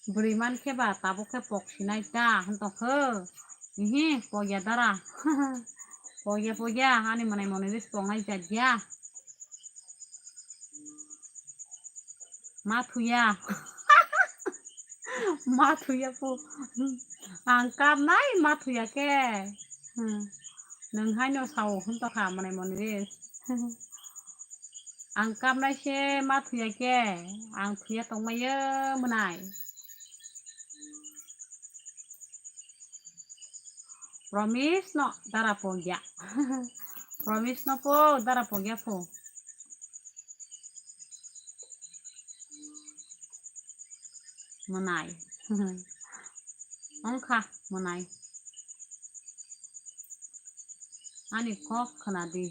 Bwrwi man khe ba tabuk khe pok sinai ta hwn tong kho. Ihi, pok ya dara. Pok ya, pok ya, ani mwnai Moniris pok nai jat ya. Ma thuya. Ma thuya po. Ang kapnai ma thuya khe. Hmm. Nwng haino sao hwn tong kha mwnai Moniris. Ang kapnai se ma thuya khe. Ang thuya tongmaiyo mwnai. Promise no dara pogya. Promise no po dara pogya po. Mwnai. Ongkha mwnai. Ani kok khna di.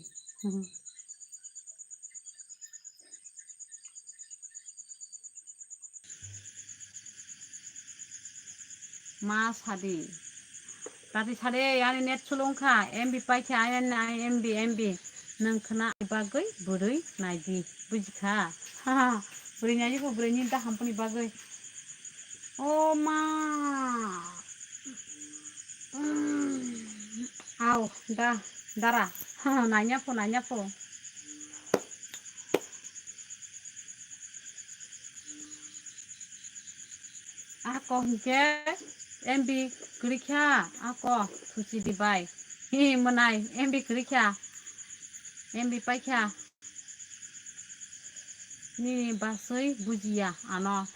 Ma sadi. Tati sade, ani net sulung kha, M B pai kha, ani, ani M B, M B. Nwng khna bagwi bwrwi naidi, buji kha. Ha, ha, bwrwi naidi ko bwrwi ni da hampuni bagwi. O ma. Mm. Au, da, dara. Ha, ha, nanya po, nanya po. Ako hwnkhe M B kwrwi kha, ako thuchi di bai. Hi mwnai M B kwrwi kha, M B pai kha. Nini baswi bujiya ano.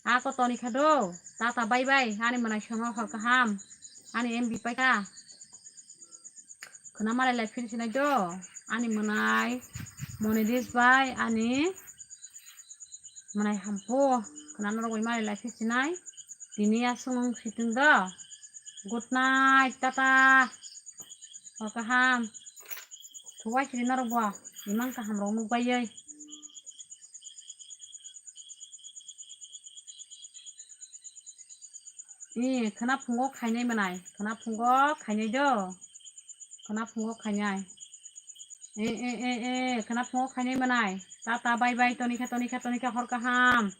Ako toni kha do, tata bye bye, ani mwnai sono hor kaham, ani M B pai kha. Khna malai lai phil sinai do, ani mwnai Moniris bai, ani mwnai hampu, khna norok bai malai lai phil sinai, tini aswng wng situng do. Good night, tata. Hor kaham. Thuwai sidi norok bo. Imang kaham rok nuk bai yai. Ee, khwna phungo khainai mwnai. Khwna phungo khainai do. Khwna phungo khainai. Ee, ee, ee, ee, khwna phungo khainai mwnai. Tata, bye bye, tonikha, tonikha, tonikha, hor kaham.